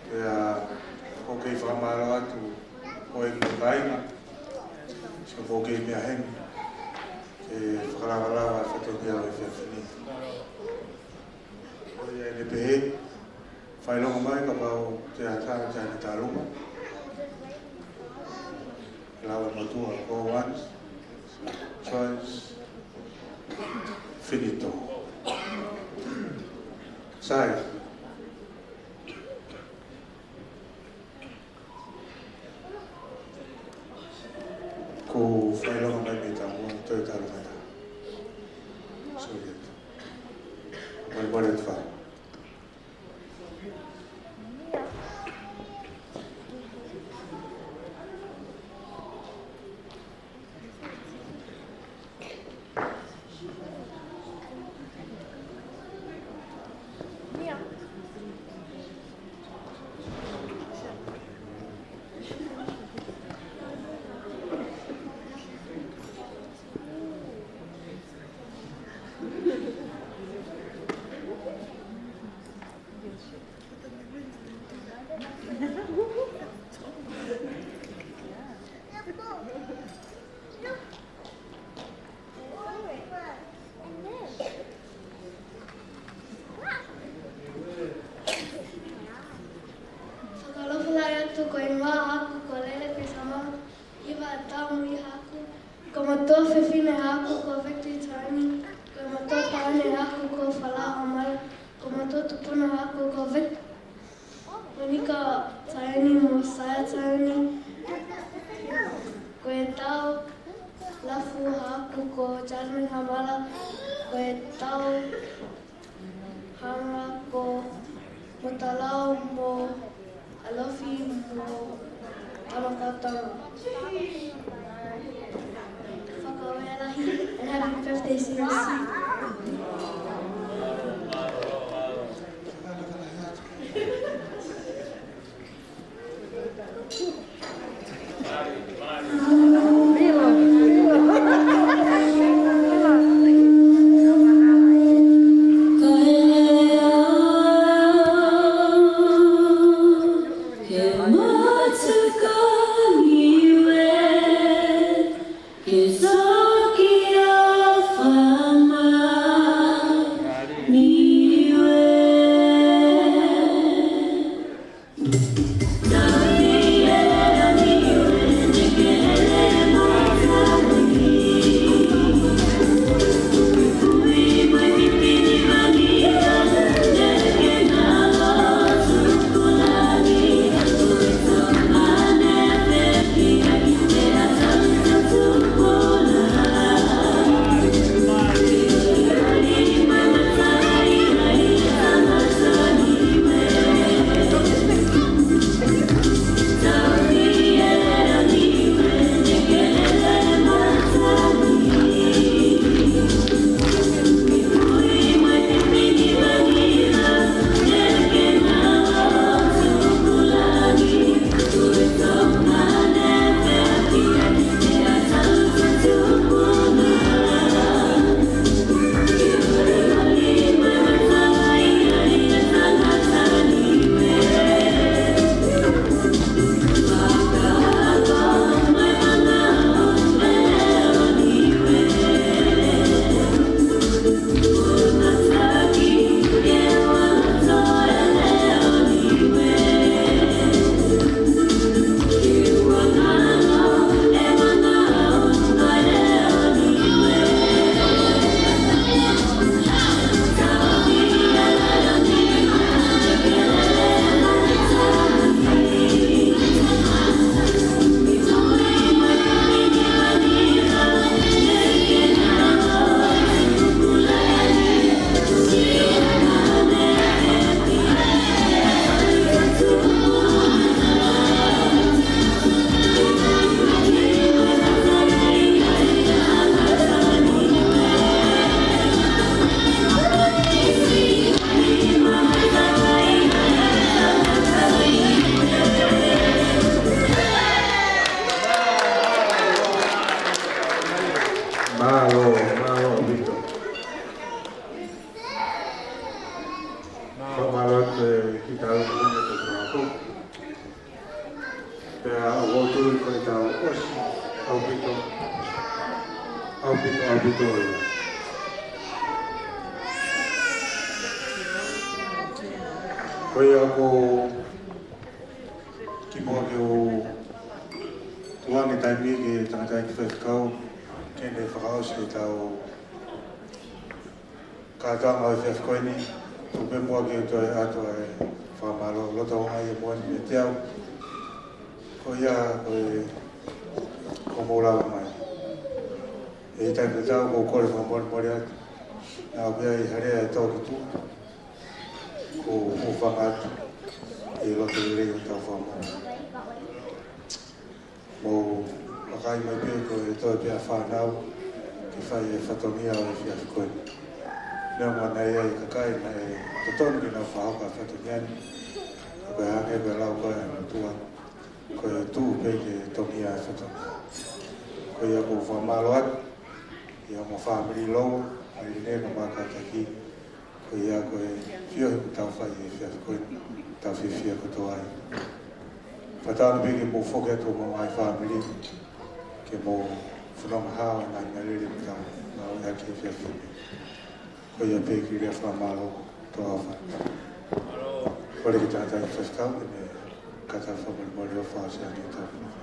Pea ʻoku ou kei fakamālō atu ʻi he kāinga, ʻoku ou kei meʻa heni, ke fakalakalaka e fatongia ʻo e efiafi ni. Ko ia ʻe pehē, fakaʻilonga mai kapau te ʻatā ke ʻi ai ha tāluma. Lau ʻa e motuʻa, go once, twice, finito. Sai. Ko e fakaʻilonga mai mei Tamoa, toe tāluma atu. Sorry. Mole, mole atu fa. Fefine haʻaku ko Victory Taini, ko e mātuʻa taʻane haʻaku ko Falaoa Hamala, ko e mātuʻa tupuna haʻaku ko Vic-, Monica Taini mo Saia Taini, ko e tau lafu haʻaku ko Jasmine Hamala, ko e tau hanga ko Motalao mo Alofi mo Amakatanga. Fakauela lahi, and happy birthday, Sina. Mālō, mālō ʻaupito. Fakamālō atu ki he tau mene ko Tau. Pea ʻoku ou tui ko e tau ʻosi ʻaupito, ʻaupito, ʻaupito ia. Ko ia ʻoku kimuʻa ke u tuku ange taimi ki he tangataʻeiki faifekau ke ne fakaʻosi e tau kātoanga ʻo e efiafi ko eni, tuku pē muʻa ke u toe ʻoatu e fakamālō loto ʻaonga ia moʻoni meiate au. Ko ia ko e, ko hoʻomou lava mai. ʻI he taimi tatau ʻoku ou kole fakamolemole atu. Naʻa ʻoku ʻi ai ha lea ʻe tō ki tuʻa. Ko hoʻomou fakaʻatu e loto lelei ʻo e tau fakamoʻui. Mou vakai mai pē ko e toe pē ʻa e fānau ke fai e fatongia ʻo e efiafi ko eni. Neongo naʻe ʻi ai e kakai naʻe totonu ke nau fakahoko e fatongia ni, ka ko e hangē ko e lau ko ē ʻa e motuʻa, ko e tuʻu pē ke tongia e fatongia. Ko ia ʻoku ou fakamālō atu ʻi hoʻomou fāmili Lou, ʻa Line mo Makataki, ko ia ko e feohi ʻoku tau fai he efiafi ko eni, tau fiefia kotoa ai. Fakatauange pē ke mou foki atu homou ngaahi fāmili, ke mou fononga hao he ngaahi meʻa lelei ʻoku tau ngāueʻaki he efiafi ni. Ko ia pē ki he lea fakamālō kotoa ʻofa. Kole ki he tangataʻeiki faifekau ke ne kātaki fakamolemole ʻo fakaʻosi ange e tau fononga.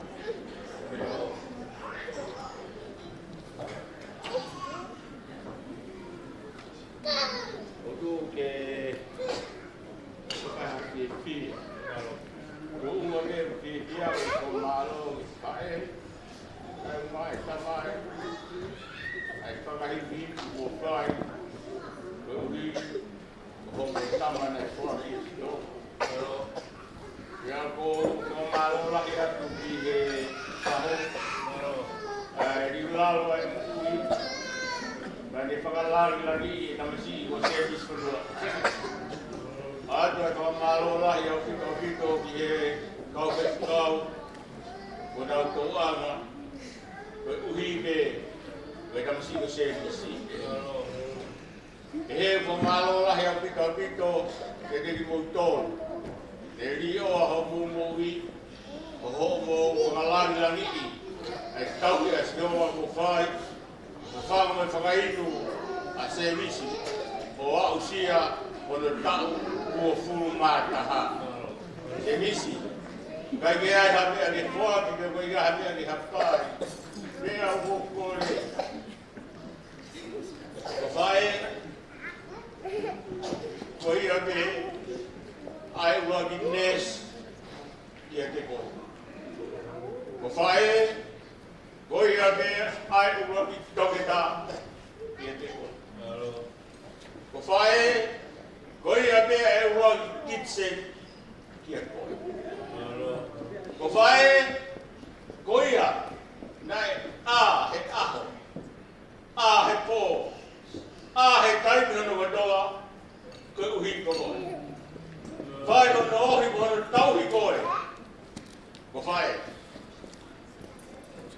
Mālō e moʻui, naʻa ne fakalangilangiʻi e tamasiʻi ko Sēmisi Fonua. ʻOatu e fakamālō lahi ʻaupito ʻaupito ki he kau faifekau, ko ʻenau tokanga, koeʻuhi pē ko e tamasiʻi ko Sēmisi. Pehē ʻoku fakamālō lahi ʻaupito ʻaupito kiate kimoutolu. Ne liʻoa hoʻomou moʻui, ko hoʻomou fakalangilangiʻi ʻa e tauhi ʻa Sihova kuo fai, ko e fanga mo e fakainu ʻa Sēmisi, ʻo aʻusia hono taʻu uofulu mā taha. Sēmisi, ʻikai ke ʻi ai ha meʻa ke foaki, pe ʻikai ke ʻi ai ha meʻa ke hapai. Meʻa ʻoku ou kole. Ko faʻē, ko ia pē ʻa e ʻuluaki neesi kiate koe. Ko faʻē, ko ia pē ʻa e ʻuluaki toketā kiate koe. Ko faʻē, ko ia pē ʻa e ʻuluaki kitiseni kiate koe. Ko faʻē, ko ia naʻe ʻā he ʻaho, ʻā he pō, ʻā he taimi hono kotoa, koeʻuhi ko koe. Fai hono ohi mo hono tauhi koe. Ko faʻē,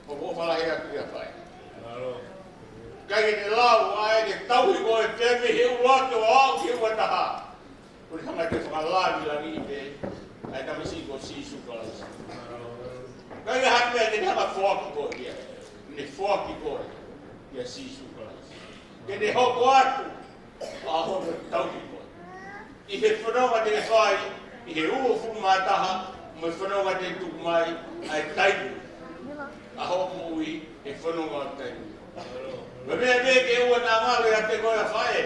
ʻoku ou ʻofa lahi atu kia faʻē. ʻIkai ke ne lau ʻa ʻene tauhi koe pē mei he ʻuluaki ʻo aʻu ki he ua taha. Ko e hanga ʻe he fakalangilangi pē ʻa e tamasiʻi ko Sīsū Kalaisi. ʻIkai ke ʻi ai ha meʻa ke ne hanga foaki koe ia. Ne foaki koe kia Sīsū Kalaisi. Ke ne hoko atu ʻa hono tauhi koe ʻi he fononga te ke fai ʻi he uofulu mā taha, mo e fononga te ke tuku mai, ʻa e taimi ʻa hoʻo moʻui, he fononga ʻo e taimi. Ko e meʻa pē ke ʻoua naʻa ngalo ʻiate koe ʻa faʻē.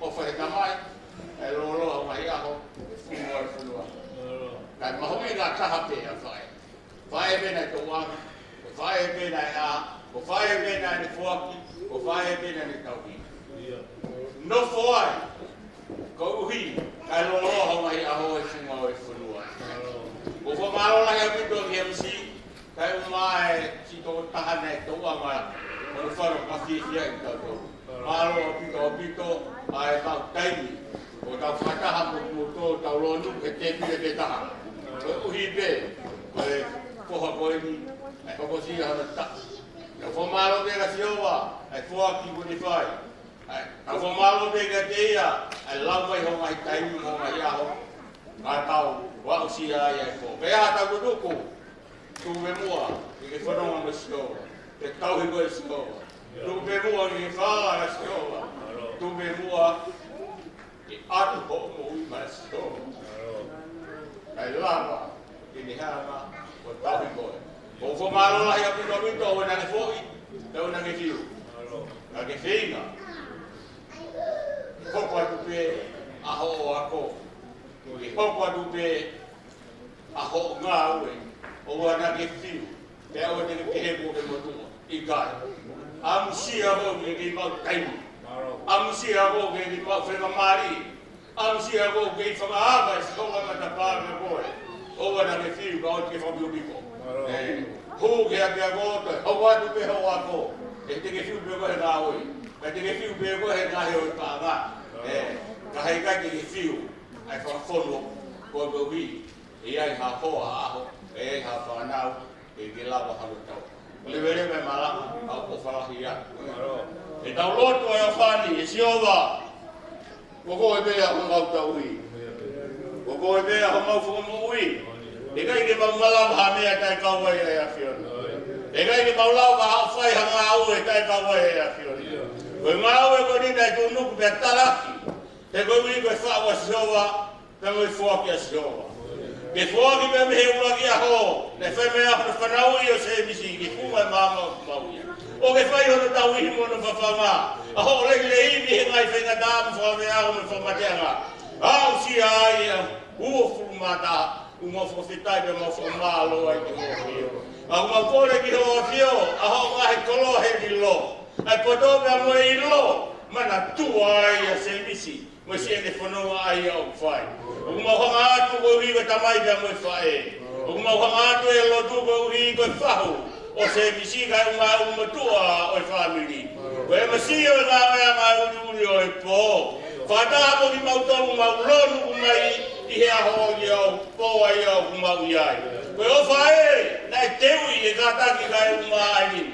ʻOfa he Tamai, ʻa e lōloa ʻo e ngaahi ʻaho, he funga ʻo e fonua. Kae mahuʻinga taha pē ʻa faʻē. Faʻē pē naʻe tokanga, ko faʻē pē naʻe ʻā, ko faʻē pē naʻa ne foaki, ko faʻē pē naʻa ne tauhi. Nofo ai, koeʻuhi, kae lōloa ʻa e ngaahi ʻaho he funga ʻo e fonua. ʻOku ou fakamālō lahi ʻaupito ki he M C, kae ʻumaʻā e siʻi tokotaha naʻe tokanga, mo e fano ka fiefia ʻi tautolu. Mālō ʻaupito ʻaupito ʻa e kau taimi. ʻOku tau fakataha mo kimoutolu, tau lonu he tēpile pē taha. Koeʻuhi pē ko e foha ko eni, ʻa e hokosia hono taʻu. Tau fakamālō pē kia Sihova ʻa e foaki kuo ne fai. ʻA e, tau fakamālō pē kiate ia ʻa e lau mai hoʻo ngaahi taimi mo hoʻo ngaahi ʻaho. Ka tau aʻusia ai ʻa e pō. Pea tau tutuku. Tuku pē muʻa ke ke fononga mo Sihova, ke tauhi koe ʻe Sihova. Tuku pē muʻa ke ke falala kia Sihova. Tuku pē muʻa ke ʻatu hoʻo moʻui maʻa Sihova. Kae lava ke ne hanga ʻo tauhi koe. ʻOku ou fakamālō lahi ʻaupito ʻaupito ʻoua naʻa ke foʻi, pea ʻoua naʻa ke fiu. Ka ke feinga ke hoko atu pē ʻa hoʻo ako. Ke hoko atu pē ʻa hoʻo ngāue, ʻoua naʻa ke fiu, pea ʻoua te ke pehē kuo ke motuʻa. ʻIkai. ʻAmusia koe ke kei maʻu taimi. ʻAmusia koe ke kei maʻu faingamālie. ʻAmusia koe ke kei fakaava e Sihova matapā kia koe. ʻOua naʻa ke fiu, ka ʻoua te ke fakapiopio. ʻĒ, hū ki he ʻapiako, toe hoko atu pē hoʻo ako. ʻE te ke fiu pē koe he ngāue. Ka te ke fiu pē koe he ngaahi ʻo e paʻanga. ʻĒ, ka heʻikai te ke fiu, ʻa e fakafonu koe koeʻuhi ʻe ʻi ai ha hoa ʻaho, ʻe ʻi ai ha fānau, ʻe ke lava hano tau. Leveleva e malanga, ʻoku ou ʻofa lahi atu. ʻE tau lotu ʻa e ʻofa ni, ʻe Sihova, ko koe pē ʻa homau tauhi. Ko koe pē ʻa homau fakamoʻui. ʻIkai ke mau malava ha meʻa taʻe kau ai ʻa e ʻAfiona. ʻIkai ke mau lava ha fai ha ngāue taʻe kau ai ʻa e ʻAfiona. Ko e ngāue ko eni naʻe tuʻunuku pea talaki. He koeʻuhi ko e faʻu ʻa Sihova, pea mo e foaki ʻa Sihova. Ke foaki pē mei he ʻuluaki ʻaho naʻe fai mai ai hono fanauʻi ʻo Sēmisi ki he funga ʻo e maama ʻoku mau ʻi ai. ʻO ke fai hono tauhi mo hono fafanga ʻa hoʻo leʻileʻi mei he ngaahi faingataʻa mo e fakaveao mo e fakamateʻanga. Aʻusia ai ʻa e uofulu mā taha, ʻoku mau fakafetaʻi pea mau fakamālō ai ki hoʻo ʻAfio. ʻOku mau kole ki hoʻo ʻAfio ʻa hoʻo ngaahi koloa he lilo, ʻa e poto pea mo e ʻilo, manatua ai ʻa Sēmisi mo siʻene fononga ʻa ia ʻoku fai. ʻOku mau hanga atu koeʻuhi ko e tamai pea mo e faʻē. ʻOku mau hanga atu e lotu koeʻuhi ko e fahu. ʻo Sēmisi kae ʻumaʻā e motuʻa ʻo e fāmili. Ko e M C ʻo e ngāue ʻa e uliuli ʻo e pō. Fakataha mo kimautolu ʻoku mau lonu mai ʻi he ʻaho ni ʻo e pō ʻa ia ʻoku mau ʻi ai. Ko e ʻofa ē, naʻe teuʻi e kātaki kae ʻumaʻā ʻa e linu.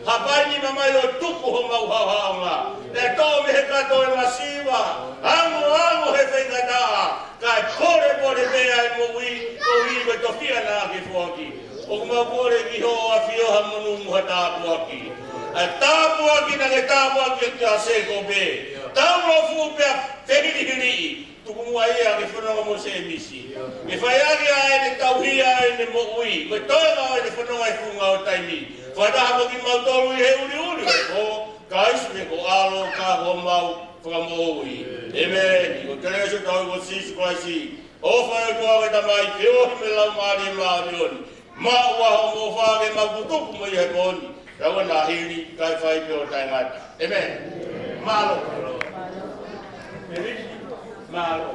Hapai ni mamai ʻo tuku homau haohaonga. Naʻe tō mei he kato e masiva. Angoango he faingataʻa. Kae polepole pē ʻa e moʻui, koeʻuhi ko e tofiʻa naʻa ke foaki. ʻOku mau kole ki hoʻo ʻAfio ha monū mo ha tāpuaki. ʻA e tāpuaki naʻa ke tāpuaki kia Sēkope. Tau lo fu pea fehilihiliʻi. Tuku muʻa ia ke fononga mo Sēmisi. Ke fai ʻaki ʻa ʻene tauhi ʻa ʻene moʻui. Ko e toenga ʻo ʻene fononga he funga ʻo taimi. Fakataha mo kimautolu ʻi he uliuli ʻo e pō. Ka ʻi ai siʻi ko ʻAlo, ka ko homau Fakamoʻui. ʻĒmeni. Ko e kelesi ʻa hotau ʻEiki ko Sīsū Kalaisi, ʻofa ʻa e ʻOtua ko e Tamai, feohi mo e Laumālie Māʻoniʻoni, maʻu ʻa hoʻo ʻofa ke mau tutuku mo ia he pō ni, kae ʻoua naʻa hili, kae fai pē ʻo taʻengata. ʻĒmeni. Mālō. ʻĒmeni. Mālō.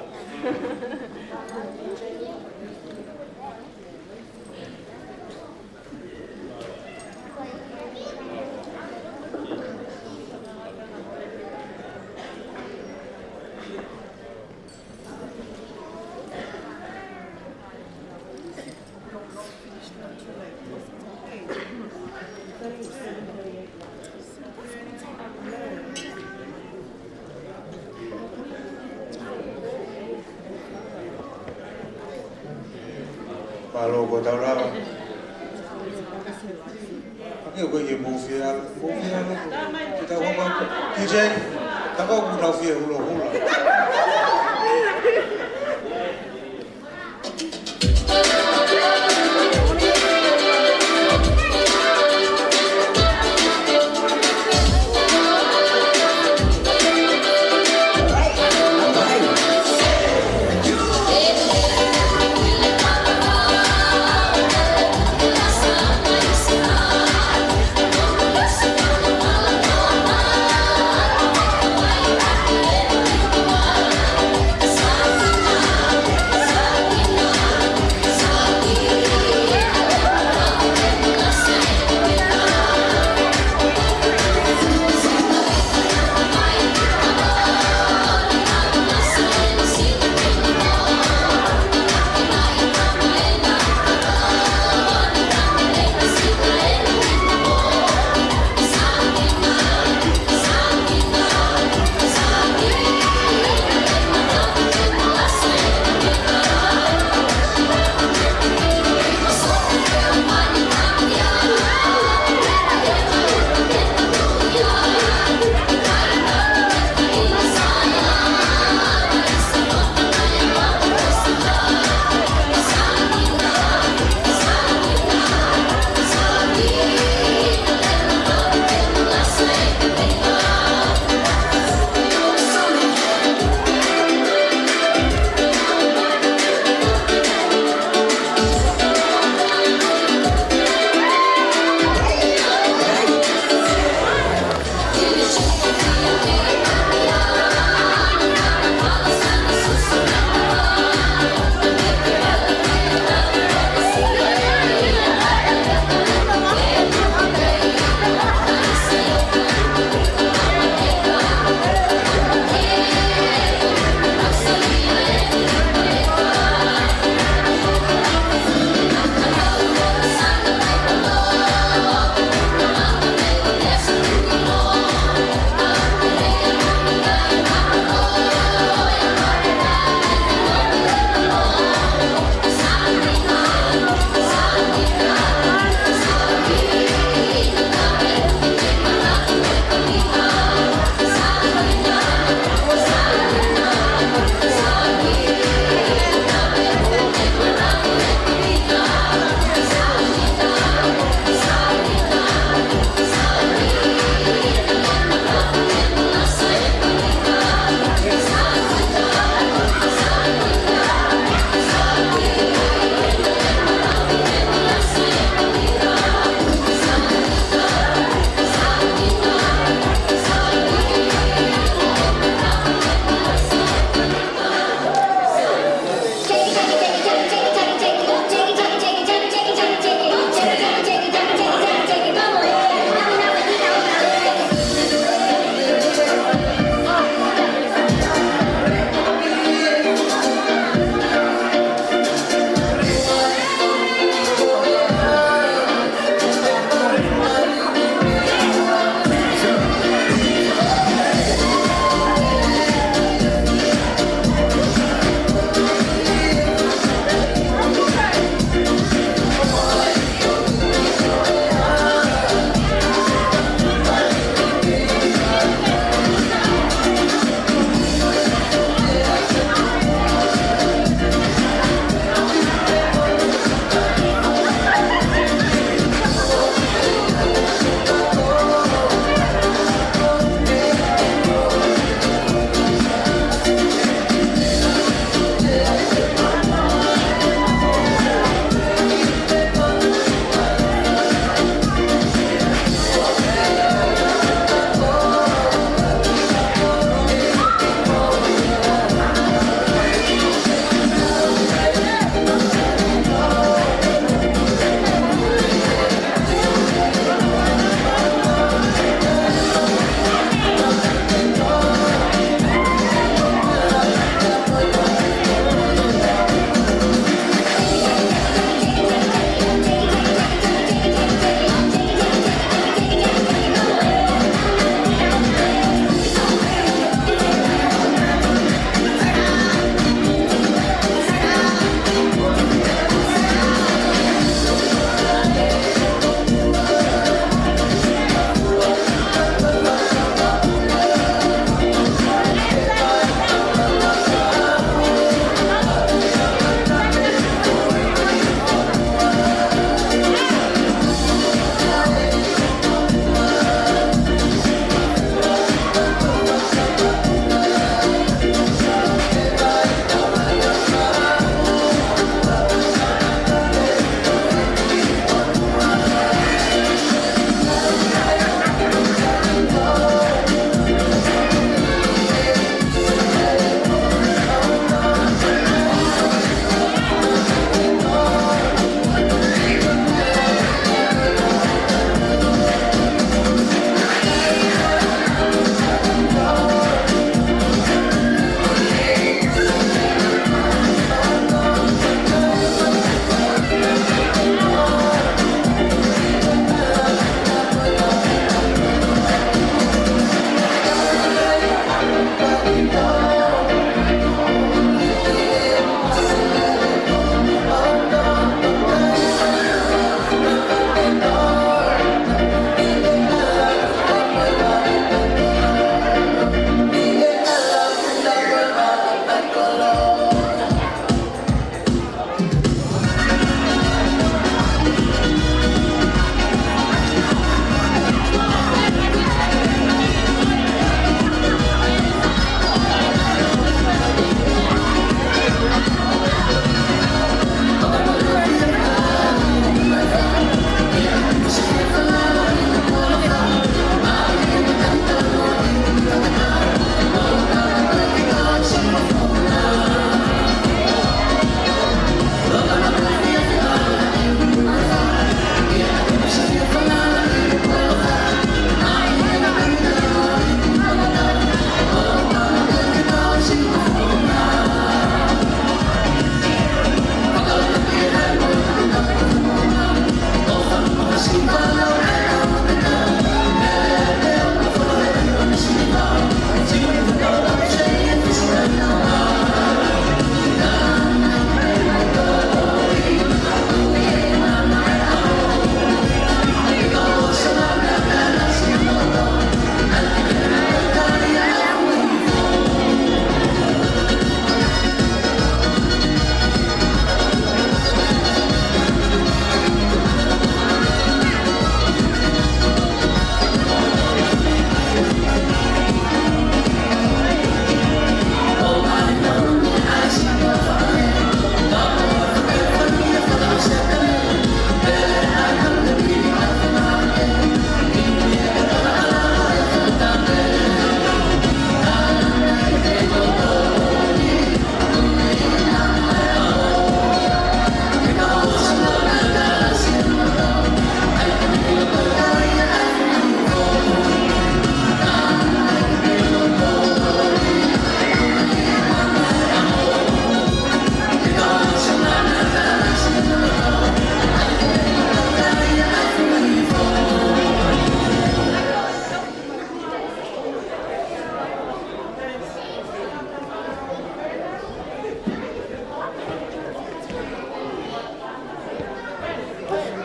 Mālō ko tau lava. Ake ko e mou fie ʻalu, mou fie ʻalu. Kita wapa. D J, taka kuna fie hula hula.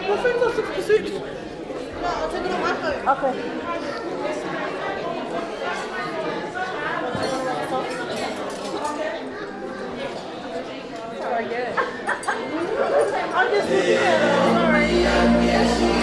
My phone's on six percent. No, I'll take it on my phone. Okay. Sorry, yeah. I'm just looking at it. Sorry.